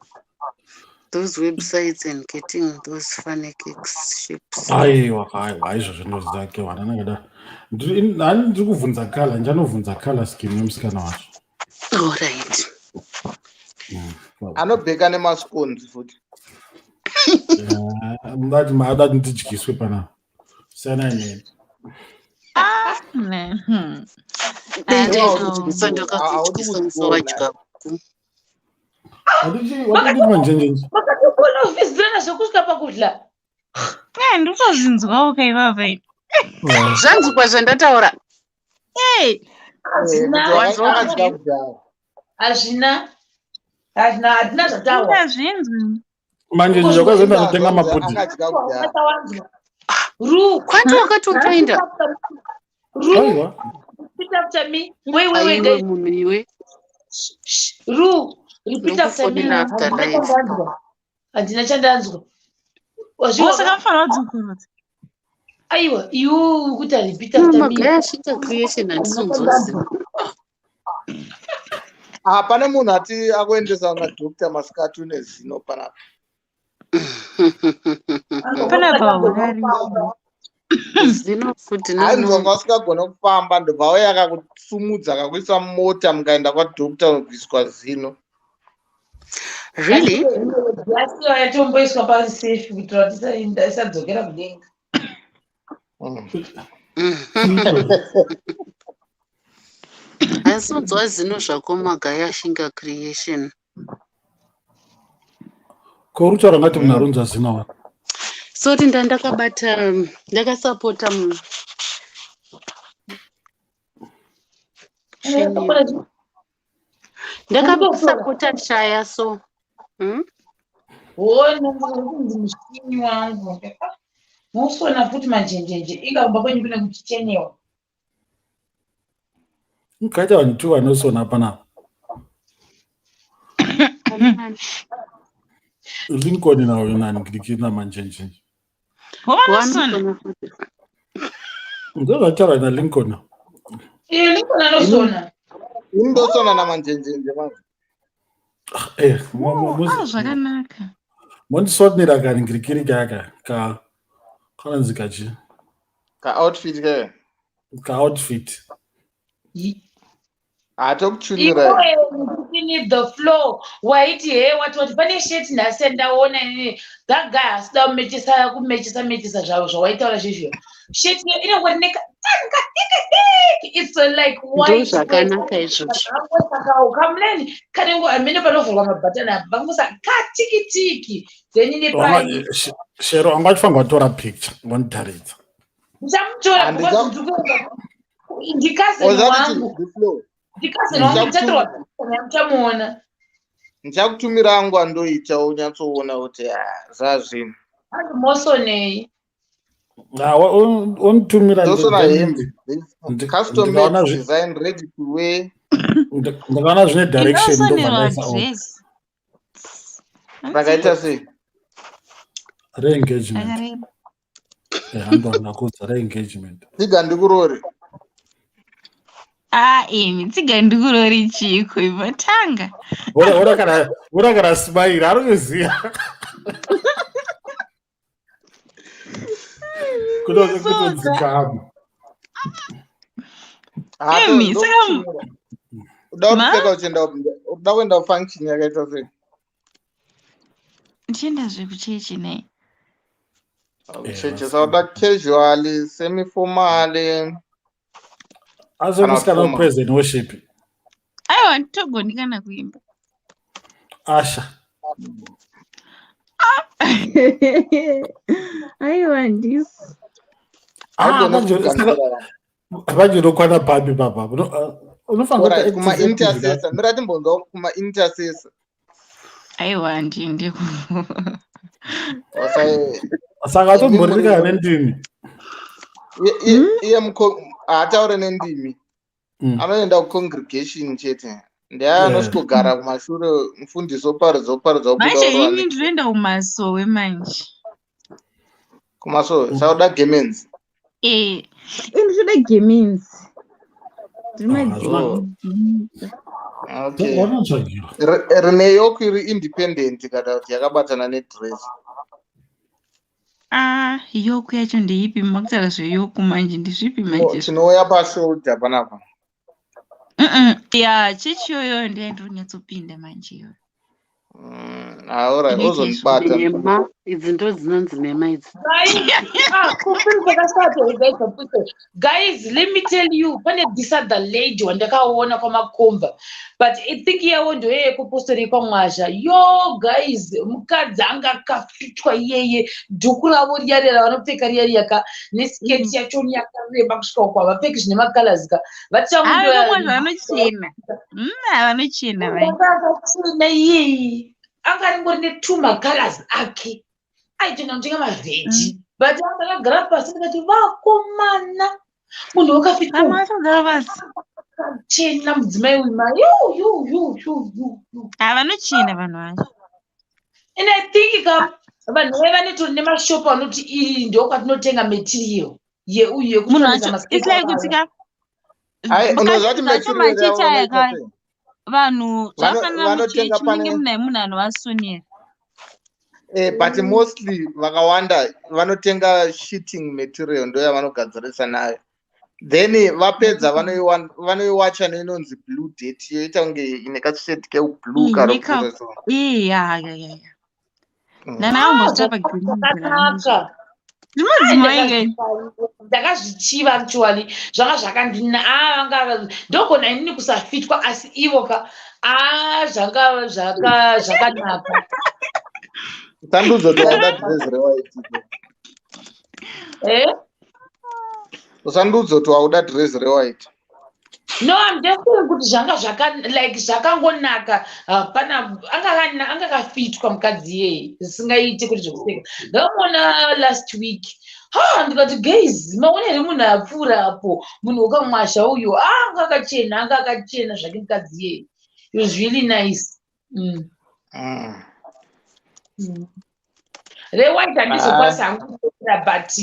those websites, and getting those funny cakes shapes. Aiwa, aiwa, izvozvo ndozake wana nakada. Hani ndiri kubvunza colour, ndichanobvunza colour scheme yemusikana wacho. All right. Anobheka nemascones futi. Mudati maada kuti ndidyiswe panapa. Siyanai neni. Ah, ne. Ndaizodyisa, ndakazodyisa musi wadya. Watonditi manjenjenje. Makatogona kufizirana zvekusvika pakudya. Eh, ndikutozvinzwawo kaivava ini. Zvanzwikwa zvandataura? Hey, Hazvina. Akadya kudhara. Hazvina, hazvina, hatina zvataurwa. Ndazvinzwi. Manjenjenje wakazoenda kutenga mapudzi. Akadya kudhara. Tawanzwa Ru. Kwati wakatotoenda. Ru. Aiwa. Repeat after me. Wait, wait, wait, Aiwe guys. munhu iwe. Shh, Ru, repeat after me. Nokufonera after Handina life. chandanzwa. Handina chandanzwa. Wazviwa? Saka mufanira kudzokorora. Aiwa, iwe kuti repeat after me. Magaya asvika creation, handisonzoziva. Ah, pane munhu ati akuendesa kuna doctor masikati, une zino panapa. Panapa haurari. Zino futi? Hanzi Nono. wanga usingagona kufamba, ndobva auya akakusumudza, akakuisa mumota, mukaenda kwadoctor unobviswa zino. Really? Glasi yatomboiswa pasefi kuitira kuti isadzokera kudenga. Handisonzwa zino zvako, Magaya Shinga Creation. Ko uri kutaura ngati munhu arunza zino wa. Sorry, ndandakabata, ndakasapota mushini, ndakasapota shaya so, Hona kunzi mushini wangu musona futi manjenjenje, inga kumba kwenyu kune kuchichenewa. Ungaita vanhu tu vanosona panapa. Lincoln nawo nani ngirikina manjenjenje. Wovanosona. Wanosona futi. Ndozvataura naLincoln. Iyo Lincoln anosona. Ini ndosona namanjenjenje manje. Eh, Ah, zvakanaka. mondisonera kani ngirikiri kaka ka kanonzi kachi. Kaoutfit ke. Kaoutfit. Hatokuchunira. Iwe. Inini the floor waiti he wati wati pane sheti nhasi yandaona inini. That guy asida kumechesa kumechesa mechesa zvavo zvawaitaura zvezvo. Sheti iyo inongori nekadiki. It's a like Ndo white. zvakanaka izvozvo. Kamuleni kanengo amene panovhurwa mabhatani apa vangosa katikitiki then ine pai Shero anga achifanirwa kutora picture ngonditaridza. Ndichamutora because ndikuenda ndikazeni Ozati wangu the flow. ndikazeni wangu ndichatorwa picture muchamuona. Ndichakutumira angu andoita unyatsoona kuti ah, zvazvinhu. Hanzi mosonei. Unitumira. Ndosona hembe. Custom ndikaona made design, ready to wear. Ndikaona zvine direction ndobva Inosonerwa ndaisa on. dress. Rakaita sei? Reengagement. Rakareba. Hando ndakudza reengagement. Tsiga ndikurore. Ah, imi tsiga ndikurori chiko ivatanga. Ora kana smile ari kuziya. Kutodzikama. Ah, Imi, saka uda Ma? kupfeka uchienda, uda kuenda kufunction yakaita sei? Ndichiendazve kuchechi nei? Kucheche sauda casual, semi formal. Asi Kana musikana formal. wepraise and worship. Aiwa, nditogoni kana kuimba. Asha. Aiwa, ndisi. Ah, Haugone manje kuganzira saka vanhu. manje unokwana papi papa? Unofanira Alright, kuita kuma active intercessor. Mira timbonzwa kuma intercessor. Aiwa, handiendi ku. Wasai Saka atomborika nendimi. Iye haataure nendimi. Anoenda kucongregation chete. Ndiye anosvikogara kumashure, mufundisi oparidza oparidza obuda Manje orova. ini ndinoenda kumasowe manje. Kumasowe sauda gemenzi. Eh, ini ndinoda gemenzi. Ah, Okay. Wanotsvagira. Rine yoke iri independent kana kuti yakabatana nedress? Ah, yoke yacho ndeipi? Makutaura zveyoke manje, ndezvipi manje? Tinouya pashoulder panapa. Ya, chechi iyoyo ndiye ndinonyatsopinda manje iyoyo. Alright, Inoita ozondibata. Nhema idzi ndo dzinonzi nhema idzi. Guys, ah, guys, let me tell you, pane this other lady wandakaona kwamakomba, but I think iyawo ndoyekupostori kwamwazha. Yo guys, mukadzi anga akafitwa iyeye, dhuku ravo riya riya ravanopfeka riya riya ka, nesiketi yacho yakareba kusvika uko, havapfeki zvine macolors ka. Ah, vanochena. Vanochena vai. Akachena iyeye, anga ringori netwo macolors ake, aitoenda kutenga maveggie, but anga akagara pasi, ndikati vakomana, munhu wakafitwa Vamwe vatogara pasi. Chena mudzimai uyu ma yu yu yu yu yu yu. Ah, vanochena vanhu vacho. And I think ka vanhu vaiva netori nemashopu anoti iri ndokwatinotenga material yeuyu Munhu yekutonesa wacho it's like kuti ka Ai, unoziva kuti zvacho material machechi yavo aya vanoita ka sei? vanhu zvafanana Vanotenga muchechi munenge pane mune munhu anovasonera. But mostly vakawanda vanotenga sheeting material, ndo yavanogadzirisa nayo, then vapedza vanoiwacha neinonzi blue date, yoita kunge ine kashade keblue karokura so. Ya. Ndanaambosvika pagreen. Zvakanaka. Zvimadzimai ngai. Ndakazvichiva actually, zvanga zvakandina vanga ndogona inini kusafitwa, asi ivo ka a zvanga zvakanaka. Usandiudza kuti waida dress rewhite. Eh? Usandiudza kuti wauda dress rewhite. No, I'm just saying kuti zvanga zvaka like zvakangonaka, hapana anga akafitwa mukadzi iyeye zvisingaiti kuti zvekuseka. Ndakamuona last week, ha, ndikati guys, maona here munhu apfuura apo, munhu wakamwasha uyo? Anga akachena, anga akachena zvake mukadzi iyeye. It was really nice. Rewhite handizokwanisa hangu kupfeka, but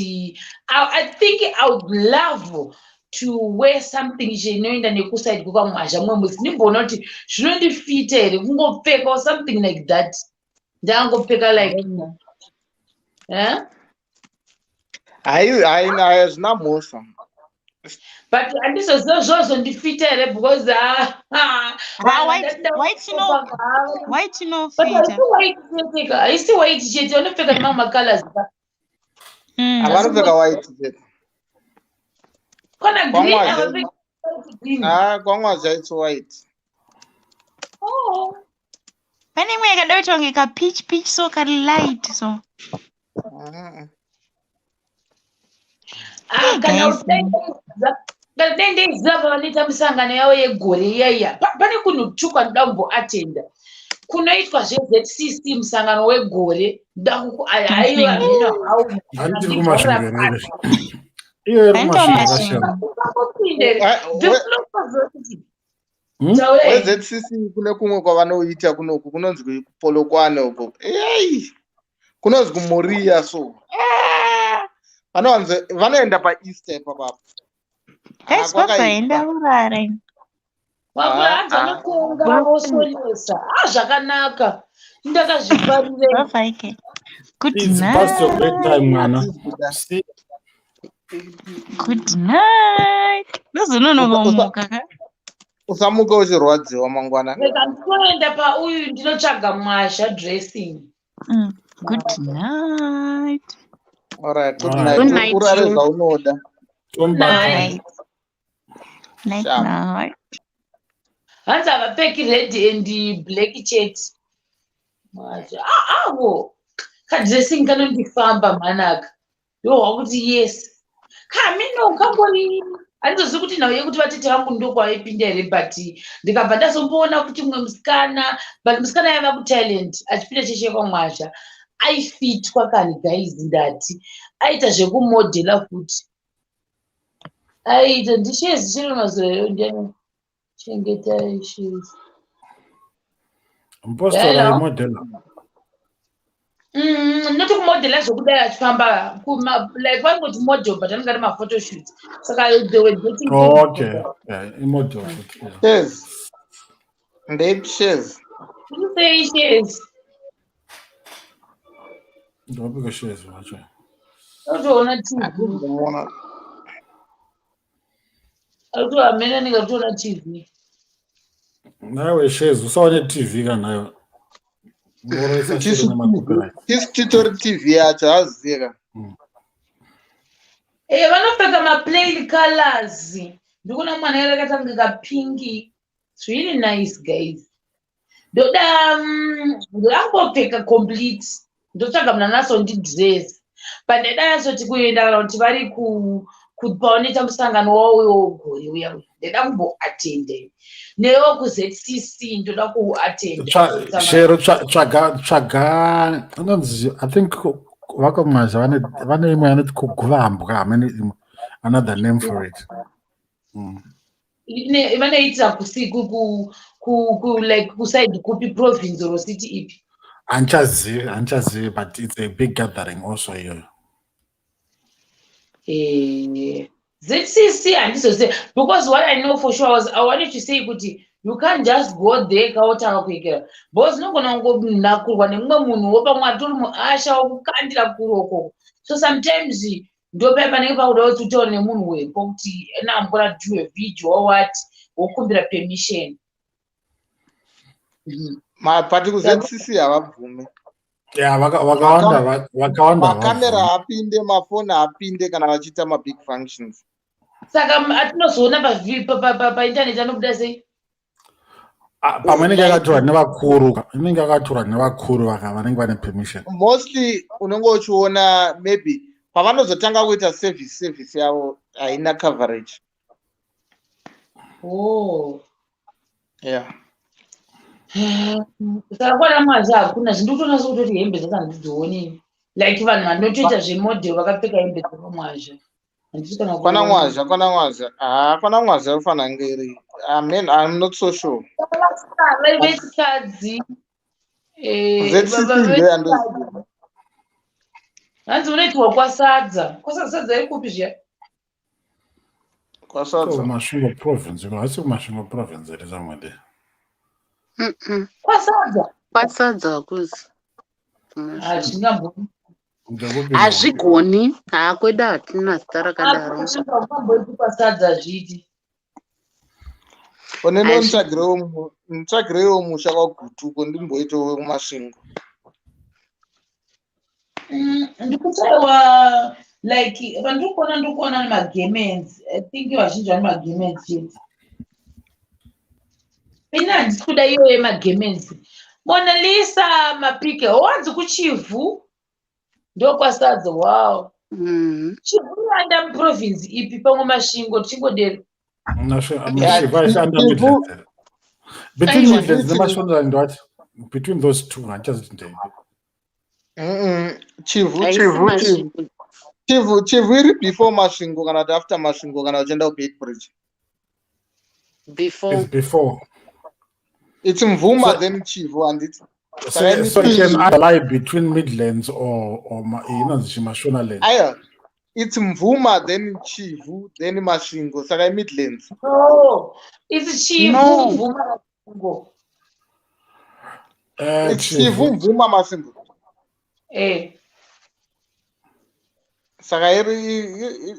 I think I would love to wear something chinoenda nekuside kwekwamwazha mumwe musi, ndimboona kuti zvinondifita here kungopfeka or something like that. Ndangopfeka like, eh? Hai, hai, hazvina mhosva. But handizoziva zvozondifita here because ah, ah, Ha, white inofita. White haisi white chete, vanopfeka nemamwe macolors. Havanopfeka white chete. Kana green. Kwamwaza. Havapfeki green. Ah, kwamwaza it's white. Oh. Pane imwe yakada kuita kunge kapeach peach so, kari light so. Ah, kana Guys. Kana dai ndaiziva pavanoita misangano yavo yegore iyaiya, pane kunhu tu kwanoda kumboatenda kunoitwa zveZCC, musangano wegore. Aiwa, mhino hau. Handiri kuMasvingo here? Iyo iri Handiti kuMasvingo kuMasvingo. akasiyana. Ah, weZCC kune kumwe kwavanoita kunoku kunonzi kuPolokwane uko, ei, kunonzi kuMoria so. Ah, vanowanzo vanoenda paEaster ipapapo. Guys, vabvaenda urare. Vakuranza Ah, ah. nokuunga vosonesa a zvakanaka, ndakazvifarire. Vabvaike. Good It's past your night. bedtime, mwana. See? Good night. Ndozononoka kumuka ka. Usamuka uchirwadziwa mangwana. Rega ndinoenda pauyu, ndinotsvaga Mwazha dressing. Good night. Alright, good Alright. night. Good night, Urare you. zvaunoda. Tombata. Night. Night Sharp. night. Hanzi havapfeki red and black chete. Mwazha, ah, avo kadressing kanondifamba mhanaka, ndohwa kuti yes, kamino kangori. Handizozivi kuti nhau yekuti vatete vangu ndokwavaipinda here, but ndikabva ndazomboona kuti mumwe musikana, but musikana aiva kuThailand achipinda cheche yekwaMwazha, aifitwa kani guys. Ndati aita zvekumodhela futi, aita ndishezi chiri mazuva ero. Ndiani chengetai shezi? Mupostora Hello. imodhela. Not kumodhela zvekudai achifamba like vangoti model, but anenge ari maphotoshoot, saka they were getting Oh, okay. Yeah, imodel futi. Yeah. Shez. Ndeipi shez? Sei shez? Ndopiko shezi wacho? Autoona TV. Handizvimuona. Amene anenge akutoona TV. Nawe shezi, usaone TV kana nayo. Tisu tisu titori TV yacho, haziye ka. Eh, vanopfeka maplain colors. Ndikuona mwana yakaita kunge kapink. It's really nice, guys. Ndoda ndoda kungopfeka complete. Ndotsvaga munhu anasondidress, but ndaida nyasoti kuenda kana kuti vari pavanoita musangano wavo wegore uya uya, ndaida kumboatenda. Newo kuZCC ndoda kuatenda. Shero, tsvaga inonzi, I think vakamwaza vane imwe yanoti kuguvambwa, hamene imwe, another name for it. Vanoitira like kuside kupi, province or city ipi? Handichazivi, handichazivi, but it's a big gathering also iyoyo. ZCC handizozivi, because what I know for sure was I wanted to say kuti you can't just go there kaotanga kuekera, because unogona kungonakurwa nemumwe munhu wopamwe atori muasha wokukandira kuroko. So sometimes ndopai panenge pakuda kuti utaure nemunhu wepo kuti I'm gonna do a video or what, wokumbira permission. But kuZCC havabvume. Ya, vakawanda vakawanda Makamera havabvumi. haapinde, mafoni haapinde kana vachiita mabig functions. Saka atinozoona paintaneti anobuda sei? Ah, pamwe inenge yakatorwa nevakuru, inenge yakatorwa nevakuru vanenge vane permission. Mostly unenge uchiona maybe pavanozotanga kuita service yavo haina coverage. Oh. Yeah. Saka kwana Mwazi hakuna zvindikutoona, sekutoti hembe dzacho handidzioni, like vanhu vanotoita zvemodel vakapfeka hembe dzekwaMwazha, handisi kana Kwana kuona. Mwazha, kwana Mwazha, ha, kwana Mwazha ufanira kunge iri. Amen, I'm not so sure. Vari vechikadzi ZCC ndo yandoziva. Hanzi unoitwa kwaSadza, kwaSadza iri kupi zviya? KwaSadza. KuMasvingo province, hasi kuMasvingo province here, somewhere there? KwaSadza. KwaSadza hakuzi. Hazvingamboni. Ndekupi? Hazvigoni, haakwedu hatina zita rakadaro. Akamboipa sadza zviti. Onene Hazvi- nditsvagireiwo musha kwaGutu uko ndimboitawo wekuMasvingo. Ndikutaiwa like vandiri kuona, ndiri kuona nemagements. I think vazhinji vane magements chete. Ini handisi kuda iyo yemagements. Monalisa Mapike wanzi kuChivhu ndokwasadza. Wow. Chivhu anda muprovince ipi? Pamwe Masvingo, tichingodero. Under Chivhu- Midlands. Between Aiwa. Midlands neMashonaland, what? Between those two, handichazivi ndeipi. Chivhu, Haisi Chivhu, Chivhu. Masvingo. Chivhu, Chivhu iri before Masvingo kana kuti after Masvingo kana uchienda kuBeitbridge? Before. It's before. It's Mvuma, So- then Chivhu, handiti? So it can either lie between Midlands or inonzi Mashonaland. Aiwa, it's Mvuma, then Chivhu, then Masvingo, saka iMidlands. No, it's Chivhu. No. Mvuma, Masvingo. It's Chivhu, Mvuma, Masvingo. Eh. Saka iri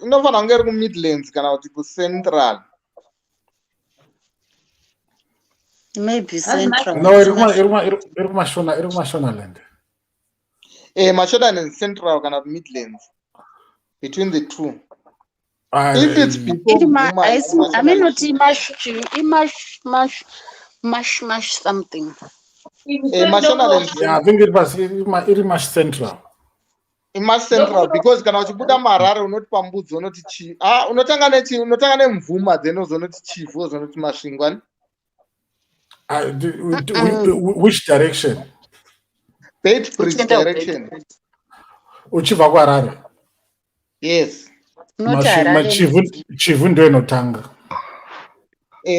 inofanira kunge iri kuMidlands kana kuti kuCentral. Maybe Central. No, iri kuMashonaland. Mashonaland Central kana kuti Midlands, between the two. If it's before Iri ma Mvuma, it's haisi Mashonaland. aminoti imash imash mash mash mash something. Mashonaland. Yeah, I think it was iri Mash Central. IMash Central, because kana uchibuda muHarare unoti paMbudzi, unoti chi, ah, unotanga nechi, unotanga neMvuma, then uzonoti Chivhu, uzonoti Masvingo, ani? Which direction? Beitbridge Uchienda direction. Uchibva kuHarare? Yes. Not Masvi- Harare. Chivhu ndo inotanga.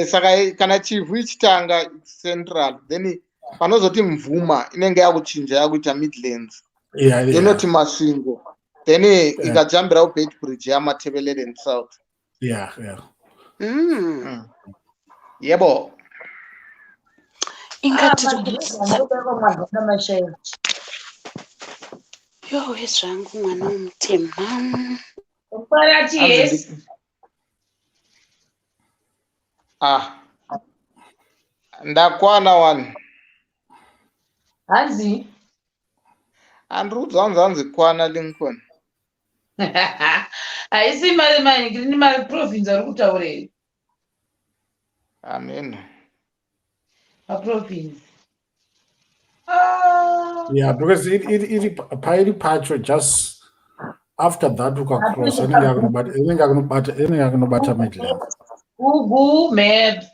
Saka kana Chivhu ichitanga, it's Central, then panozoti Mvuma inenge yakuchinja yakuita Midlands. Inoti Masvingo, then ikajambira kuBeitbridge yaMatabeleland South. Yebo. Inga tiri kudzidza. Mashaya. Yowe zvangu, mwana womutema. Parati. Hanzi Yes. Ah, ndakwana one. Hanzi? Handiri kudzwa, hanzi, hanzi kwana, Lincoln. Haisi maningiri maprovince ari kutaura here? Amen. Maprovince. Ah. Yeah, because iri pairi pacho, just after that ukacross, inenge yakunobata Midlands. Google Maps,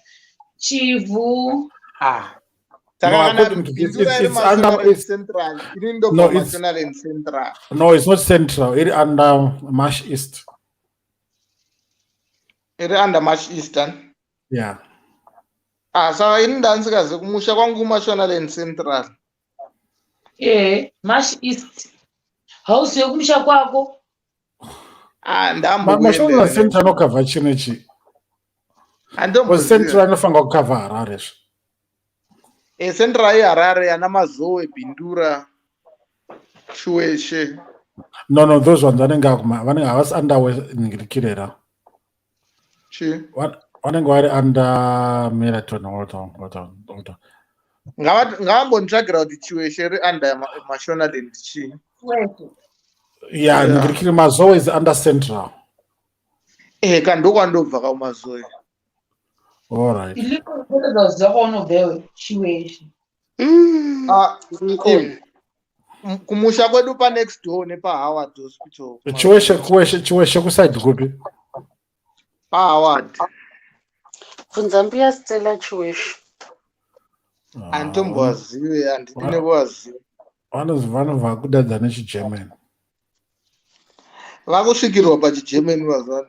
Chivhu. Ah. No, Saka kana according to this, Bindura iri it's under Mashonaland it's, Central, ini ndobva No, it's Mashonaland Central. No, it's not Central. Iri under Mash East. Iri under Mash Eastern? Yeah. Ah, saka ini ndanzikaze kumusha kwangu kuMashonaland Central. Mash East hausi yekumusha kwako? Ah, Mashonaland ndambokuendera. Central inokavha chine chi? Because Handomboziva. Central inofanira kukavha Harare zve. Central iHarare, yana Mazowe, Bindura, Chiweshe. No, those ones vanenge vanenge havasi under ningirikirera. Chi? Vanenge vari under Miraton. Hold on, hold on, hold on. Ngavambonditsvagira kuti Chiweshe iri under Mashonaland chii. Wese. Yeah, Yeah. ningirikiri Mazowe is under Central. Ka ndokwandobva kauMazowe. All right. Iliko kutoedza kuziva kwaunobva iwe, Chiweshe. Ah, Lincoln. kumusha kwedu panext door nepaHoward Hospital. Chiweshe, kuweshe, Chiweshe kuside kupi? PaHoward. Bvunza mbuya Stella Chiweshe. Handitombovazive, handidi nekuvaziva. Vanobva kudadza nechiGerman. Vakusvikirwa pachiGermany mazuva.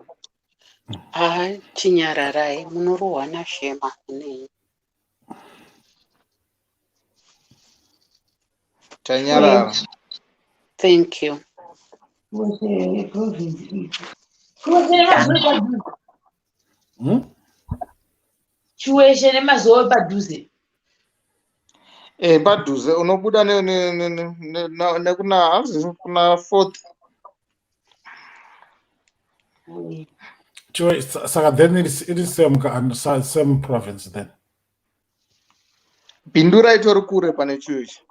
Ha, chinyararai, munorohwa nashema nei. Tanyarara. Thank you. Chiweshe province ipi? Chiweshe nemazowe padhuze. Chiweshe nemazowe padhuze. Padhuze unobuda nekuna hanzi kuna fourth. Saka then it is same province then. Bindura itori kure pane Chiweshe.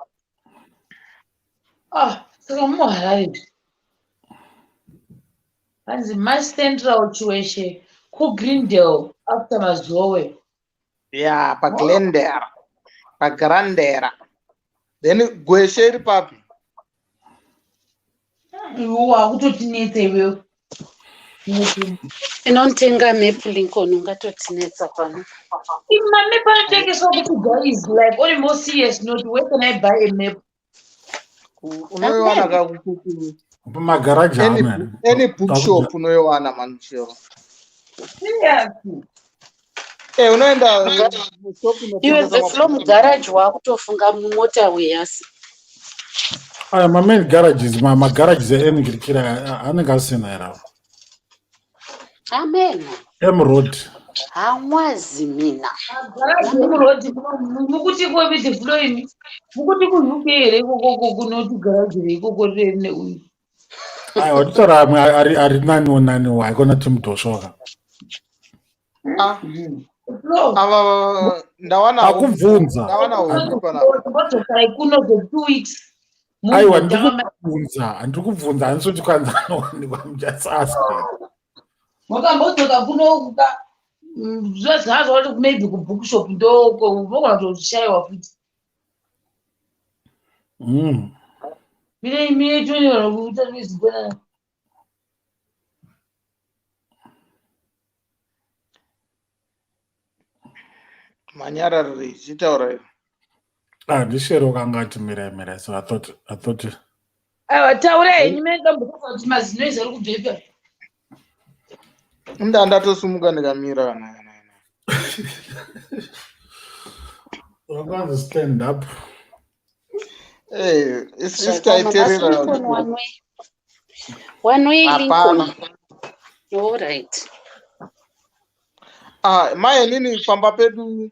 Ah, saka muHarare. Hanzi Mash Central Chiweshe kuGreendale after Mazowe. Ya, paGlendale. PaGrandera. Then Gweshe iri papi? Iwe wakutotinetsa iwewe. Inotenga map, Lincoln, ungatotinetsa pano. Mamap anotengeswa kuti guys, like, on a more serious note, where can I buy a map? Unoiwana ka Pamagaraji. Any bookshop unoiwana, manchero. Serious? Unoenda shop. Iwe the flow, mugaraji waakutofunga mumota weyasi. Aya mamain garages, magarages eningirikira anenge asina here apo? Amen. Mroad. Hamwazi mina. Magaraji emuroad mukuti komi flow imi mukuti kuUK here ikokoko kunoti garaji reikoko rine uyu? Aiwa, titaura amwe ari naniwo naniwo, haikona timudhosvoka. Ah, Flow. Ava ndawana. Akubvunza. Ndawana huku panapa. Mbodzokai kuno for 2 weeks. Aiwa, ndikubvunza, handiri kubvunza, handisoti kwanza anowanikwa. I'm just asking. Makambodzoka kuno ka zvazvazva kuti maybe kubookshop ndoko unogona kutozvishayiwa futi. Mire mire tonyorwa kuita nezigona. Manyararire ichitaura iwe. Ah, ndishero kanga ati mirai mirai, so I thought Aiwa, taurai henyu, mene dambudziko kuti mazino ezi ari kubvepa. Inda ndatosumuka ndikamira kana. Wakanzi stand up. Isi taiteerera. Lincoln one way. One way. Hapana. Lincoln. All right. Ah, mai nini pamba pedu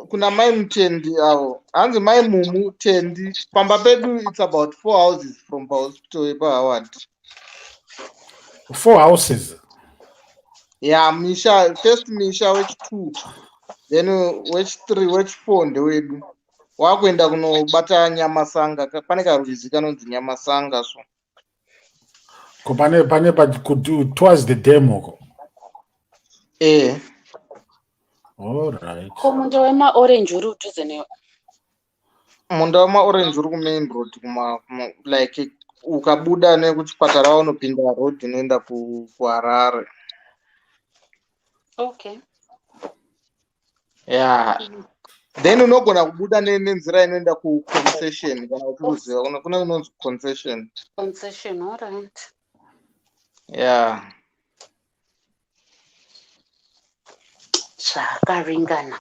kuna mai Mutendi avo, hanzi mai Mumu Tendi. Pamba pedu it's about four houses from pahospital yepaHoward. Four houses? Ya, misha first, misha wechi2, then wechi3, wechi4 ndewedu. Wakuenda kunobata Nyamasanga. Pane karwizi kanonzi Nyamasanga, so. Ko pane pa towards the dam uko? Eh. All right. Ko munda wemaorange uri udhuze newe? Munda wemaorange uri kumain road, like ukabuda nekuchipatara waunopinda road inoenda kuHarare. Okay. Ya, then unogona kubuda nenzira inoenda kuConcession, kana uchikuziva kune kunonzi Concession. Concession, all right. Ya. Zvakaringana.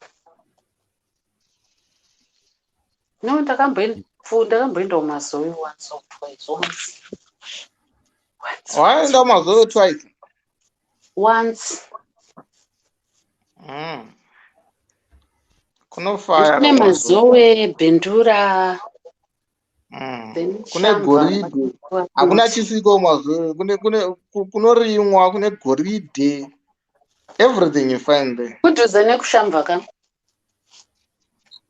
No, ndakamboendawo Mazoe once or twice. Once. Once. Waenda kuMazoe twice? Once. Kunofaya. Kune Mazoe, Bindura. Then Kune Shamva, goridhe. Hakuna chisiko Mazoe. Kune kunorimwa, kune goridhe, everything you find there. Kudhuze nekuShamva ka,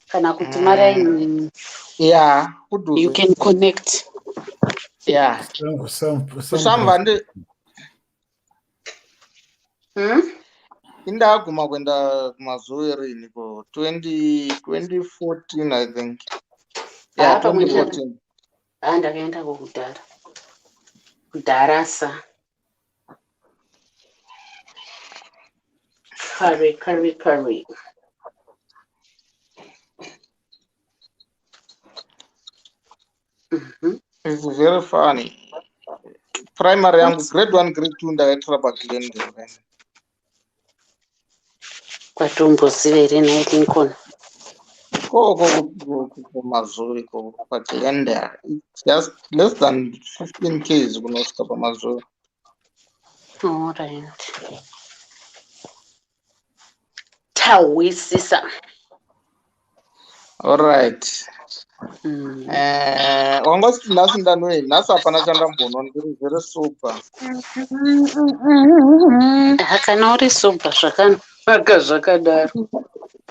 kana kuti maraini? Ya, kudhuze. You can connect. Ya. Same Kushamva ndi Indaguma kuenda kuMazoe rini ko 20 2014, I think. Yeah. Ah, pamwe 2014. Ha, ndakaendako kudhara kudharasa, kare kare kare. It's very funny. Primary yangu, grade 1, grade 2, ndakaitira paGlendale. Kwatomboziva here nhai, Lincoln? Koko kuMazoe ikoko paGlendale. It's just less than 15 Ks kunosvika paMazoe. Alright, tahwisisa. Alright. Wanga usiti nhasi ndanwei? Nhasi hapana chandambonwa, ndiri very sober. Ha, kana uri sober zvakanaka zvakadaro.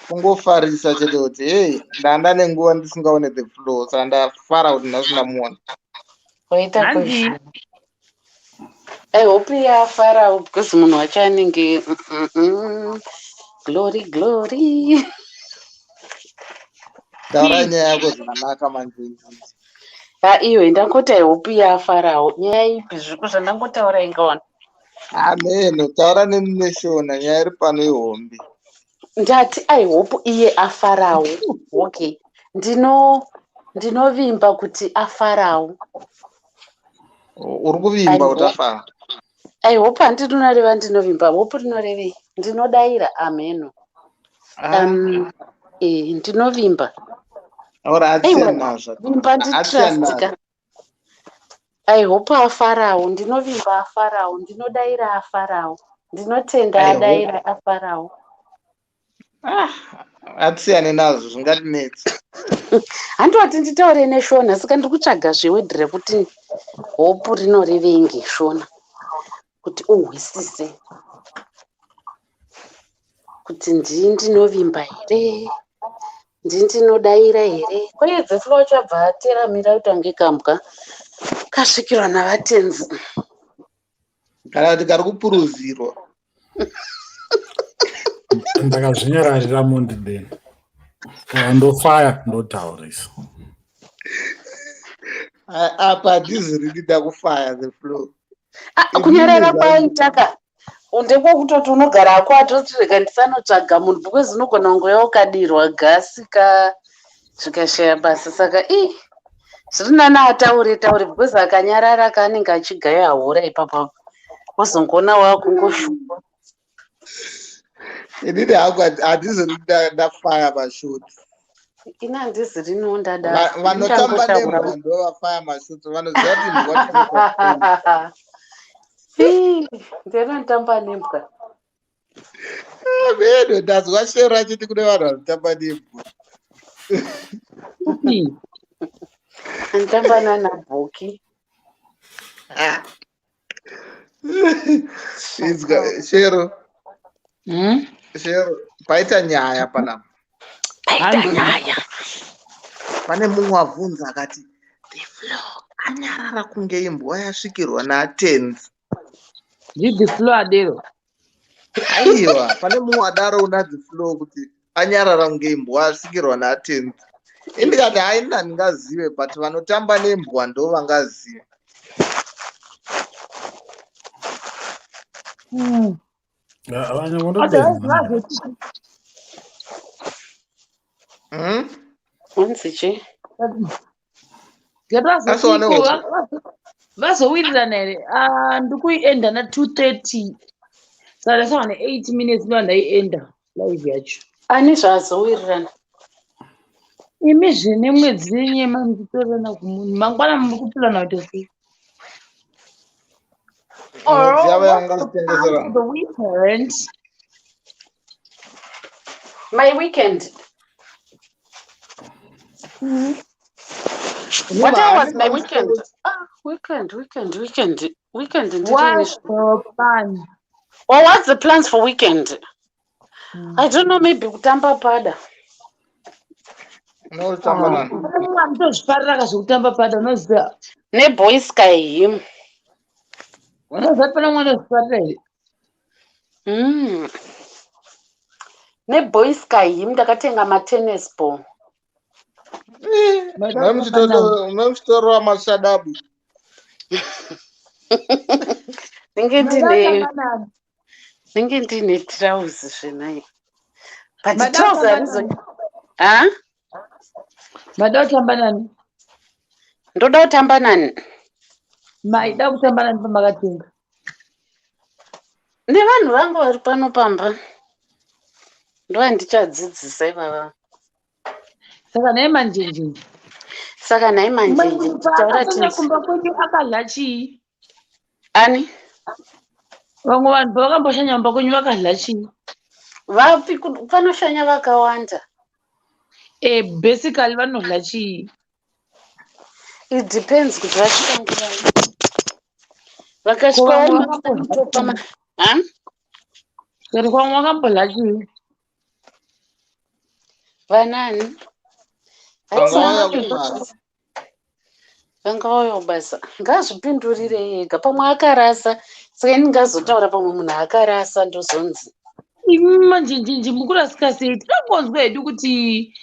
Kungofarisa chete kuti hei, ndanda nenguva ndisingaone the flow, saka ndafara kuti nhasi ndamuona. Waita Hanzi. kuzvi. I hope iye afarawo because munhu wacho anenge glory glory. Taura nyaya yako zvakanaka manje. Ha, iwe ndangoti I hope iye afarawo. Nyaya ipi zviko zvandangotaura ingawana? Ameno, taura neshona, nyaya iri pano ihombe. Ndati I hope iye afarawo. Okay. Ndinovimba kuti afarawo. Uri kuvimba kuti afara? I hope handinoreva ndinovimba. Hope rinorevei? Ndinodayira ameno. Ah. Ndinovimba. Ora Aiwa, atsiyana nazvo. vimba Atsiyana nditrust ka. I hope afarawo, ndinovimba afarawo, ndinodayira afarawo, ndinotenda I hope. Adayira afarawo. Atsiyane nazvo, zvingatinetsa. Handoti nditaure neshona, saka ndiri kutsvaga zveword rekuti hope rinorevei ngeshona kuti uhwisise kuti ndii ndinovimba here, ndii ndinodayira here. Kweye Flo wacho abva ateramira kuti ange kambwa kasvikirwa navatenzi. Kana kuti kari kupuruzirwa. Ndakazvinyararira mondideni. Kana ndofaya ndotaurisa. Apa handiziri ndida kufaya the flow. Ah, kunyarara kwaita ka ndekwekutoti unogara ako atoti rega ndisanotsvaga munhu because unogona kunge ukadirwa gasi ka zvikashaya basa, saka i zviri nani ataure taure because akanyarara kaanenge achigaya hura ipapapo wozongoona wakungoshuwa. Inini hangu handizori ndafaya mashots. Ini handizi riniwo ndadaro. Vanotamba nembwa ndo vafaya mashots, vanoziva kuti imbwa. Ndinotamba nembwa. Beno ndazwa shero achiti kune vanhu vanotamba nembwa. Anotamba nanabhoki. Inzwa Shero. Shero, paita nyaya panapa. Paita nyaya. Pane mumwe abvunza akati the Flow anyarara kunge imbwa yasvikirwa naatenzi. Ndi the Flow adero? Aiwa, pane mumwe adaro una the Flow kuti anyarara kunge imbwa yasvikirwa naatenzi. Indikati haina, ndingazive, but vanotamba nembwa ndo vangazive. Vanye vonodeni. Unzi chii? Asi wane hope. Vazowirirana here? Ah, ndikuienda na2:30, saka ndasava ne8 minutes ndo ndaienda live yacho. Ani zvazowirirana? Imi zvene mwedzi yenyema muchitorana kumunhu mangwana muri kupurana kuita sei? Mwedzi yavo yanga achitengeserana. The weekend. My weekend. What time was my weekend? Ah, weekend, weekend, weekend, weekend. Ndiri What's the plan? Well, what's the plans for weekend? I don't know, maybe kutamba pada. Unotamba nani? Ndozvifarira kazvekutamba pada, unoziva. Neboy sky him. Unoziva kuti pane mwana ozvifarira here? Neboy sky him ndakatenga matennis ball. Munomuchitorwa mashadabu. Ndinge ndine trousi zvenai. But trousi harizo. Ha? Mada kutamba nani? Ndoda kutamba nani? Maida kutamba nani pamakatenga? Nevanhu vangu vari pano pamba. Ndovandichadzidzisa ivava. Saka nhai manjenje. Saka nhai manjenje. Taura tinzi. Kumba kwenyu akadya chii? Ani? Vamwe vanhu pavakamboshanya mumba kwenyu vakadya chii? Vapi? Panoshanya vakawanda. Basically vanodya chii? It depends kuti vasvika nguvai. Vakasvika vari makutopa ma ha? Kari kwamwe wakambodya chii? Vanani? Vanga vauya kubasa. Vanga vauya kubasa. Ngazvipindurire ega. Pamwe akarasa. Saka ini ngazotaura pamwe munhu akarasa ndozonzi. Imi manjenjenje mukurasika sei? Tinongonzwa hedu kuti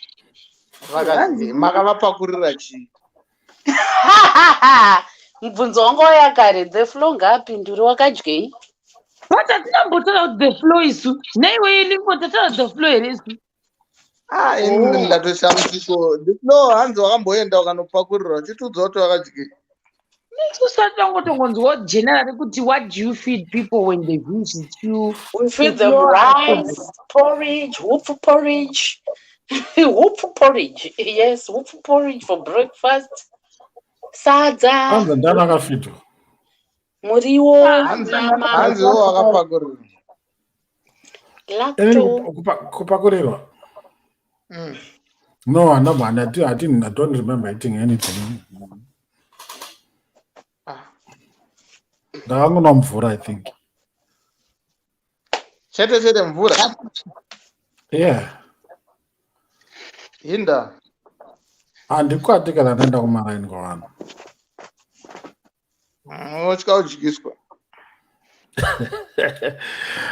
Vakadzi makavapakurira chii? Mubvunzo wanga wauya kare. The Flow ngaapindure wakadyei? But hatinambotaura kuti The Flow isu. Naiwe Lingo tataura The Flow here isu? Ah, ini ndatoshamisiko. The Flow hanzi wakamboenda ukanopakurirwa uchitiudza kuti wakadyei. Isusu hatinangotongonzwa generally kuti what do you feed people when they visit you? We feed them rice, porridge, hupfu porridge. Hupfu porridge. Yes, hupfu porridge for breakfast. Sadza, Hanzi ndani akafidwa? Muriwo, Hanzi nyama, hanzi iwe wakapakurirwa. Ini lacto. Kupakurirwa? No, I don't remember eating anything. Ah. Ndakangonwa mvura, I think. Chete chete mvura. Yeah. Hinda. Handikwati kana ndaenda kumaraini kwavanhu. Unotya kudyiswa.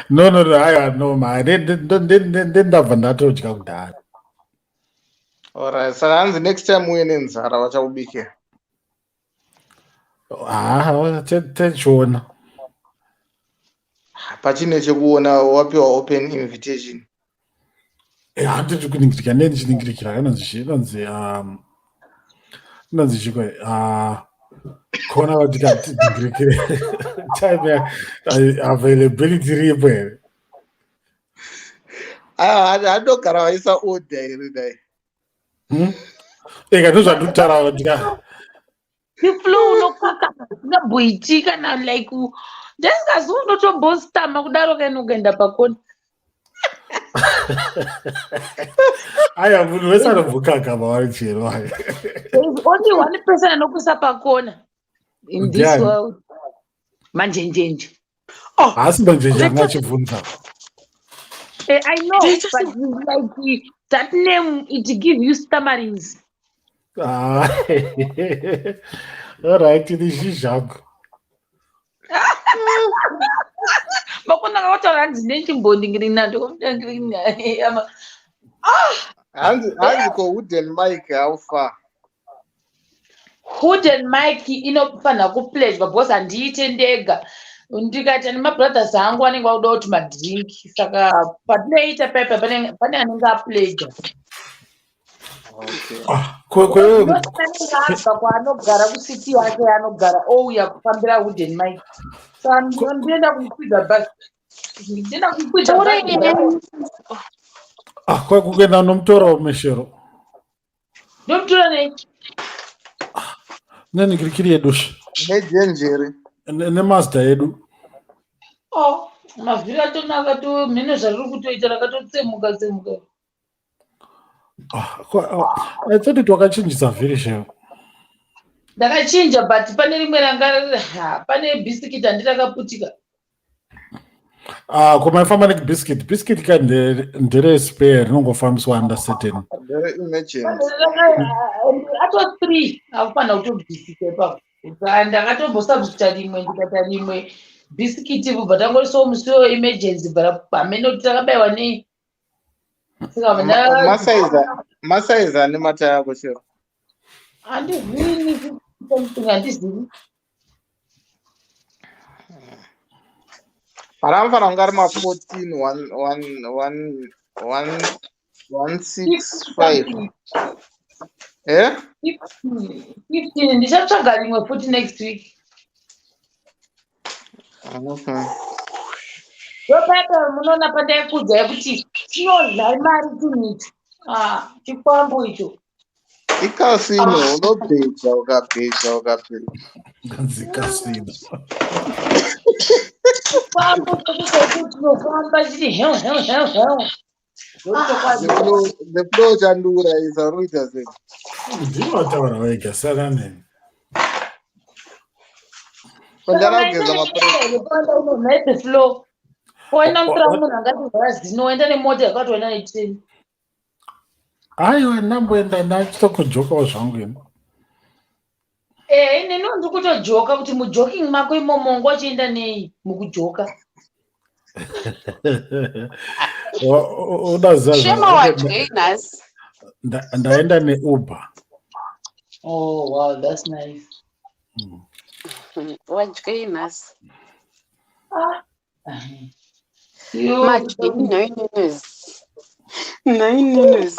No, aiwa, no ma ndendabva ndatodya kudhara. Alright, saka hanzi next time uye nenzara vachakubikira. Ha, techiona. Pachine chekuona wapiwa open invitation. Handiti kuningirika ndendichiningirikira inonzi chii, inonzi chiko, kuona kuti katiningirikire time availability iripo here. Aiwa, handogara vaisa order here dai. Eka ndozvandikutaura kuti ka The Flow unokaka zvisingamboiti kana like ndingazi unotombostama kudaro kaini ukaenda pakona. Aiwa, munhu wese anombokaka mavari chero. There is only one person anokuisa pakona in this Ndiani? world. Manjenjenje. Haasi manjenje anga achibvunza. I know, but like that name, it gives you stammerings. Ah, alright, ndizvizvangu. Makona akataura hanzi nechimbondingirina. Hanzi ko wooden mic, how far? Wooden mic inofanira kupledgwa because handiite ndega. Ndikaita nemabrothers angu anenge vakuda kuti madrink, saka patinoita paipa pane anenge apledga. Okay. Ah, kwewe Anenge abva kwaanogara kucity yake yaanogara ouya kufambira wooden mic, saka ndinoenda kumukwidza bhasi, ndinoenda kumukwidza bhasi. Ah, kuenda nomutora meshero. Ndomutora nei? Neningirikiri yedu shi. Nejenjere. Nemazda yedu. Oh, mavhiri atonaka to mhino zvariri kutoita rakatotsemuka tsemuka. Ah, ah, I thought wakachinjisa vhiri shero. Ndakachinja, but pane rimwe ranga ha, pane bhisikiti handi rakaputika. Ah, ko maifamba nebiscuit? Biscuit ka ndere spare, rinongofambiswa under certain Ndere emergency. Ato three akufanira kutobhisika ipapo. Saka ndakatombosubstituta rimwe, ndikaita rimwe bhisikiti bva tangorisawo musi weemergency, bva hamene kuti takabayiwa nei. Saka Masaizi ane mataya ako chero? Handizivi something, handizivi. Pana anofanira kunge ari ma14 1 1 1 1 1 6 5, eh. 15. Ndichatsvaga rimwe futi next week. Okay. Ndopaipa munoona pandaikudzai kuti chinodya mari chinhu icho. Ah, chikwambo icho. Icasino, unobheja, ukabheja, ukabheja. Nzikasino. Chikwambo chokuti chinofamba chiti heu heu heu heu. The flow chandiurayisa, uri kuita sei? Ndinotaura wega, sara neni. Pandara kugeza mapureti. The flow waenda mutora munhu angati zino, waenda nemota yakati waenda netrain. Aiwa, ndamboenda ndachitokujokawo zvangu ini. Eh, neniwo ndiri kutojoka kuti mujoking mako imomo wanga uchienda nei mukujoka? Udaziva. Shema, wadyei nhasi? Ndaenda neUber. Oh wow, that's nice. Wadyei nhasi? Ah. Yo, Madyei nhainines, nhainines?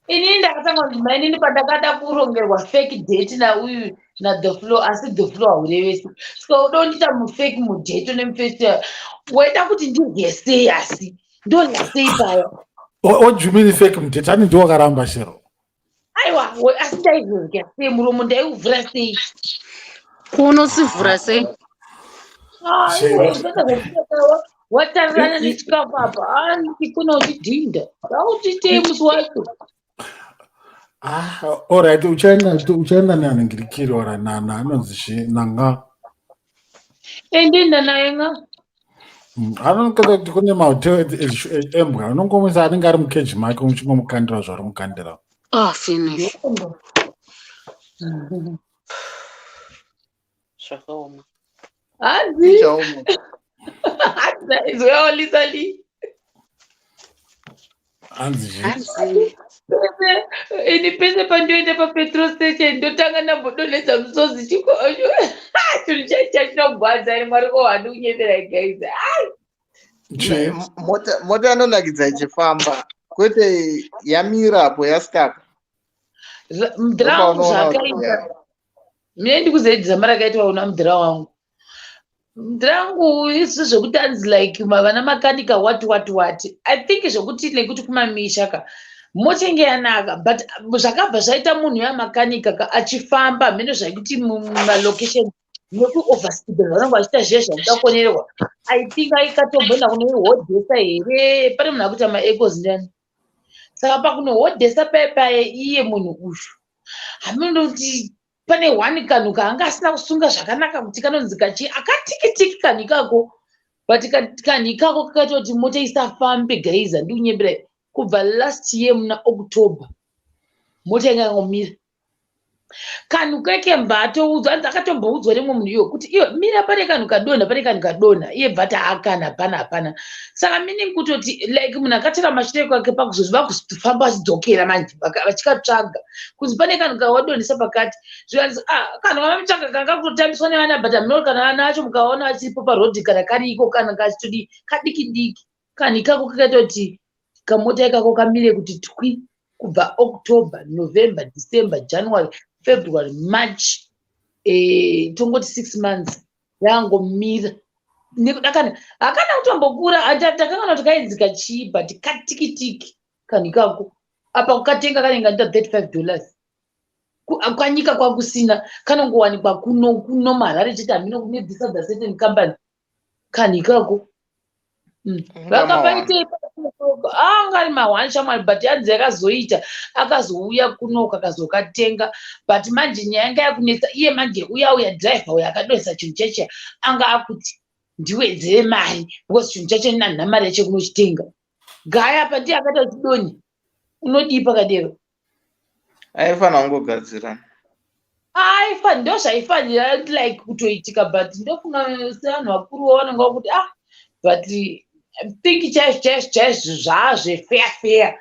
Inini ndakatanga kuti mainini pandakada kurongerwa fake date nauyu naThe Flow, asi The Flow haurevesi, saka uda kundiita mufake mudate nemufesi, waida kuti ndidye sei? Asi ndodya sei paya? What do you mean fake mudate? Ani ndiwo wakaramba, Shero. Aiwa, asi ndaizodya sei? Muromo ndaiuvhura sei? Kunosivhura sei? Ah, Shero. iwe, watarirana nechikafu apa, andikona uchidhinda autitei musi wacho. Ah, alright, uchaenda neanhingirikiri ora nana anonzi chi nanga. Endenda naye nga. Anokata kuti kune mahotel embwa, unongomuisa anenge ari mukeji make, uchingomukandira zvauri mukandira. Oh, finish. Zvakaoma. Hanzi Ichaoma. Hanzi izwewo lisali. Hanzi chi? Hanzi. Ini pese pandioenda papetrol station ndotanga ndambodonhedza musodzi. Chiko chinhu chacho chinogwadza ini. Mwari ko, handi kunyepera, guys. Chi? Mota yanonakidza ichifamba, kwete yamirapo yastaka. Mudhira wangu Ndopaunoona kuti, zvakaita. Yeah. Mine ndikuzive dhirama rakaitwa una mudhira wangu. Mudhira wangu isu zvekuti anzi like vana makanika, what what what. I think zvekuti nekuti kumamisha ka mota inge yanaka, but zvakabva zvaita munhu yamakanika ka achifamba mheno zvaikuti mumalocation nekuoverspeed vanenge vachiita zviya zvakuda kuonererwa. I think aikatomboenda kunoihodhesa here? Pane munhu akuita maecos ndiyani? Saka pakunohodhesa paye paye, iye munhu uyu hamunoti pane one kanhu kaanga asina kusunga zvakanaka kuti kanonzi kachi akatikitiki kanhu ikako, but kanhu ikako kakaita kuti mota isafambe. Guys, handikunyemberai, kubva last year muna October mota yanga yangomira. Kanhu keke atoudzwa, anzi akatomboudzwa nemumwe munhu iwo kuti iyo mira, pane kanhu kadonha, pane kanhu kadonha. Iye bva ati haakana, hapana, hapana. Saka meaning kutoti like munhu akatora mashure kwake pakuzozi vakuzofamba vachidzokera manje vachikatsvaga kunzi pane kanhu kawadonhesa pakati. Zvikanzi, ah, kanhu kavamutsvaga kanga kutotambiswa nevana, but hameno kana vana vacho mukaona vachiripo parodhi kana kariko kana kachitodi kadiki diki. Kanhu ikako kakaita kuti kamota ikako kamire kuti twi kubva October, November, December, January, February, March, tongoti 6 months yangomira. Nekuda kana hakana kutombokura, takangana kuti kainzi kachii, but katikitiki kanhu ikako. Apa kukatenga kanenge anoita $35. Kwanyika kwakusina, kanongowanikwa kuno kuno maHarare chete, hamino kune this other certain company kanhu ikako. Vakapaitei? Anga ari ma1 shamwari, but yanzi yakazoita akazouya kunoku akazokatenga. But manje nyaya yanga yakunetsa iye manje, uya uya dhiraivha uya akadonhesa chinhu chacho anga akuti ndiwedzere mari because chinhu chacho nina mari yacho kunochitenga. Gaya apa ndiye akaita kuti donhi, unodii pakadero? Aifanira kungogadzirana. Aifa ndo zvaifanira like kutoitika, but ndofunga sevanhu vakuruwo vanonga vakuti ah, but I think chaizvo chaizvo chaizvo zvaazvefair fair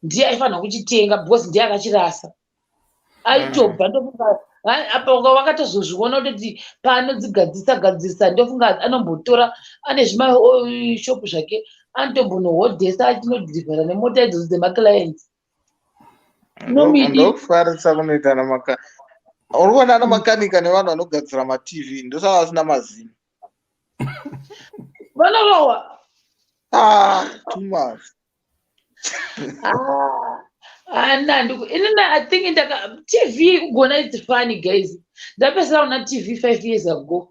ndiye aifanira kuchitenga because ndiye akachirasa aitobva. Ndofunga apa vakatozozviona kutoti paanodzigadzirisa gadzirisa, ndofunga anombotora ane zvimashopu zvake, anotombonohodhesa achinodhirivhara nemota idzodzo dzemaclients. Nomidi. Ndokufarisa kunoita namaka uri kuona ana makanika nevanhu vanogadzira maTV, ndosaka vasina mazino. Vanorohwa. Ah, too much. Ana inini I think ndaka TV kugona, it's funny, guys, ndapesera kuna TV 5 years ago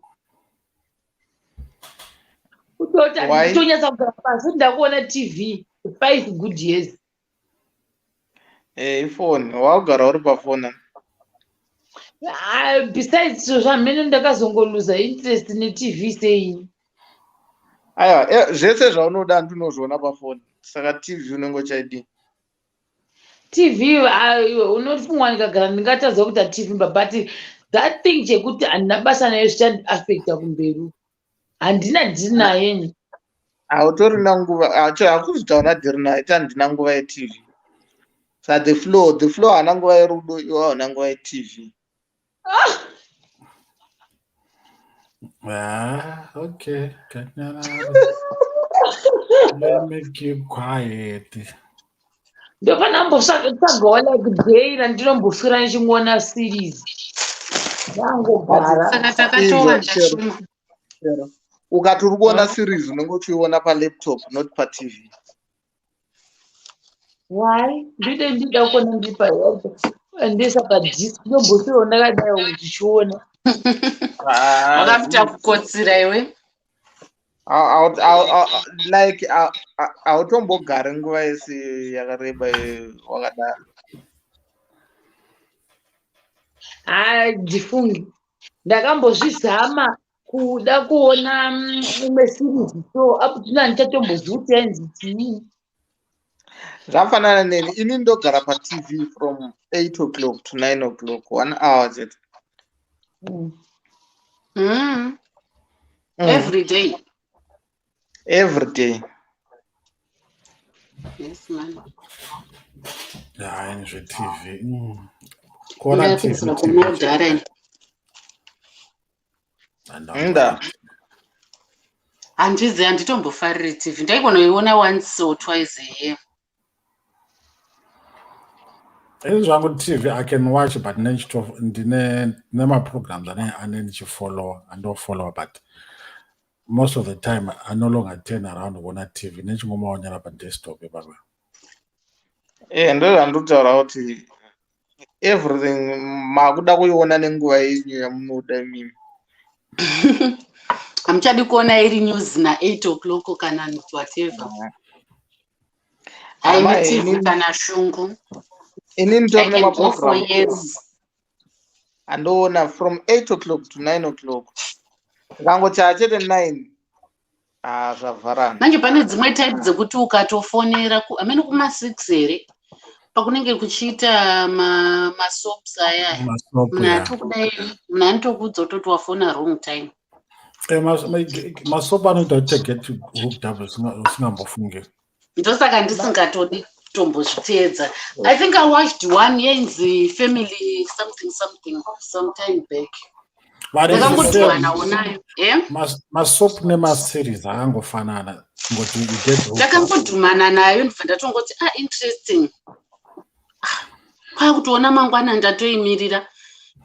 kutoti Why? nditonyatsa kugara pasi ndakuona TV. 5 good years. Eh, ifoni wakugara uri pafoni. Ah, besides izvo zvamene ndakazongoluza interest neTV sei. Aiwa, zvese zvaunoda ndinozviona pafoni, saka TV unenge uchaidii? TV, ah, unofunga ndikagara ndingatadza kuita TV mba, but that thing chekuti handina basa nayo zvichandiafecta kumberi. Handina dhiri naye ini. Hautorina nguva, acho hakuzi kuti hauna dhiri nayo, iti handina nguva yeTV. Sa the flow haana nguva yerudo, iwe hauna nguva yeTV. Ah, okay. Kanyarara. Let me keep quiet. Ndofana mbotsvagawo like day randinomboswera ndichingoona series. Ndangogara. Saka takatowanda. Chero. Shuma. Chero ukati uri kuona series, unenge uchiiona palaptop, not paTV. Why? Ndide ndida kuona ndiri pa ndisa padisc, ndomboswerawo ndakadai ndichiona. Ah, Wakafuta kukotsira iwe. Like hautombogari nguva yese yakareba wakadaro. Handifungi ndakambozvizama kuda kuona imwe series, so up to now handichatombozivi kuti yainzi chii. Zvafanana neni, ini ndogara paTV from 8 o'clock to 9 o'clock, one hour chete. Every day? Every day. Yes man. Hayi, zveTV. Kuona TV. Ndapedzisira kuona kudhara ini. Nda. Handizi, handitombofariri TV. Ndaikonoiona once or twice a year. Ini zvangu TV I can watch, but ndine nemaprograms ane ndichifollowa, andofollowa, but most of the time I no longer turn around kuona TV, nechingomaonera padesktop ipapa. Ndo zvandinotaura kuti everything makuda kuiona nenguva yenyu yamunoda imimi. Hamuchadi kuona iri news na8 o'clock kana whatever. Hama, Haini TV kana shungu. Ini nditori I can go for nemaprogram years. andoona from 8 o'clock to 9 o'clock. Ndikangochaya chete 9, ah, zvavharana. Manje pane dzimwe type dzekuti ukatofonera hamene kuma6 here pakunenge kuchiita masoaps aya, Masoap. munhu atokudai, munhu anotokuudza kutoti wafona wrong time. Masoap anoita kuti get hooked up usingambofungi. Ndosaka ndisingatodi kutombozviteedza. I think I watched one yainzi Family something something some time back. But it's the Ndakangodhumana same. nayo e. Masoap nemaseries akangofanana, ngoti you get hooked up. Ndakangodhumana nayo, ndibva ndatongoti, "Ah, interesting." Ah, kwakutoona mangwana ndatoimirira,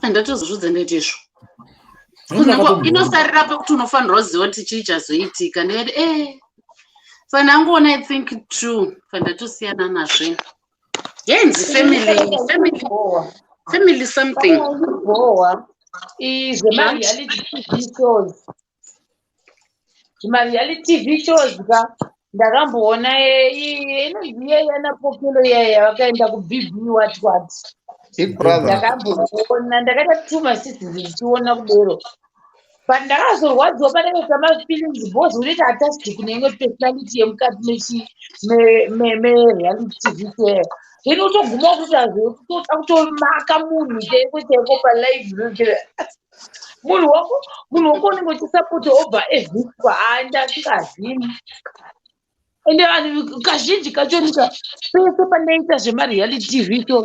ndatozozvidza ndati izvo inosarira pekuti unofanirwa kuziva kuti chii chazoitika. Ndikati e, saka ndangoona, I think, two, fandatosiyana nazvo. Yainzi family something. Bhowa zvemareality TV shows, zvimareality TV shows ka, ndakamboona inonzi iyaya napokelo iyaya vakaenda kuBB what what. Big Brother. Ndakamboona, ndakaita two maseasons ndichiona kudero, but ndakazorwadziwa panenge samafeelings because unoita attached kune imwe personality yemukati mereality TV show, then utoguma kutoda kutomaka munhu chaiko chaiko palive, munhu wako, munhu wako unenge uchisapota obva evhikwa. Andasingazini, ende vanhu kazhinji kacho nika pese pandaiita zvemareality TV show,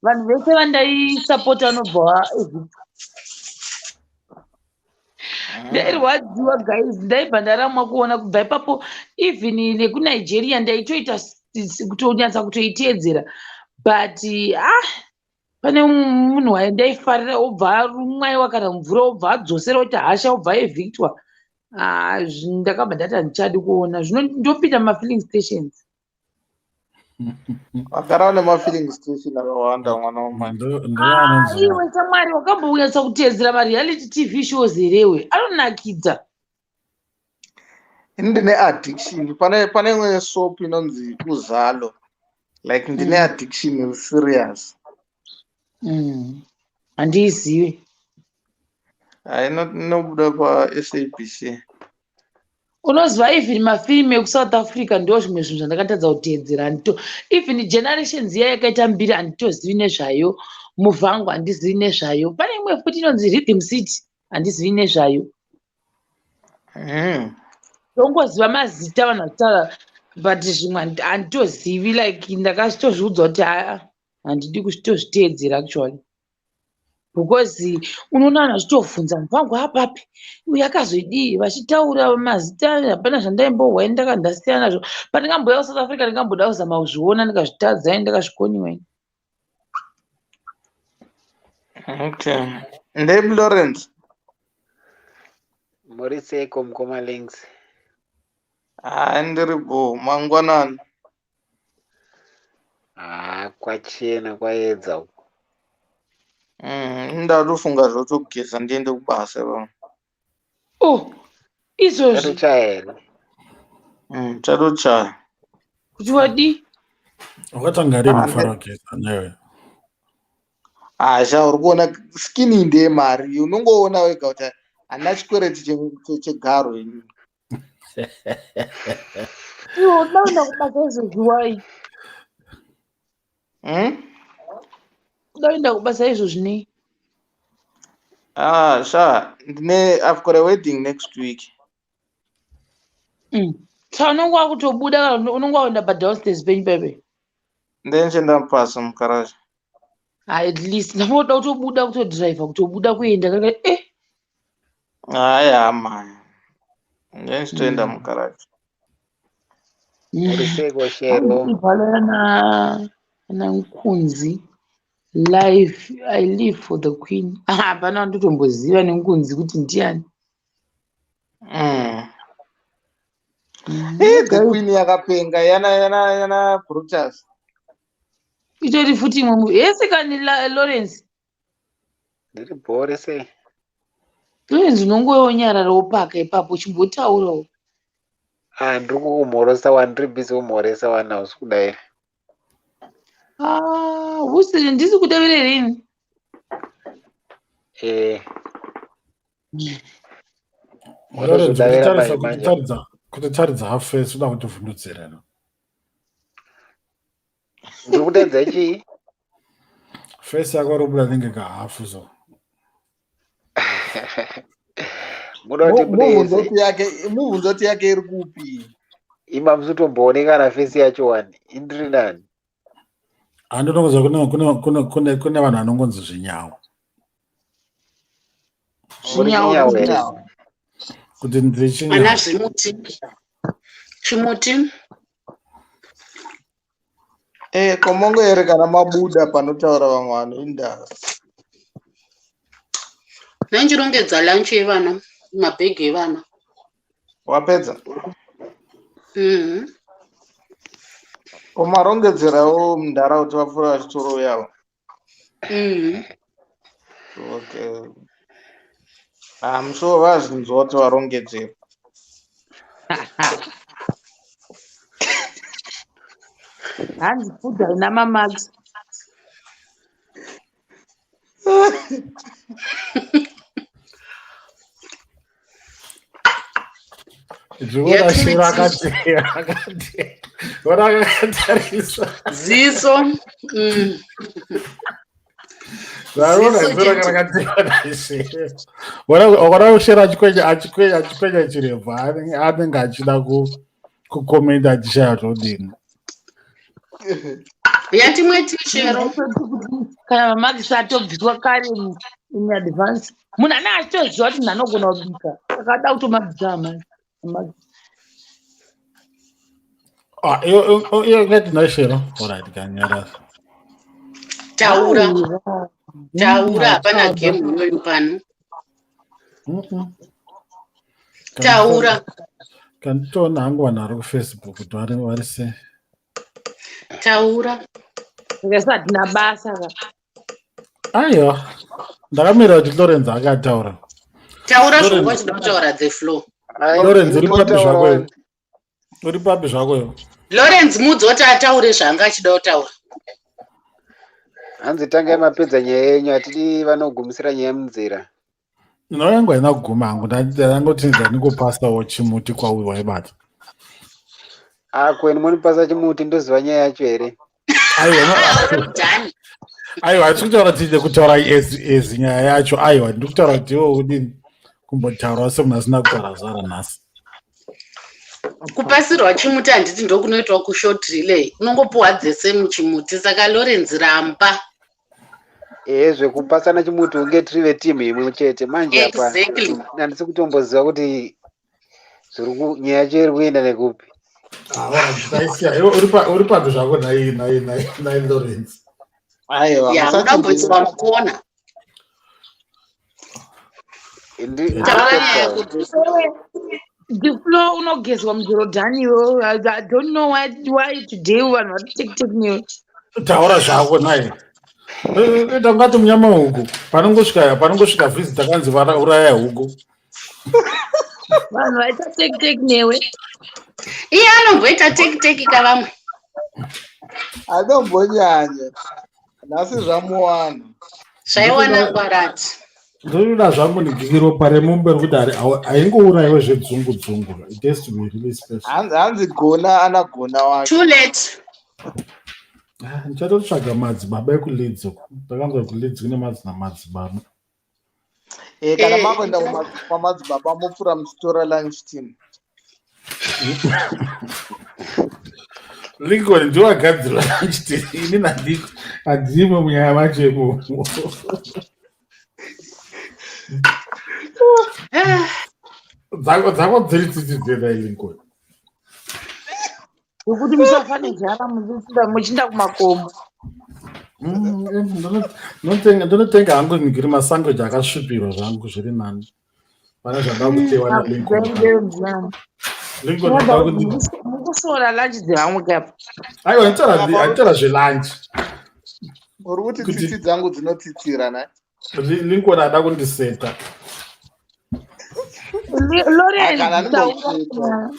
vanhu vese vandaisapota vanobva vaevhikwa. Ndairwadziwa guys, ndaibva ndaramwa kuona kubva ipapo. Even nekuNigeria ndaitoita kutonyatsa kutoiteedzera, but ah, pane munhu wandaifarira obva arumwaiwa kana mvura, obva adzosera kuti hasha, obva aevhictwa. Ah, ndakabva ndati handichadi kuona zvino, ndopinda mumafilling stations. Vagara nemafilling station akawanda, mwana wamai. Ndoanonzi Iwe samwari, wakambonyatsa kuteedzera mareality TV shows herewe? Anonakidza. Ini ndine addiction. Pane imwe soap inonzi Uzalo. Like ndine addiction serious. Handiizive. Hai, inobuda pa-SABC. Unoziva, even mafirimu ekuSouth Africa ndo zvimwe zvinhu zvandakatadza kuteedzera. Handito even Generations iya yakaita mbiri, handitozivi nezvayo. Muvhango handizivi nezvayo. Pane imwe futi inonzi Rhythm City, handizivi nezvayo. Tongoziva mazita vanhu vachitaura, but zvimwe handitozivi. Like ndakatozviudzwa kuti haa, handidi kuzvitozviteedzera actually, because unoona vanhu vachitovhunza Muvhango apapi, uyu akazoidii, vachitaura mazita, hapana zvandaimbohwa ini. Ndaka ndasiyana nazvo. Pandingambouya kuSouth Africa, ndingamboda kuzama kuzviona, ndikazvitadza ini, ndakazvikoniwa ini. Okay. Ndeipi, Lawrence? Muri seiko, mukoma Links? Hai, ndiri bo. Mangwanani. Haa, kwachena, kwaedza uku. Ndatofunga zvotogeza ndiende kubasa ipapo. Oh, izvozvi? Chatochaya here? Chatochaya. Kuti wadii? Wakatanga rini kufara kugeza newe? Hasha, uri kuona skin iyi ndeyemari. Unongoona wega kuti handina chikwereti chegaro ini. Iwe unoda kuenda kubasa izvozvi wai? Hmm? Uda kuenda kubasa izvozvi nei? Ah, sha, ndine I've got a wedding next week. Saka unonge wakutobuda kana unonge wakuenda padownstairs penyu pepe? Ndenichienda mupasa mukaraji. At least ndafoda kutobuda, kutodhiraivha, kutobuda kuenda kaka eh. Hayi, hama. Ndenichitoenda mukaraji. Muri seiko, Shero? Valana naNkunzi life, I live for the queen. Hapana ndotomboziva nenkunzi kuti ndiani. Eh, the queen yakapenga yana Brutus. Itori futi imwe yese kani, Lawrence? Ndiri bhore sei? Lawrence, unongonyararawo paka ipapo, chimbotaurawo. Ah, ndiri kukumhorosa wani, ndiri busy kumhoresa wani, hausi kudaira. Ah, usiri ndisi kudavira rini? Eh. Lawrence, Watozodavira kutitarisa manje. kutitaridza half face, uda kutivhundutsira no? Ndiri kutaridza chii? Face yako iri kubuda nenge kahafu so. Muda kuti bude yese? Mubvunzo kuti yake iri kupi? Ima musi face yacho wani. Indiri nani? Handinongoziva kune vanhu vanongonzi zvinyawo. Muri Zvinyawo? chinyawo here? Kuti ndiri Ana chinyawo. zvimuti, chimuti. Eh, komongo here kana mabuda panotaura vamwe vanhu, indava? Nanchirongedza lunch yevana, mabhegi evana. Wapedza? Mhm. Komarongedzerawo munharaunda vapfuura vachitoro yavo? Mhm. Okay. I'm sure vazvinzwa kuti varongedzera. Hanzi food haina mamarks. Ndikuona Shero akati ona akatarisa. Ziso. Zvaona Ziso zero chete. rakatira naShero. Wakaona Shero achikwenya chirebvu, anenge achida kukomenda, achishaya kuti odini. Yatimwe tishero. Kana mamarks atobviswa kare in advance, munhu ane achitoziva kuti munhu anogona kubika, saka ada kutomabvisa mamarks. Ah, iyo ngati naShero. Alright, kanyarara. Taura, taura, hapana game iyoyo pano. Taura. Kanditoona hangu vanhu vari kuFacebook kuti vari sei. Taura. Saka hatina basa ka. Aiwa, ndakamira kuti Lawrence akataura. Taura Lawrence. zvonga uchida kutaura, the floor. Lawrence, uri papi zvako iwe? Uri papi zvako iwe? Lawrence, mudzi woti ataure zvaanga achida kutaura. Hanzi tangai mapedza nyaya yenyu, hatidi vanogumisira nyaya munzira. Nhau yangu haina kuguma hangu, ndangoti ndingopasawo chimuti kwauri waibata. Ah, kweni monipasa chimuti ndoziva nyaya yacho here? Aiwa, aiwa, hatisi kutaura tide kutaura as nyaya yacho. Aiwa, ndiri kutaura kuti iwe udini kumbotaurawo semunhu asina kutaura zara nhasi. Kupasirwa chimuti handiti ndokunoitwa kushort relay, unongopuhwa dzese muchimuti. Saka Lawrence, ramba. Ehe, zvekupasana chimuti unge tiri vetimu imwe chete manje apa. Handisi kutomboziva kuti zviri nyaya yacho iri kuenda nekupi. Taisiya iwe uri papi zvako nhai nhai nhai nhai Lawrence? Aiwa. Ya, ungamboiswa mukona. Taura nyaya yako. The floor unogezwa muJorodhani iwe. I don't know why today vanhu vari take take newe. Taura zvako nhai. Ita ungati munyama huku panongosvika visit akanzi uraya huku. Vanhu vaita take take newe. Iye anomboita take take kavamwe. Adombonyanya nhasi zvamuwana. Zvaiwana ngwarati. Ndoda zvangu ropa remombe rekuti haingourayiwe zvedzungu dzungu. It has to be really special. Hanzi gona ana gona wake. Too late. Ah, ndichatotsvaga madzibaba ekuLeeds uku. Ndakanzwa kuLeeds kune madzi namadzibaba. Eh, kana makuenda kwamadzibaba mopfuura muchitora lunch team. Lincoln ndiwagadzirwa lunch team, ini handimo munyaya macho imomo. Dzako dziri tsitsi dzedai, Lincoln. Zvekuti musafa nenzara muchiinda kumakomo. Ndonotenga hangu ngiri masangweji akasvipirwa zvangu, zviri nani pane zvada kutewa naLincoln. Lincoln ndoda kuti Mukusora lunch dzevamwe kapa. Aiwa, handitaura zvelunch. Uri kuti tsitsi dzangu dzinotsitsira na Lincoln ada kundiseta. Lawrence, Kana taura. ndimbokuseta.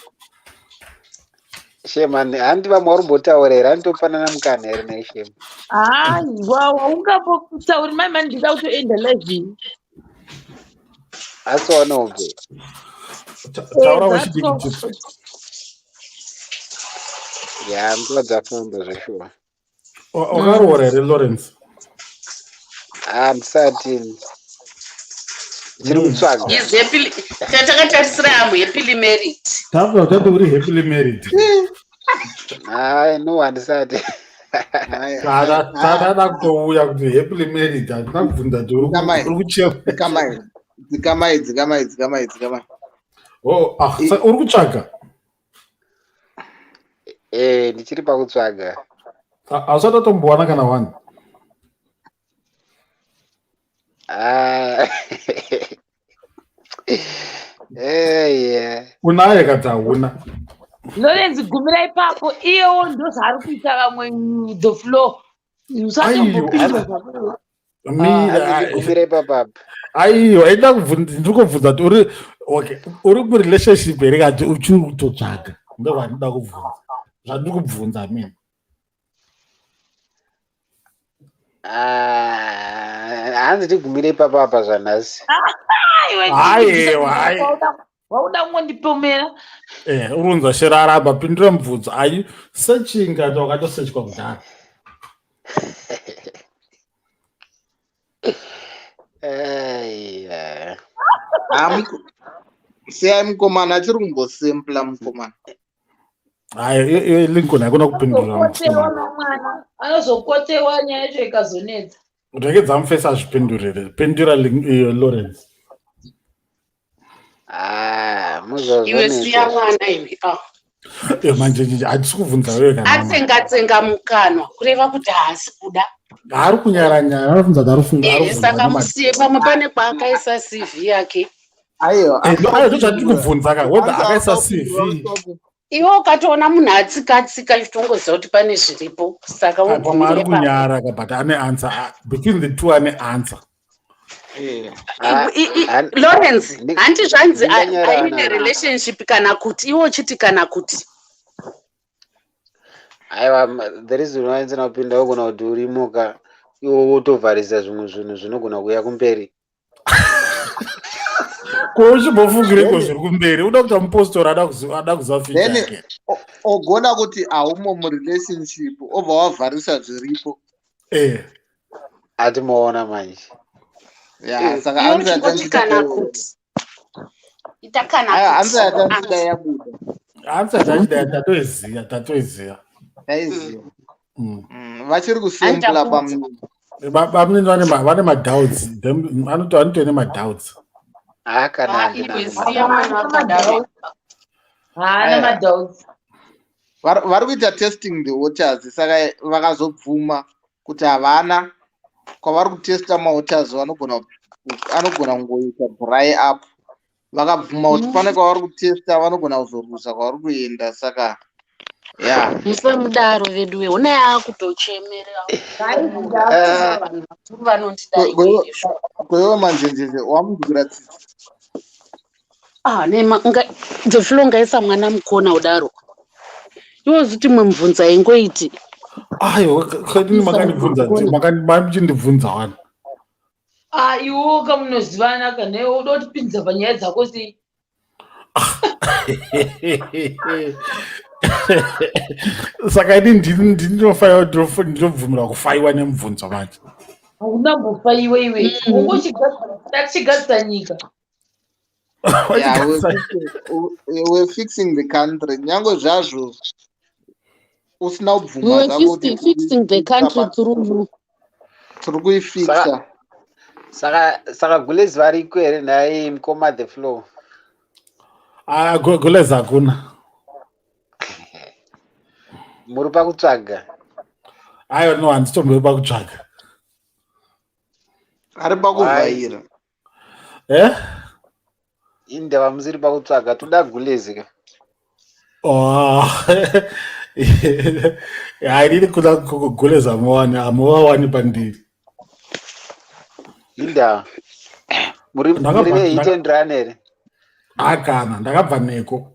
Shema, handi vamwe vari kumbotaura here? Handitopanana mukana here naye, Shema? Haiwa, waungambotauri mai mani, ndida kutoenda live. Asi waona ubve. Taura wechidiki chipi. Ya, nguva dzafamba zveshuwa. Wakaroora here, Lawrence? Handisati, ndiri kutsvaga. Is happily, tatakatarisira am happily married. Taura tati uri happily married. Hai, no, handisati. Tada kutouya kuti happily married, handina kubvunza kuti Dzikamai. uri kuchema. Dzikamai, dzikamai, dzikamai, dzikamai, dzikamai. Oh, ah, uri kutsvaga? Eh, ndichiri pakutsvaga. Hausati watombowana kana one? Ah. Eh, yeah. Unaye kati hauna? Lawrence, gumira ipapo. Iyewo ndozvaari kuita vamwe, the floor usatombopinda zvako. Mira. Hanzi ipapapa. Aiwa, aida kubvunza, ndiri kubvunza kuti uri okay, uri kurelationship here kati uchiri kutotsvaga? Ndozvandinoda kubvunza, zvandiri kubvunza mina. Ah, hanzi tigumire ipapapa zvanhasi. Aiwa, ai. Wauda kungondipomera. Eh, urunza sheraramba, pindura mubvunzo. Are you searching kati wakatosechwa kudhara? Aiya. Siyai mukomana, achiri kumbosempla mukomana. Hayi, iyo Lincoln haikona kupindura. Anozokotewa nomwana, anozokotewa nyaya yacho ikazonetsa. Rekedza mufesi azvipindurire. Pindura iyo, Lawrence. Ah, Iwe, muzozonetsa. siya mwana iwe. Ah. Eh, manje hatisi kubvunza wewe kana mama. Atsenga tsenga mukanwa kureva kuti haasi kuda. Ari kunyara nyara, arikubvunza kuti arifunga. Eh, saka musiye, pamwe pane kwaakaisa CV yake. Aiwa. Aiwa, ndozvatiri kubvunza ka, whether akaisa CV. Iwe ukatoona munhu atsika tsika, chitongoziva kuti pane zviripo, saka Pamwe ari wogumire ipapo. kunyara ka, but ane answer. Ah, between the two ane answer. Lawrence, hanti zvanzi Ndinganyarara aine nani? relationship kana kuti iwe uchiti kana kuti. Aiwa, the reason why ndisina kupinda, ugona kuti urimuka iwo wotovharisa zvimwe zvinhu zvinogona kuuya kumberi. Ko uchimbofungireko zviri kumberi? Uda kuita mupostori, ada kuziva future Then yake. Ogona kuti haumo murelationship, obva wavharisa zviripo. Atimoona manje. Ya, saka Iwe answer uchingoti kana kuti, ita kana Aiwa, kuti. answer yatandida yabuda. Answer yatachida tatoiziya, tatoiziya. Taiziva. Vachiri kusempla. Handichakuudza. Pamunini. Bamunini vane madoubts. Anotove nemadoubts. Haa, kana Ah, handina. iwe, siya mwana wakadaro. Haana Aiwa. madoubts. Vari kuita testing the waters, saka vakazobvuma kuti havana kwavari kutesta mawaters, vanogona, anogona kungoita dry up. Vakabvuma kuti pane kwavari kutesta, vanogona kuzoruza kwavari kuenda, saka ya. Musamudaro veduwe, honai akutochemera. Vanhu vakuru vanondidai izvo. Kwewe manjenjenje, wamunzwira tsitsi. Ah, nema the flow, ngaisa mwana mukona udaro, iwe ziti mwe mubvunza ingoiti. Aiwa, kadini makandibvunza, mamuchindibvunza wani. Ah, iwo kamunozivana kana iwe uda kutipinza panyaya dzako sei? Saka ini ndinofanira, ndinobvumira kufaiwa nemubvunzo manje? Hauna mbofaiwa iwe, ungochigadzisa nyika. Yeah, we're fixing the country, nyange zvazvo usina We kubvuma were zvako kuti fixing the country through you. Tiri kuifixa. Saka gulezi variko here nhai, mukoma the flow? Ah, gulezi hakuna. Muri pakutsvaga? Aiwa, no, handitombori pakutsvaga. Ari pakuvhaira. Eh. Indava musiri pakutsvaga? Toda gulezi ka. Oh. Hayi, inini kuda gulezi hamuwani, hamuvawani pandiri. Indava muri muri vehit and run here? Hakana, ndakabva neko.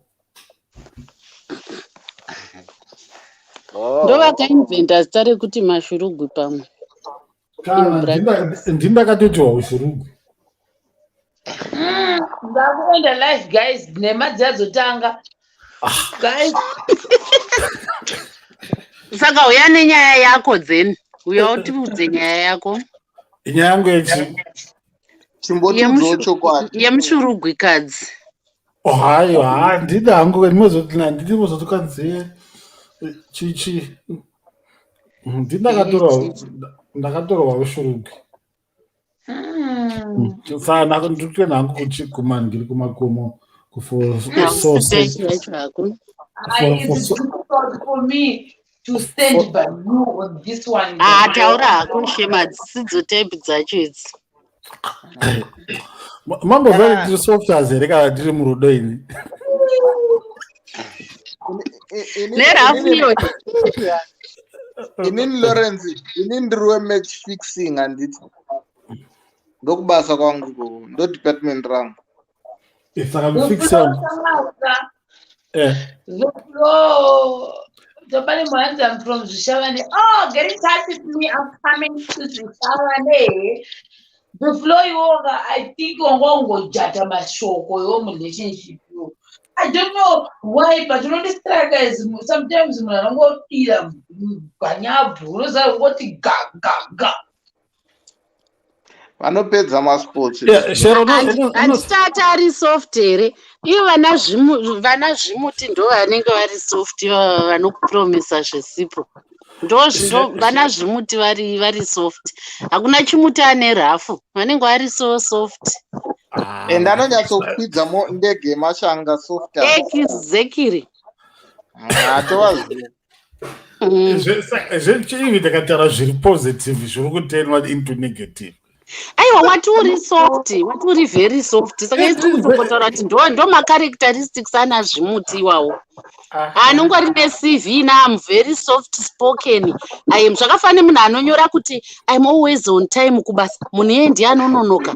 Oh. Ndovakainventa zita rekuti mashurugwi pamwe. Kana In brackets. Ndindakatoitiwa ushurugwi. Ndakuenda live, guys, nhema dzadzotanga, guys. Saka uya nenyaya yako dzeni, uya utiudze nyaya yako. Nyaya yangu yechi? Chimbotiudzawo chokwadi. Yemushurugwikadzi. Oh, haiwa, handidi hangu, ndinozoti handidi mozotokanziye chichi. Ndindakatorwa, ndakatorwa ushurugwi. Saka ndikutoenda hangu kuchiguma, ndiri kumakomo Hausiteki yacho hako. It's difficult for me to stand by you on this one. Ah, taura hako, shema, dzidzo type dzacho idzi. Mambozva ndiri softers here kana ndiri murudo ini? Nerafu iyoyo. Inini Lawrence, inini ndiri wematch fixing, handiti? Ndokubasa kwangu ikoko, ndo department rangu. Saka mufixa. The flow. Somebody Mwanza, I'm from Zvishavane. Oh, get in touch with me. I'm coming to Zvishavane. The flow iwoga, I think wangongojata mashoko iwo murelationship iwo. I don't know why, but unondistrike as sometimes munhu anongodira gwanyabvu, unoziva, kungoti ga ga ga. Vanopedza masports. Yeah, Shero, Handitati ari soft here? Ivo vana zvimuti ndo vanenge vari soft, ivava vanokupromisa zvesipo. Ndo vana zvimuti vari soft. Hakuna chimuti ane rafu, vanenge vari so soft. And anonyatsokwidza ndege yemashanga soft. Exactly. Hatovaziva. Zvechivi ndakataura zviri positive zviri kutenwa into negative. Aiwa, wati uri soft, wati uri very soft, saka isi kutombotaura kuti ndo macharacteristics ana zvimuti iwawo. Anongori neCV na "I'm very soft spoken, I am." Zvakafanana nemunhu anonyora kuti "I'm always on time" kubasa, munhu iye ndiye anononoka.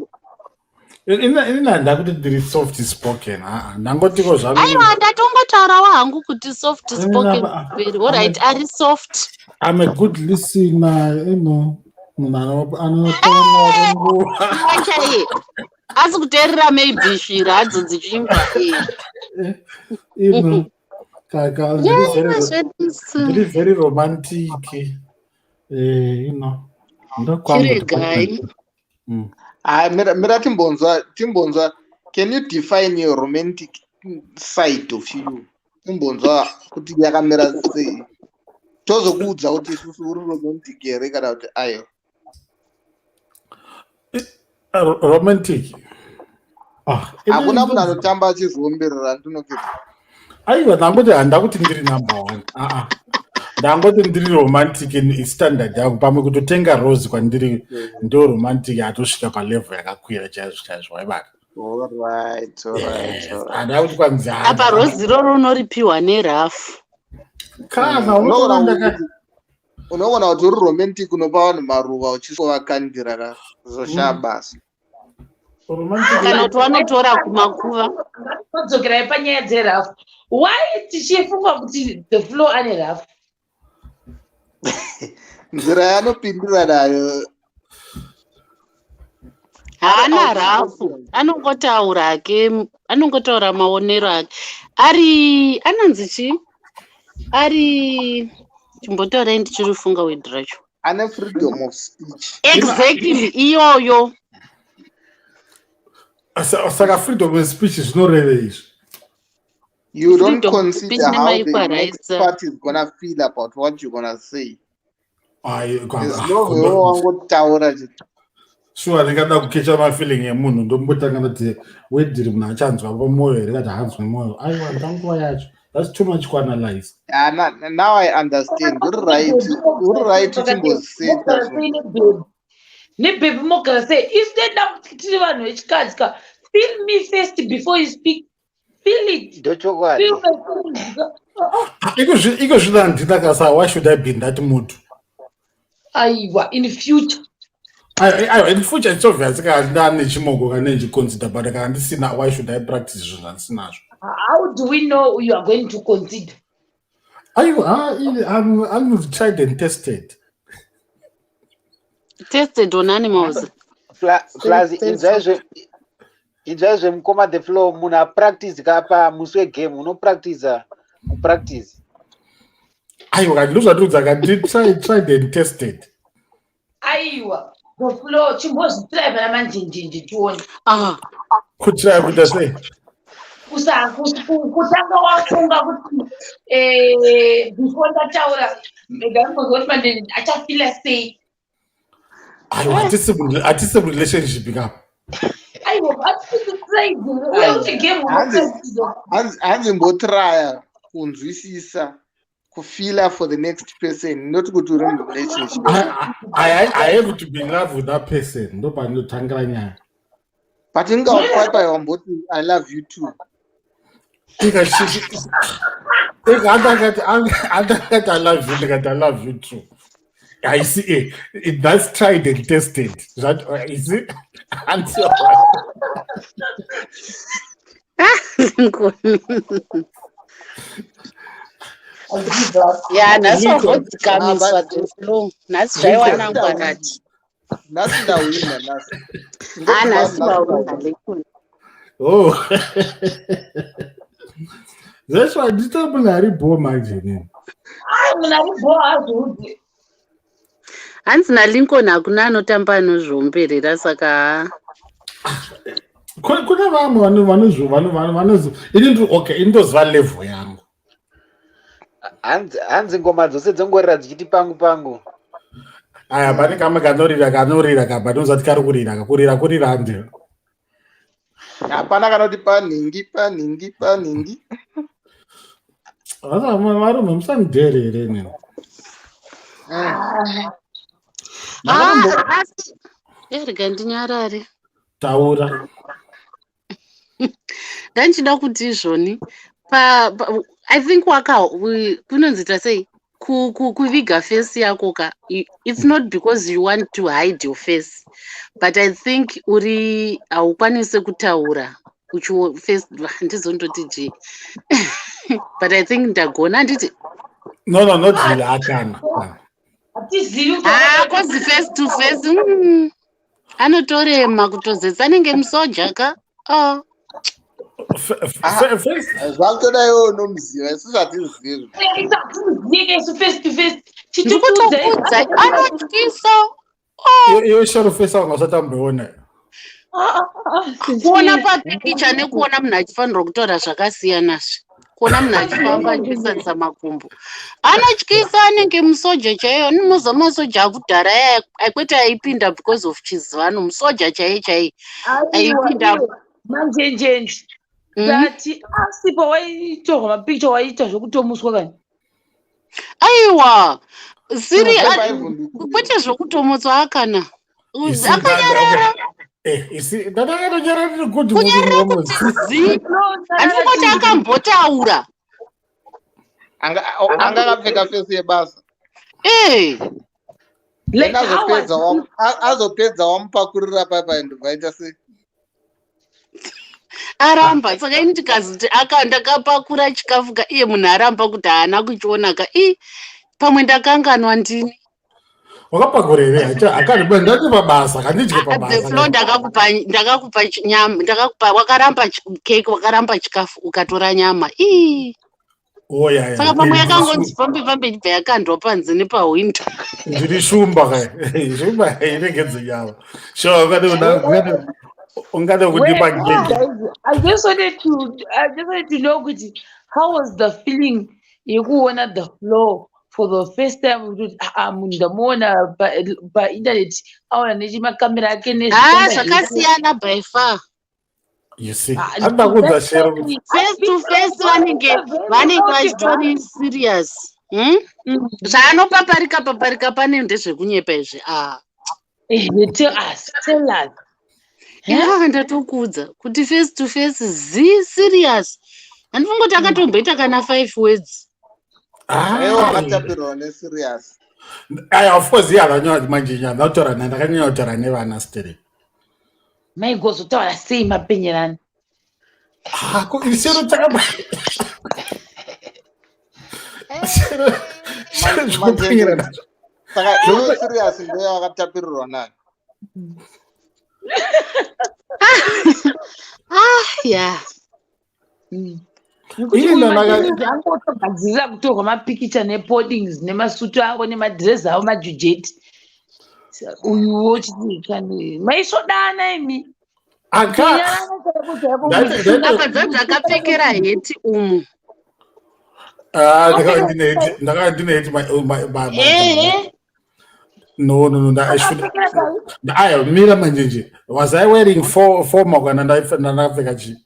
Ini handakuti ndiri soft spoken, aa, ndangotiko zvangu. Aiwa, ndatongotaurawo hangu kuti soft spoken very alright, ari soft. I'm a good listener, munhu anotaura nguva. Chaiye asi kuteerera maybe svira hadzo dzichiimbwa. Kaka ndiri very romantic, ndokwangu. Chiregai. Hayi, mira, timbonzwa. Can you define your romantic side of you? Timbonzwa kuti yakamira sei, tozokuudza kuti isusu uri romantic here kana kuti ayo. Romantic. Ah, Hakuna munhu anotamba achizoomberera ndinoketa. Aiwa, ndangoti handa kuti ndiri number one, aa, ndangoti ndiri romantic in standard yangu. Pamwe kutotenga rose kwandiri ndo romantic, atosvika palevel yakakwira chaizvo chaizvo, waibaka. Alright. Handa kuti kwanzi Apa rozi iroro unoripiwa nerafu. Kana Unoona unotoona ndaka Unogona kuti uri romantic, unopa vanhu maruva uchisovakandira ka zoshaya basa. Romantic. Kana kuti vanotora kumakuva. Todzokerai panyaya dzerafu. Why tichifunga kuti The Flow ane rafu? Nzira yaanopindura nayo. Haana rafu, anongotaura hake, anongotaura maonero ake. Ari anonzi chii, ari chimbotaurai, ndichirifunga word racho. Ane freedom of speech. Exactly, iyoyo. Saka freedom of speech zvinoreve izvi? You don't Freedom of speech consider how the next nema-equalizer. party is gonna feel about what you're gonna say. Ai, There's no way wangotaura chete. Shuwa, ndingada kukecha mafeeling emunhu, ndombotanga ndati wedhiri munhu achanzwa pamwoyo here, kati haanzwi mwoyo. Aiwa, ndanguva yacho, that's too much kuanalyze. Yeah, now I understand. Uri right, uri right, uchimboziseta zvo. Nebhebhi mogara sei? Isu toda kuti tiri vanhu vechikadzi ka, feel me first before you speak. Feel it. Ndochokwadi. Feel my feelings. Iko zvino handina kasa. Why should I be in that mood? Aiwa, in future. Aiwa, in future it's obvious kana ndane chimoko kana ndichiconsider, but kana ndisina, why should I practice zvinhu zvandisinazvo? How do we know you are going to consider? Aiwa, I'm tried and tested. Tested on animals. Plus inzwai zvemukoma The Flow, munhu apractice kapa musi wegame unopractiza kupractice. Aiwa, kati ndozvatiudza kati tried and tested. Aiwa, The Flow, chimbozvitry pana manjenjenje tione. Ah. Kutry kuita sei? Kutanga wafunga kuti before ndataura, ndangozwa kuti manjenjenje achafeela sei. Aiwa, hatisi murelationship kapa. Aiwa, hatisi uye kuti game. Hanzi mbotraya kunzwisisa, kufeela for the next person, not kuti uri murelationship. I have to be in love with that person, ndopandinotangira nyaya. But ingawapaipai wamboti "I love you too"? Ika andakati "I love you", ndikati "I love you too". I see, that's tried and tested. That you see, until Ngoni. Ya, nhasi wavodzikamiswa, The Flow, nhasi zvaiwana ngwarati. Nhasi ndawina nhasi. Ha, nhasi wawina, Lekuni. Oh, that's why ndito munhu ari bho manje nini. Ai, munhu ari bho hazviudzi. Hanzi naLincoln hakuna anotamba anozviomberera, saka ha. Kune vamwe vanozo ini okay, ini ndoziva level yangu. Hanzi ngoma dzose dzongorira dzichiti pangu pangu. Aya, pane kamwe kanorira kaba, ndozati kari kurira kakurira kurira handi. Hapana kanoti panhingi panhingi panhingi. Varume, musandidherere nini. Ah, asi erega ndinyarare. Taura. Ndandichida kuti izvoni pa, I think waka kunonzita sei. Kuviga face yako ka, it's not because you want to hide your face, but I think uri haukwanisi kutaura face. Handizondoti ji, but I think ndagona, handiti? No, not really, akana. Hatizivi. Ah, 'cause face to face, anotorema kutozetsa, anenge musoja ka, oh. Face Zvakutoda iwe unomuziva, isu zvatizivi. Hatizivi isu face to face. Ndikutokudza, anotyisa. Iwe Shero, face wanga usati amboiona. Kuona papikicha nekuona munhu achifanirwa kutaura zvakasiyanazve. Kuona munhu achifamba achisanisa makumbo, anotyisa, anenge musoja chaiyo. Ninoziva masoja akudhara aya, kwete aipinda because of chizivano, musoja chaiye chaiye aipinda. Manjenjenje. Tati asi pawaitorwa mapikicha waiita zvokutomuswa kani? Aiwa, siri kwete zvokutomutswa, akana akanyarara. Ndakatonyararira kuti Kunyarara kuti zi, handisi kuti akambotaura. Anga akapfeka face yebasa. Ee. Then azopedza wamupakurira paipai, ndobvaita sei? Aramba. Saka ini ndikazoti ndakapakura chikafu ka, iye munhu aramba kuti haana kuchiona ka, i pamwe ndakanganwa ndini. Wakapakura here? Akani ndati pabasa kandidye. The Flow, ndakakupa nyama, ndakakupa, wakaramba cake, wakaramba chikafu, ukatora nyama ii. Oh, yeah. Saka pamwe yakangonzi fambe fambe, ichibva yakandwa panze nepahwindo. Ndiri shumba ka, shumba inenge dzenyama. Sure, ungade kundipa keke. I just wanted to know kuti how was the feeling yekuona The Flow for the first time, kuti ah, munhu ndamuona painternet, aona nechimakamera ake? Ha, zvakasiyana by far. You see, anoda kuudza Shero kuti Face to face vanenge vachitori serious, Zvaanopaparika paparika pane ndezvekunyepa izvi, ah. Tell us, tell us. Inga ndatokuudza kuti face to face zi serious, handifungi kuti akatomboita kana five words. Aiwa, wakatapirwa neserious. Aya, of course, iye akanyanya manje, ndataura naye, ndakanyanya kutaura nevana sterek. Maigozotaura sei mapenyerani? Ko Shero takaba Shero, Shero, zvinopenyerana. Saka iwe serious ndoyo wakatapirirwa nayo. Ah, ya. Nekuti Ini uyu ndandaka- angotogadzirira kutorwa mapikicha nepodings nemasutu avo nemadhirezi avo majujeti. Uyuwo chiti maisodana imi. Aka Apa dzadzakapfekera heti umu. Ah, ndakanga ndine heti Ehe. No, I should aya mira manjenje. Was I wearing formal kana ndakapfeka chii?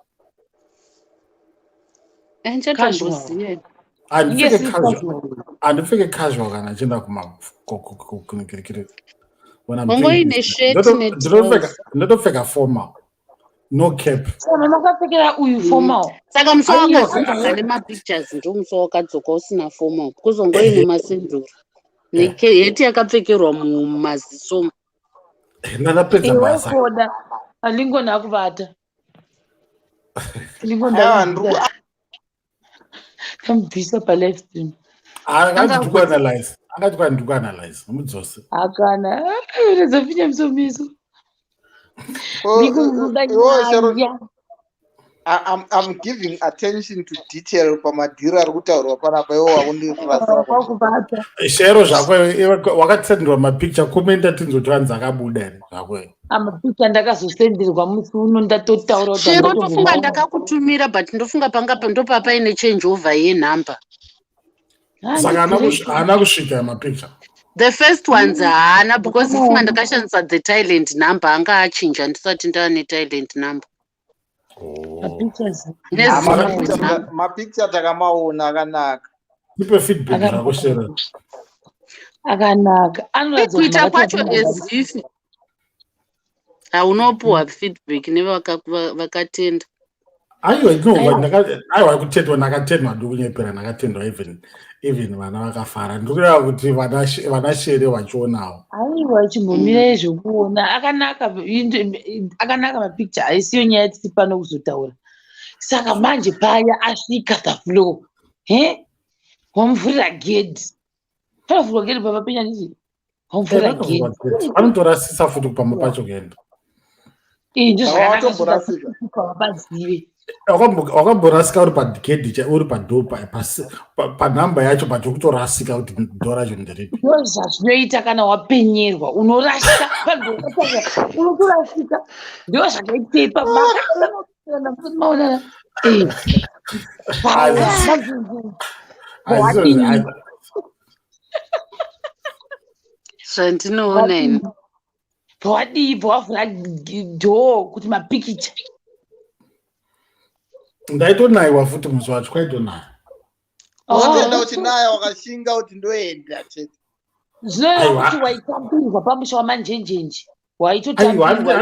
Andichatomboziva. Handipfeke Yes, casual, handipfeke casual kana ndichienda kuma kunukirikiri. When I'm Wangoine doing business. shirt ne-trouser. Ndotopfeka formal, no cap. Saka makapfekera uyu formal? Saka musi Aiwa. wakadzoka nemapictures ndo musi wakadzoka usina formal, kuzongoine masendura neheti yakapfekerwa mumaziso. Ndandapedza basa. Iwefoda alingona akuvata. Aiwa, ndiri Kamubvisa palive stream. Angati ndikuanalyze, angati kwa ndikuanalyze mudzose. Akana redzafinya misomiso. Oh, Ndikubuda iwe Shero, nyaya. I'm giving attention to detail pamadhiri ari kutaurwa panapa, iwo wakundirasira. Kwakubata. Shero, zvako iwe wakatsenderwa mapicture, komenda tinzoti vanzi akabuda here zvako? Amapicha ndakazosenderwa musi uno, ndatotaura kuti Shero, ndofunga handatombomaona. ndakakutumira, but ndofunga panga ndopapaine change over yenhamba. Saka haana kusvika mapicture? The first ones haana, because funga ndakashandisa the Thailand number, anga achinja ndisati ndaane Thailand number. Mapictures. Nezimbabwe number. Mapicture takamaona, akanaka. Tipe feedback zvako, Shero. Akanaka, anoratidza kuti Kuita kwacho makati. as if haunopuwa feedback nevakatenda. Aiwa, no, aiwa, kutendwa ndakatendwa, ndikunyepera, ndakatendwa. Even vana vakafara. Ndikureva kuti vana shere vachionawo. Aiwa, chimbomirai zvokuona. Akanaka, akanaka mapicture, haisiyo nyaya tiri pano kuzotaura. Saka manje paya asvika the floor, he, wamuvhurira gedhi. Panovhurwa gedhi pamapenya nditi wamuvhurira gedhi. Vanotorasisa futi pamba pacho kuenda. Iyi ndozvakanaka. Watomborasika. Vabazive. Wakamborasika uri pagedhi, uri padoor, panhamba yacho, but ukutorasika kuti door racho nderipi. Ndo zvazvinoita kana wapenyerwa, unorasika pandoa, unotorasika. Ndo zvakaitei pamaonana. Wadini? Zvandinoona ini. Pawadii, pawavhura door kuti mapikicha? Ndaitonaiwa futi musi wacho, kwaitonaya. Wakatoenda uchinaya, wakashinga kuti ndoenda chete. Zvinoreva Aiwa. kuti waitambirwa pamusha wamanjenjenje. Aiwa. Waitotambirwa.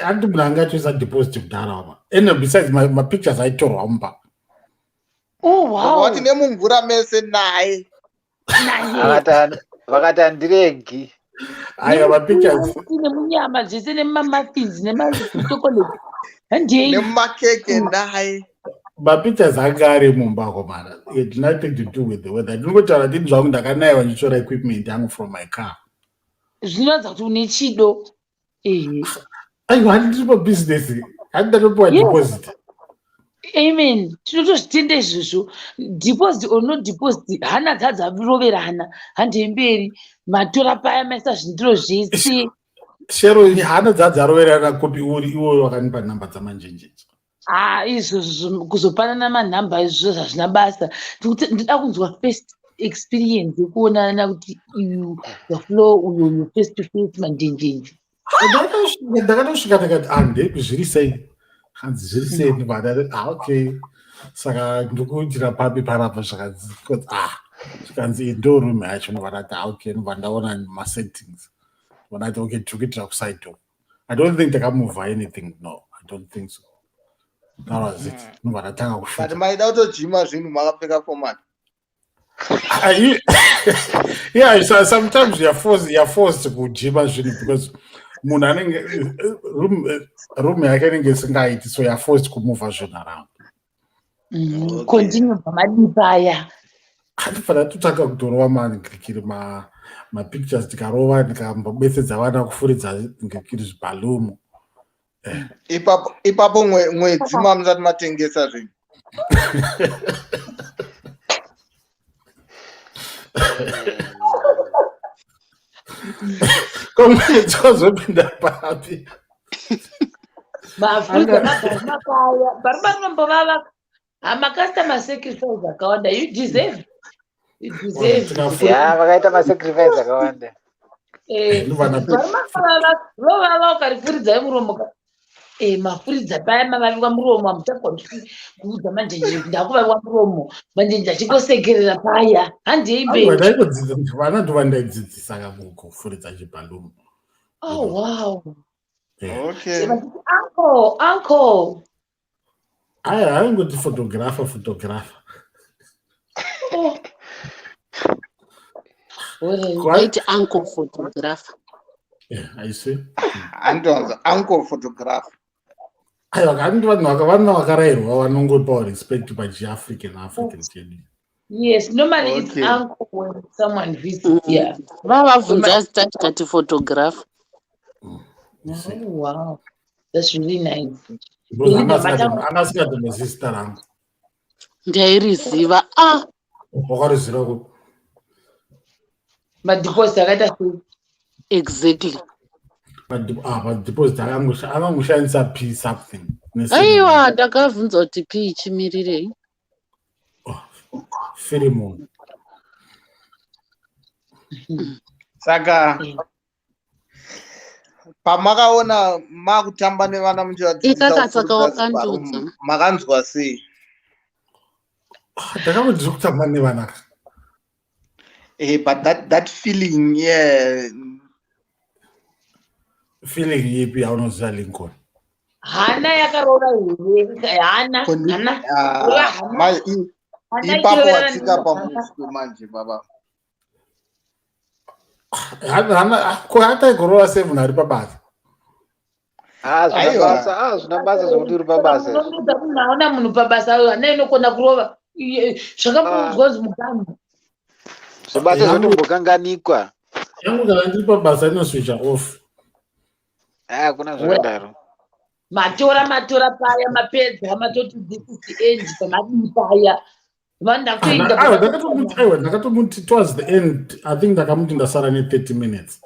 Handi munhu anga atoisa deposit kudhara wama. And besides, mapictures aitorwa mumba. Oh wow. Wati nemumvura mese naye. Naye. Vakati handiregi. Aiwa, mapictures. Nemunyama dzese, nemumamafins, nemachocolate, handei. Nemumakeke naye. Mapictures anga ari mumba komana. It nothing to do with the weather. Ndingotaura ndini zvangu ndakanayiwa ndichitora equipment yangu from my car. Zvinoratidza kuti une chido, ehe. Aiwa, handi ndiri pabusiness, handi ndatopiwa deposit. Amen, tinotozvitenda izvozvo. Deposit or no deposit, hana dzadzaroverana. Handei mberi, matora paya, maisa zvindiro zvese. Shero, hana dzadzaroverana kupi? Uri iwoyo wakanipa nhamba dzamanjenjenje. Ah, izvozvo kuzopanana manhamba izvozvo hazvina basa. Ndida kunzwa first experience yekuonana kuti uyu the flow, uyu uyu, face to face, manjenjenje. Ndakatosvika ndakati, "Ah, ndepi, zviri sei?" Hanzi, "Zviri sei?" Ndibva, "Ah, okay, saka ndikuitira papi panapa?" Zvakanzi, ah, zvikanzi, "Iyi ndo room yacho." Ndobva ndati, "Ah, okay." Ndobva ndaona masettings, ndobva ndati, "Okay, tiri kuitira kuside door." I don't think takamove anything. No, I don't think so. That was it. Ndobva ndatanga But kushuta. maida kutojima zvinhu makapfeka formal. Ah, yeah, so sometimes you're forced kujima zvinhu because munhu anenge room yake inenge isingaiti, so you're forced kumova zvinhu around. Okay. Continue, pamadii paya? Handifanira totanga kutorova mangirikiri mapictures, tikarova, ndikambobetsedza vana kufuridza ngirikiri zvibhalumu. Ipapo mwedzi mamusati matengesa zvinhu. Komwedzi wazopinda papi? Mafuridza mabharuma paya, bharuma rinombovava. Macustomer sacrifice akawanda. You deserve, you deserve. Ya, vakaita masacrifice akawanda. Bharuma rovava ukarifuridza muromo ka. Mafuridza paya, mavaviwa muromo, hamuchagoni kuudza manjenje kuti ndakuvaviwa muromo. Manjenje achingosekerera paya, handei mberi. Ndaingodzidza vana, ndova ndaidzidzisa kufuridza chibhalumu. Oh wow. Okay. Uncle, uncle. Aya, aingoti photographer, photographer. Oh. Alright. Waiti uncle photographer. Yeah, I see. Andonzi uncle photographer. Aiwa, kandi vanhu vana vakarayirwa vanongopawo respect pachiafrican, African chedu. Yes, normally it's uncle when someone visits, yeah. Vavabvunza zita, tikati photographer. You see. Oh wow, that's really nice. Because Ini anga asingatombozivi zita rangu. Ndairiziva, ah. Wakariziva ku Madeposit akaita sei? Exactly. Madeposit akangoshandisa p something. Aiwa, ndakabvunza kuti p ichimirirei. Filimon. Saka pamakaona makutamba nevana muchivadzidzisa Ikaka, saka kufuridza wakandiudza. zvibharumu, makanzwa sei? Ndakangoti ndiri kutamba nevana ka. But that feeling, yeah. Feeling yipi yaunoziva, Lincoln? Hana yakarova here? Hana, hana. Ah, mai ipapo watsika pamuswe manje baba. Hana ko hataigorova sei munhu ari pabasa? Ah, zvina basa, ah, zvina basa zvekuti uri pabasa. Unoudza munhu aona munhu pabasa hana inokona kurova. Zvakambounzwa kunzi muganhu. Zvibasa zvotombokanganikwa. Yangu kana ndiri pabasa inoswitcha off. Ah, kuna zvakadaro. Matora matora paya mapedza matoti this is the end pamadii paya. Vandakuenda. Aiwa ndakatomuti aiwa ndakatomuti towards the end I think ndakamuti ndasara ne 30 minutes.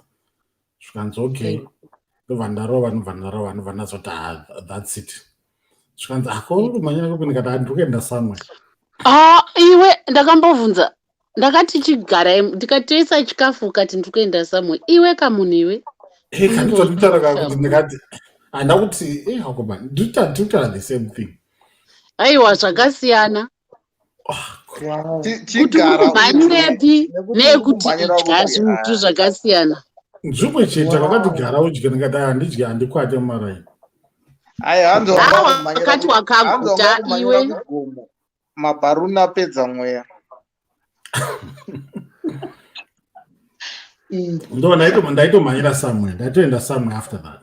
Zvikanzi okay. Ndobva ndarova ndobva ndarova ndobva ndazoti ah, that's it. Zvikanzi ah, ko uri kumhanyira kupi ndikati ah, ndiri kuenda somewhere. Ah, iwe ndakambobvunza ndakati chigarai ndikatoisa chikafu ukati ndiri kuenda somewhere iwe kamunhu iwe. Hey, kanditotaura kakuti ndikati handa kuti eh hakuba ndikutaura the same thing. Aiwa zvakasiyana. Kuti Chigara ukumhanyirepi nekuti neyekuti uri kumhanyira idya kupi, zvinhu ah. zvakasiyana. Zvimwe chete vakati gara udye ndikati ah handidye handikwate mumaraini. Ai hanzi wanga Hawa kumhanyira wakati hanzi wakaguta wanga kumhanyira iwe. kugomo. Mabharuni apedza mweya. Ndo ndaitomhanyira somewhere ndaitoenda somewhere after that.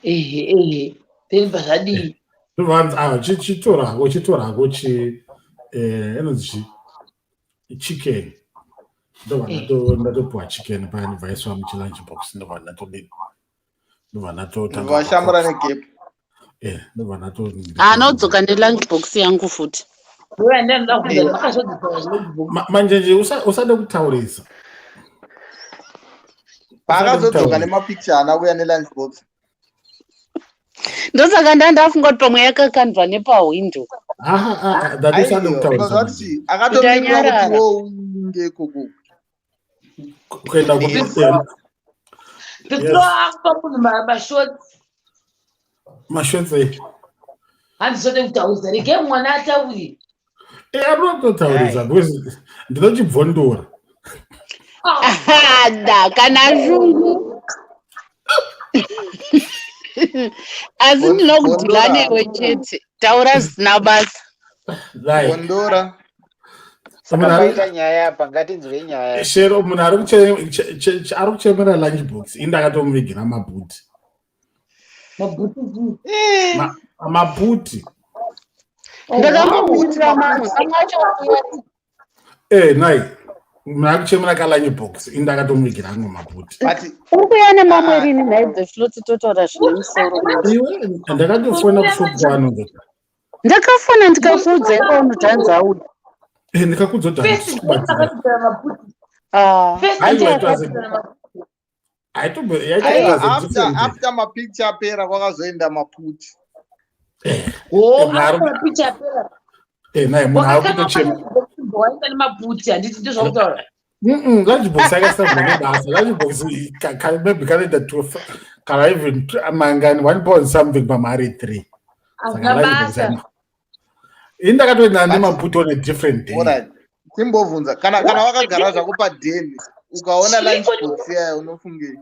Ehe ehe. Then pazvadii? Ndovanzi ah chitora hako chitora hako chi eh inonzi chi chicken. Ndobva ndatopiwa chicken paya ndobva yaiswa muchilunch box ndobva ndatodini. Ndobva ndatotanga. Vashambura negap. Eh ndobva ndato Anodzoka nelunch box yangu futi. Wewe ndinoda kuudza makazodzoka notebook. Manjenje usade kutaurisa. Paakazodzoka nemapicture haana kuuya nelunch box. Ndosaka ndandafunga kuti pamwe yakakandwa nepahwindo. Aha, ah, that usade Aiwa, kutaurisa. unoziva kuti akatomirira kuti Ndanyarara. iwe uinge ikoko. Kuenda ku Yes. yeah, The Yes. floor akupa munhu mashorts. mashorts eh. Handisode kutaurisa. Regai mwana ataure. Eh anototaurisa because ndinochibvondora. Ah, Da kana shungu. Asi ndinokudhila Bondora. newe chete. Taura zvisina basa. Right. Bondora. Saka Munhu ari paita nyaya apa ngatinzwe nyaya. Shero munhu ari ari kuchemera lunch box ini ndakatomuvigira maputi. mabhuti. Maputi. Ndakambomuitira mamwe. Mamwe acho akuya. Eh nai. Munhu ari kuchemera ka lunch box ini ndakatomuvigira amwe maputi. But Uri kuuya nemamwe rini nhai the floor titotaura zvine musoro. Iwe ndakatofona kushop kwano. Ndakafona ndikakuudza iwe unoti auya. Eh ndikakudza kuti First handisi kubatsira. ndakadzora maputi. Ah, First Aiwa, it was a- ndakadzora maputi. Aitombo aiwa, yaitoita as a after different day. after mapicture apera kwakazoenda maputi. Oh, Eh, munhu ari after mapicture apera. eh nai munhu ari Wakakanga kutochema. waenda nemaputi handiti ndozvakutaura. Lunch box yakasabva nebasa. Lunch box maybe kanoita two kana even mangani 1 point something pamari 3. Saka Hazvina lunch box basa. yana. Ini ndakatoenda But nemaputi on a different day. alright. Timbobvunza kana kana wakagara zvako padheni ukaona lunch Chiriko box yayo unofungei?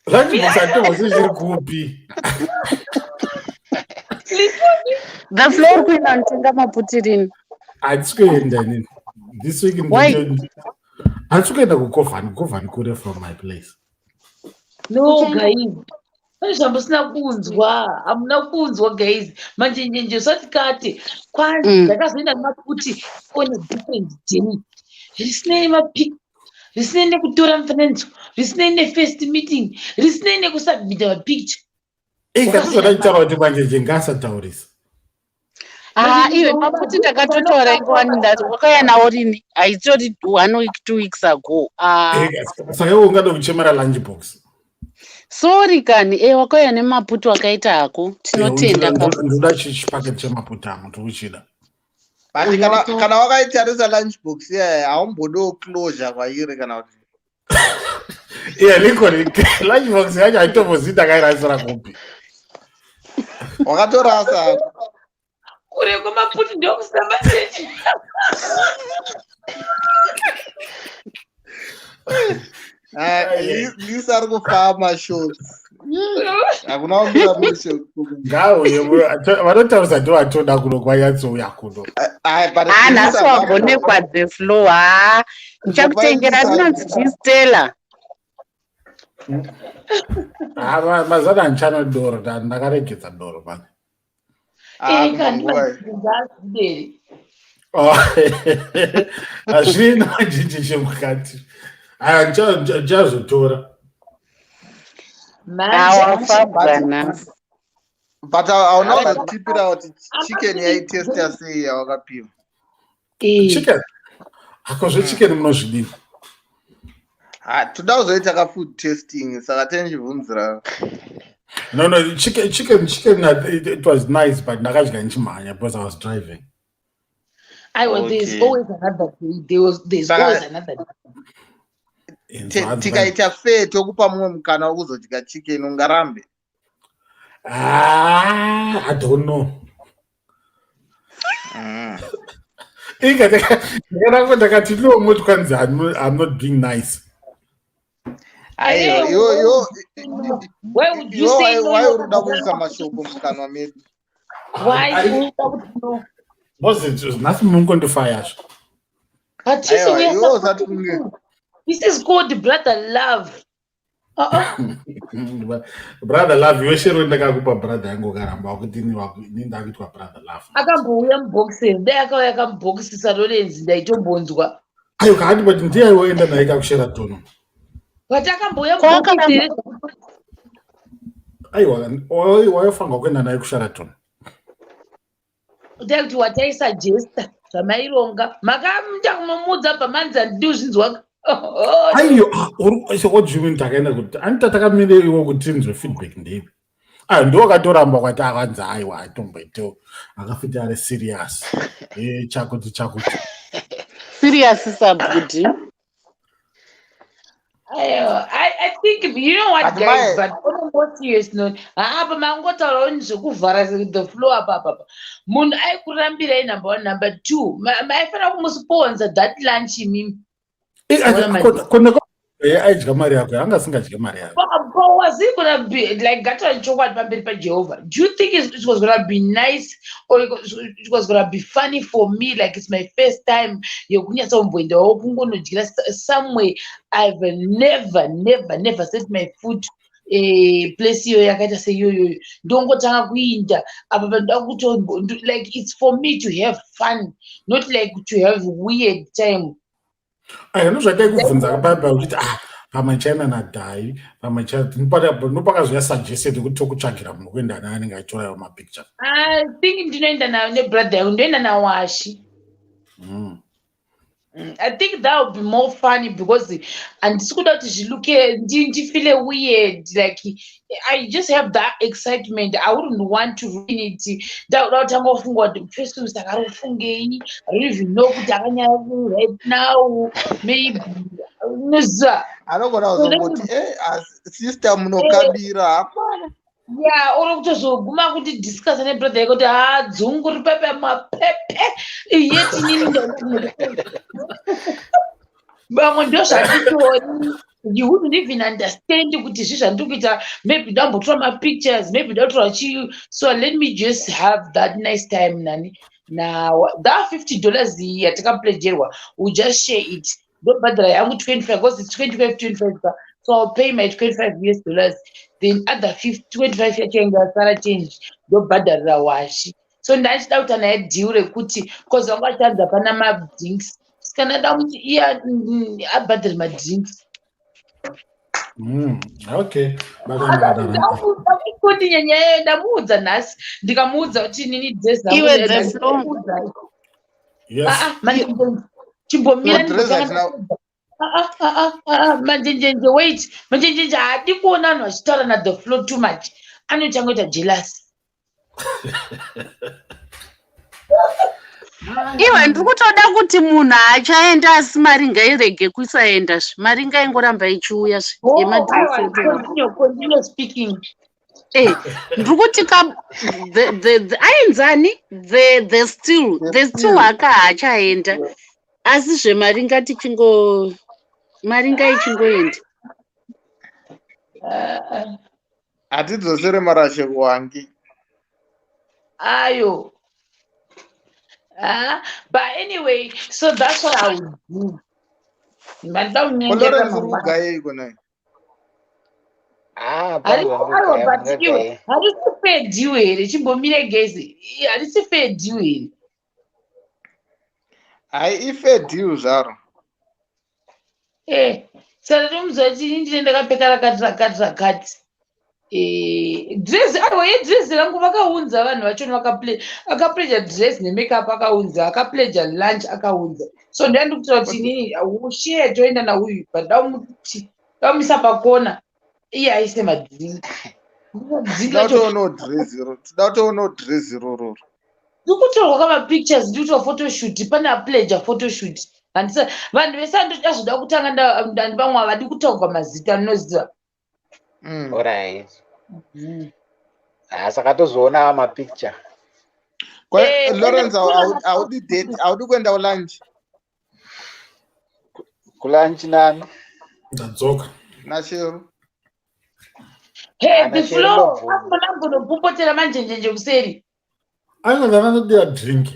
Lunch box handitombozii zviri kupi. The floor queen anotenga maputi rini. Handisi kuenda inini. This week Why? handisi kuenda kuKovani. Kovani kure from my place. No Uchaenda guys. Pane zvamusina kunzwa. Hamuna kunzwa guys. Manje njenje usati kati kwanzi ndakazoenda nemaputi on a different day. Zvisinei nemapic zvisinei nekutora mufananidzo zvisinei nefirst meeting zvisinei nekusubmita mapicture. Eh, Wakazoenda katozvada kutaura kuti manjenje ngaasataurisa. Ah, iwe maputi ndakatotaura ingowani ndati wakauya nawo rini haitori 1 week 2 weeks ago. Ah, Eh, saka iwe ungade kuchemera lunch box. sorry kani eh wakauya nemaputi wakaita hako Eh, tinotenda ndoda ndoda chipaketi chemaputi angu ndikuchida. But kana wakaitarisa lunch box yayo haumbodawo closure kwairi kana kuti Iye Lincoln lunch box yacho haitombozii ndakairasira kupi. wakatorasa. Kure kwemaputi ndokusina manjenje. Ah, Lisa ari kufamba shots. Hakuna kumira mushe. Ngauye, vanotaurisa ndovatoda kuno kwanyatsouya kuno. Ai, but Ha, nhasi wagonekwa the flow. Ha, ndichakutengera rinonzi chistela. Ah, mazana handichana doro, ndakaregedza doro mani. Ah, nguva. Ika. Oh, hazvina manjinji chemukati. Aya, ndichazotora. Awafabwa nhasi. But hauna kuzotipira kuti chicken yaitesta sei yawakapiwa? Chicken ako, zvechicken munozvidini? Ha, toda kuzoita ka food testing, saka tenchibvunzira. No, chicken, it was nice, but ndakadya ndichimhanya because I was driving. Aiwa, there's always another day. There's always another day. Tikaita fair, tokupa mumwe mukana wekuzodya chicken, ungarambe? Ah, I don't know. Inga ndakarango ndakati no, moti kwanzi I'm not being nice. Aiwa, iwo Why would you iwo say no? Why uri kuda kuisa mashoko mukanwa medu? Why would no? Because nhasi munongondifayazvo. But this, Aiwa, we are iwo usati supporting kunge you. This is called brother love. Uh-uh. Brother love, iwe Shero, ndakakupa brother yangu ukaramba, wakuti ini ndakuitwa brother love. Akambouya mubhokisi, dai akauya akamubhokisisa Lorenzi, ndaitombonzwa. Ayo kaati, but ndiye aiwoenda naye kakuSheraton. But akambouya Kwaakara- mubhokisi here? Aiwa, waifanirwa kuenda naye kuSheraton. Dai kuti wataisuggesta zvamaironga, makamuta kunomuudza pamanzi, handidi kuzvinzwa. Aiyo, ah, so what do you mean takaenda kuti anita takamire iwo kuti tinzwe feedback ndeipi? Ayo, ndiwo akatoramba kwati akanzi aiwa, atomboitewo akafiti ari serious, chakuti chakuti. Serious sabudi. Aiwa, I think, you know what, But guys, but on a more serious note, apa mangotaurawo zvekuvhara the flow apa apa. Munhu aikurambirai, number one, number two, maifanira kumusponsa that lunch imimi. Ona. Kone aidya mari yako, anga asingadye mari yako. But was it gonna be like, ngataura chokwadi pamberi paJehovha, do you think it was gonna be nice or it was gonna be funny for me, like it's my first time yekunyatsokumboendawo kungonodyira somewhere I've never, never, never set my foot, place iyoyo yakaita seiyoyoyo, ndongotanga kuinda apa panoda kuto, like, it's for me to have fun, not like to have weird time. Aya, ndozvatai kubvunza paipa uchiti, ah, pamwe china nadhai, pamwe ndopakazoya suggested kuti tokutsvagira munhu kuenda naye anenge achitorawo mapicture. I think ndinoenda nayo nebrother yangu, ndoenda naWashi. I think that would be more funny because handisi kuda kuti zviluke ndifile weird. Like, I just have that excitement. I wouldn't want to ruin it. Ndakuda kutanga kufunga kuti first saka ari kufungei. I don't even know kuti akanyaya right now, maybe unoziva. Anogona kuzongoti, sister, munokabira hapana. Yeah, uri kutozoguma kuti discussa nebrother yako kuti ha, dzungu ri pepe mapepe yeti inini vamwe ndo zvanditori. You wouldn't even understand kuti zvi zvandiri kuita, maybe ndambotora mapictures, maybe ndakutora chii. So let me just have that nice time nani now. That $50 iyi yatakapledgerwa, we just share it. Ndobhadhara yangu 25 because it's 25 25 ka. So I'll pay my 25 US dollars, then other 50, 25 yacho yange yasara change ndobhadharira Washi. So ndachida kuti naye deal rekuti, because vanga vachanza pana madrinks, kana da kuti iye abhadhare madrinks. Okay. Kuti nyanya ndamuudza nhasi, ndikamuudza kuti inini dress. Iwe, the flow. Yes. Chimbomira. No, dress hatina- Manjenjenje, wait, Manjenjenje haadi kuona vanhu vachitaura na the flow too much, anochangoita jealous. Iwe, ndiri kutoda kuti munhu achaenda, asi mari ngairege kusaenda zve, mari ngaingoramba ichiuya zve yemadrinks. Continue, continue speaking. Ndiri kuti ka ainzani the still haka haachaenda, asi zvemari ngatichingo, mari ngaichingoenda. Hatidzosere marashe kuwangi. Ayo. Ah, but anyway, so that's what I would do. Mandida kunyengera Lawrence uri mangwana. kugayeiko naye? Ah, Harisi pari aiwa, wangogaya but iwe mungagaye. harisi fair deal here? Chimbomire gezi. Harisi fair deal here? Hai, ifair deal zvaro. Saka tomuziva kuti ini ndine ndakapfeka rakati rakati rakati. Dress, aiwa, yedress rangu vakaunza vanhu vachona akapleja dress nemakeup akaunza, akapleja lunch akaunza. So ndanga ndikutaura kuti inini ushare toenda nauyu, but daumuti daumisa pakona iye aise madrink. Drink Toda racho kutoonawo dress iro, toda kutoonawo dress irororo. Ndikutorwa kamapictures, ndikuitwa photoshoot, pane apleja photoshoot. Handisa vanhu vese andoda kutanga vamwe havadi kutaurwa mazita, ndinoziva. Alright. Ah, saka tozoona mapicture. Lawrence, haudi date, haudi kuenda kulunch? Kulunch nani? Ndadzoka. Nashero. Hey, Ana the Shero flow ndobvuma. ambona mbonopopotera manjenjenje kuseri. Aiwa, ndavanodira drink.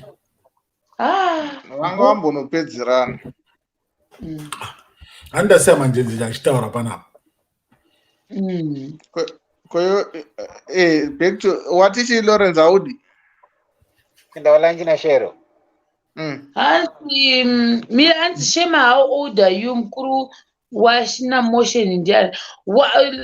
Ah. Vanga vambonopedzerana. Handasiya manjenjenje achitaura panapa. Koyo back to watichi, Lawrence, haudi Kuenda kulunch naShero. Hanzi mira, hanzi Shema, how old are you? Mukuru washina Motion ndiani?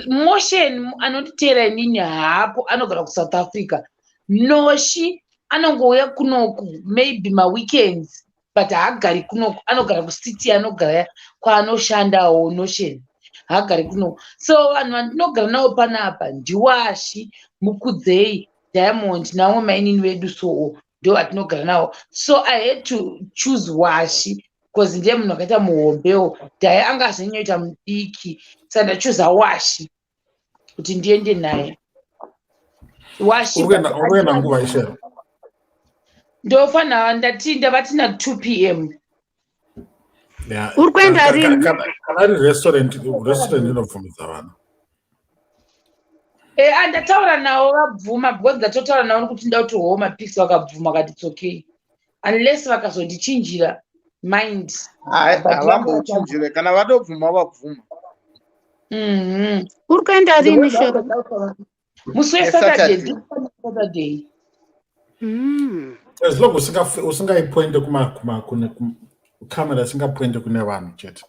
Motion anonditeera inini haapo, anogara kuSouth Africa. Noshi anongouya kunoku maybe maweekends, but haagari kunoku, anogara kucity, anogara kwaanoshandawo. Notion haagari kunoku. So vanhu vandinogara navo panapa ndiWashi, Mukudzei, Diamond navamwe mainini vedu, soo ndo vatinogara navo. So I had to choose Washi because ndiye munhu akaita muhombewo. Dhai anga azonyanyoita mudiki, saka ndachuza Washi kuti ndiende naye. Washi. Uri kuenda nguva ishero? Ndofanira ndati ndavati na2 p.m. Yeah. Uri kuenda rini? Kana ari restaurant, restaurant inobvumidza vanhu. Andataura navo vabvuma, because ndatotaura navo nekuti nda kuti homa pics, vakabvuma, vakati it's okay unless vakazondichinjira mind. Hai, But havambochinjire, kana vatobvuma vabvuma. Uri kuenda rini, Shero? Musi weSaturday. Saturday. Saturday. As long usingaipointe kuma camera isingapointe kune vanhu chete.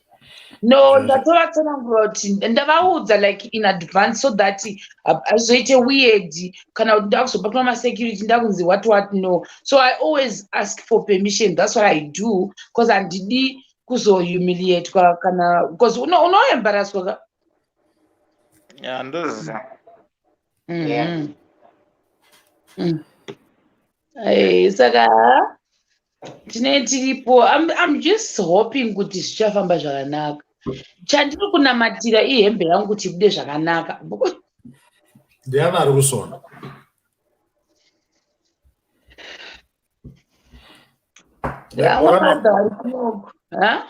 No. Ndatovatsanangura kuti ndavaudza like in advance so that hazoite weird kana kuti ndakuzobatwa masecurity, ndakunzi what what. No, so I always ask for permission. That's what I do because handidi kuzohumiliatwa kana because unoembaraswa ka. Ya, ndoziva. Saka tine tiripo. I'm just hoping kuti zvichafamba zvakanaka. Chandiri kunamatira ihembe yangu kuti ibude zvakanaka. Ndiani ari kusona? Vamwe brother vari kunoku. Ha?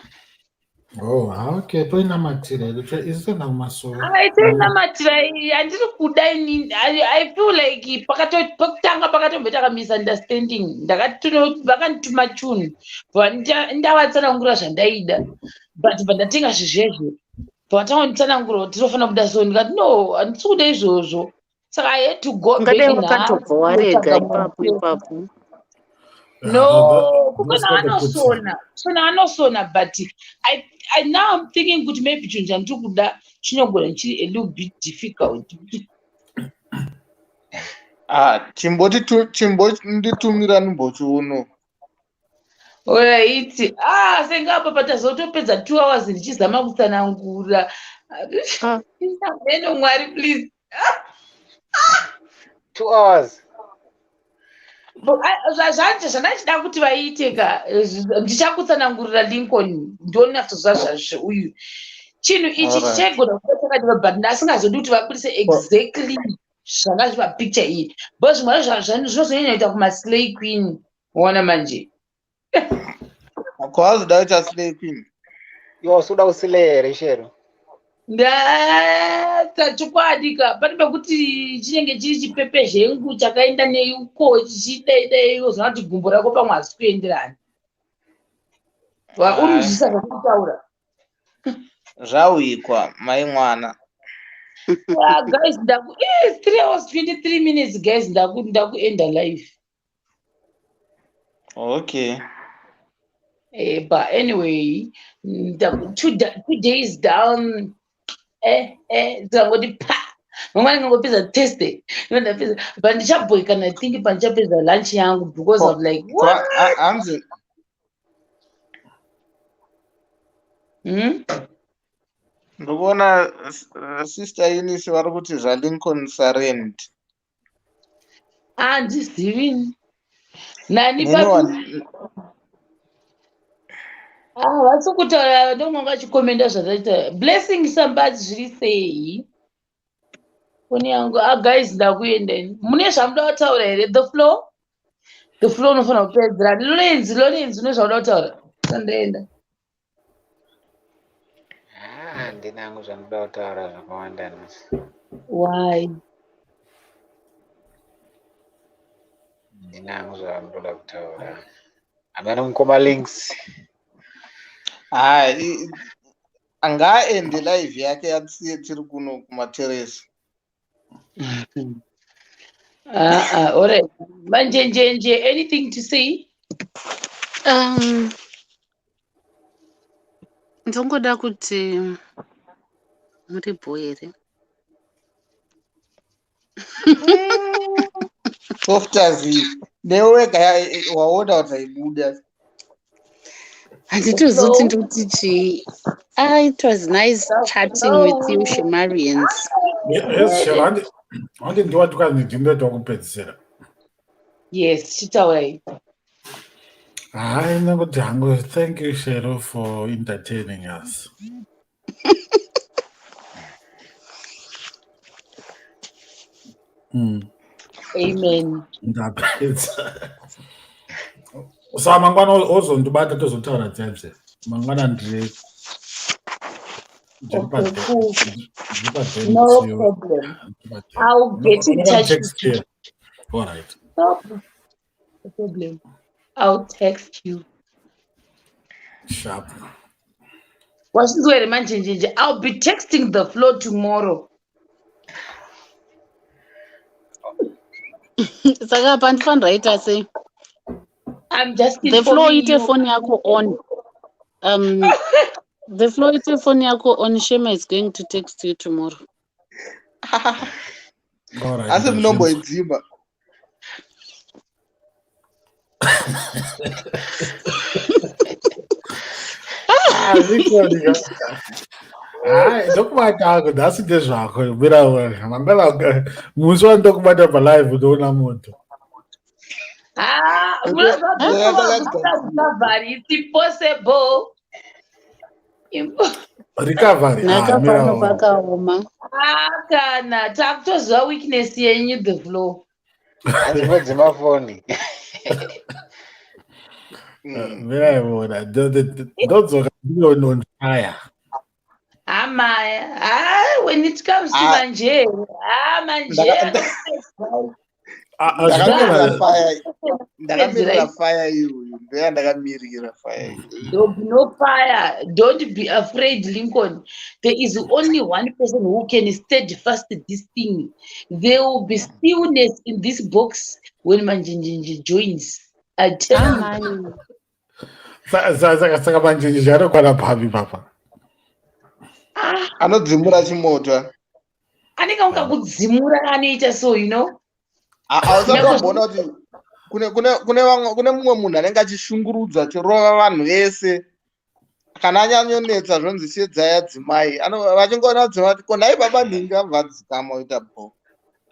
Oh, okay, toinamatira isu toenda kumasoro. Toinamatira, handiri kuda ini. I feel like pekutanga pakatomboita kamisunderstanding. Vakandituma chunhu, ndavatsanangura zvandaida, but bva ndatenga zvezvezvo, bvatanga kunditsanangura kuti tinofanira kuda so, ndikati no, handisi kuda izvozvo. Saka I had to go back. Ungadai wakatobva warega ipapo ipapo. No, kukona anosona sona anosona, but now I'm thinking kuti maybe chinhu chandiri kuda chinogona chiri a little bit difficult. Ah, chimboti chimbonditumira ndimbochiuno. Alright. Ah, sengapa patazotopedza 2 hours ndichizama kutsanangura. Ameno, Mwari, please. 2 hours? Zvanje zvandachida kuti vaite ka, ndichakutsanangurira, Lincoln, ndonatsoziva zvazvo uyu chinhu ichi. Chichaigona kuda chakadii, but ndasingazodi kuti vabudise exactly zvanga zviri papicture iyi, because zvimwe zvinozonyanya kuita kumaslay queen, waona manje. Kwazoda kuita slay queen? Iwe usuda kusileya here, Shero? Ndata chokwadi ka pane pekuti chinenge chiri chipepezhengu chakaenda neuko chichidaidai wozoona kuti gumbo rako pamwe hasi kuenderana. Uri zvakutaura. Zvawikwa mai mwana. Ah, guys, ndaku 3 hours 23 minutes, guys, ndakuenda live. Okay. But anyway, 2 days down, ndikangoti pa mangwana ndingangopedza Thursday, ndapedza, but ndichabhoikana, I think, pandichapedza lunch yangu because of like what? Hanzi Ndikuona Sister Eunice vari kuti zvaLincoln surrend. Handizivi nani papi. Ah, vasi kutaura, ndomwanga achikomenda zvataita. Blessing Sambadzi, zviri sei? Foni yangu. Ah, guys, ndakuenda ini. Mune zvamuda kutaura here? The floor, the floor, unofanira kupedzera. Lorenzi, Lorenzi, une zvauda kutaura? Sandaenda. Ah, handina hangu zvanoda kutaura zvakawanda nhasi. Why? Handina hangu zvanoda kutaura. Hameno mukoma Links. Hai, ngaaende live yake, yatisiye tiri kuno kumateresi. Ah, ah, alright. Manjenjenje, anything to say? Ndongoda kuti muri bho here? Softers, newe wega waona kuti haibuda. Handitozivi kuti ndikuti chii. Ah, it was nice chatting with you, Shemarians. Yes, Shero, handi ndiwati kwanzi ndinoita kupedzisira. Yes, chitaurai. Hayi, nekuti hangu, thank you, Shero, for entertaining us. Amen. Ndapedza. Saka mangwana ozondibata, tozotaura dzebze. Mangwana ndiri Okay, cool. ndiri No problem. I'll get in touch with you. All right. No problem. I'll text you. Sharp. Wazvinzwa here, manjenjenje? I'll be texting the floor tomorrow. Saka pandifanira ita sei? I'm just The floor, informing ite you. foni yako on. The floor, ite foni yako on. Shema is going to text you tomorrow. All right. Asi munomboidzima? Ah, hayi, ndokubata ako nhasi, ndezvako. Mira, mangwana musi wandokubata palive, unoona moto. Ah, recovery. It's impossible. Recovery. Ah, Nhaka mira. pano pakaoma. Ah, kana takutoziva weakness yenyu, the floor. Hanzi foni. Mira, ivona ndodzoka ndiri on fire. Amaya, ah, when it comes to Ah. manje, ah, manje. Ah, ah, Ndakamirira fire, ndakamirira Right. fire iyoyo, ndoyandakamirira fire iyoyo. There'll be no fire. Don't be afraid, Lincoln. There is only one person who can steadfast this thing. There will be stillness in this box when Manjinjinji joins. I tell you. Amai. Saka manjenjenje anokwana papi papa? Ah, Anodzimura chimoto. Anenge ungakudzimura, anoita so. Hausati wamboona kuti kune mumwe munhu anenge achishungurudza, achirova vanhu vese, kana anyanyonetsa zvonzi shedzai adzimai. Vachingoona adzimai vati, "Ko nhai baba nhingi?" Abva adzikama, oita bho.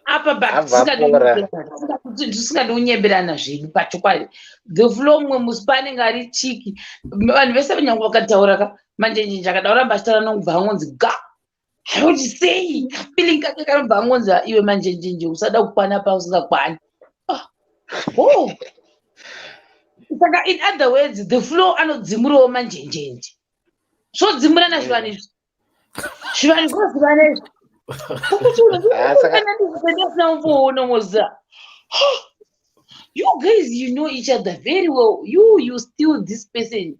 Apa but Abva pora. tisingadi kunyemberana zvedu pachokwadi, the flow, mumwe musi paanenge ari chiki, vanhu vese nyange vakataura ka, manjenjenje akada kuramba achitaura, nokubva angonzi ga, haikuti sei, kafeeling kake kanobva angonzi, "Iwe manjenjenje, usada kukwana pausingakwani." Ah, oh. Saka in other words, the flow anodzimurawo manjenjenje, zvodzimurana zvivanhu izvi. Zvivanhu zvozivana izvi. Pokuti Ah, saka kana ndisina kumboona moziva. You guys, you know each other very well. You steal this person,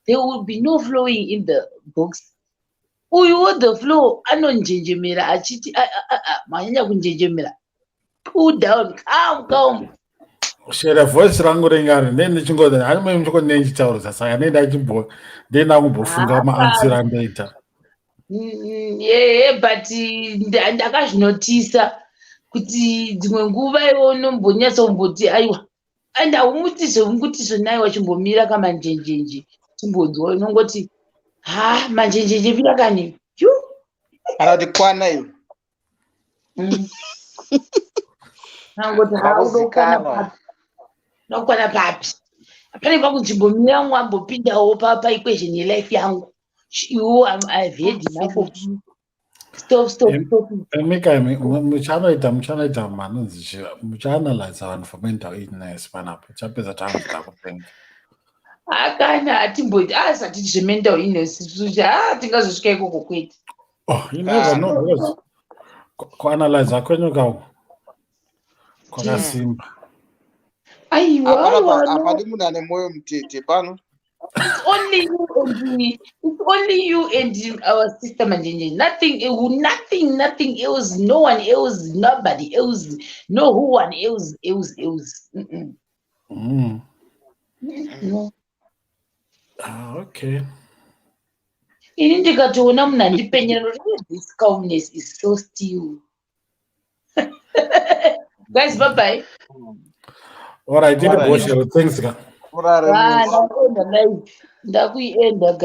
there will be no flowing in the box. Uyuwo the flow anonjenjemera achiti, "Ah, ah, ah, ah, manyanya kunjenjemera. Cool down, calm, calm." Shera voice rangu ringari ndee ndichingoti hanimwe muchiko ndichitaurisa, saka ndee ndakumbofunga maanswer andoita. Yeah, but ndakazvinotisa kuti dzimwe nguva iwe unombonyatsomboti aiwa, and haumuti zvekunguti zvonaiwa, chimbomira kamanjenjenje, chimbonzwa. Unongoti, "Ha, manjenjenje, mira kani yu." Kana kuti, "Kwana iwe." Angoti, "Ha, uda kukwana Vakuzikanwa. papi? Uda kukwana papi?" Pane pakunzimbomira mwambopindawo paequation yelife yangu. Iwo, I've had enough of you. Stop, stop, stop. Emika, imi muchanoita manonzi muchaanalyza vanhu for mental illness panapa, chapedza takuda kupenga. Akana hatimboiti asati zvemental illness isusu, ha, tingazosvika ikoko kwete. Oh, you never know, because kuanalyza kwenyu kako kwakasimba. Aiwa. Hapana. Aiwa, no. Hapadi munhu ane mwoyo mutete pano. It's only you and me. It's only you and our sister Manjenje. Nothing, nothing, nothing else. No one else. Nobody else. No who one else, else, else. No. Ah, okay. Ini ndikatoona munhu andipenyera ndoti, "This calmness is so still." Guys, bye bye. All right, tiri Alright. boshero, thanks ka. Urare Ah, musi. ndakuenda live. Ndakuienda, guys.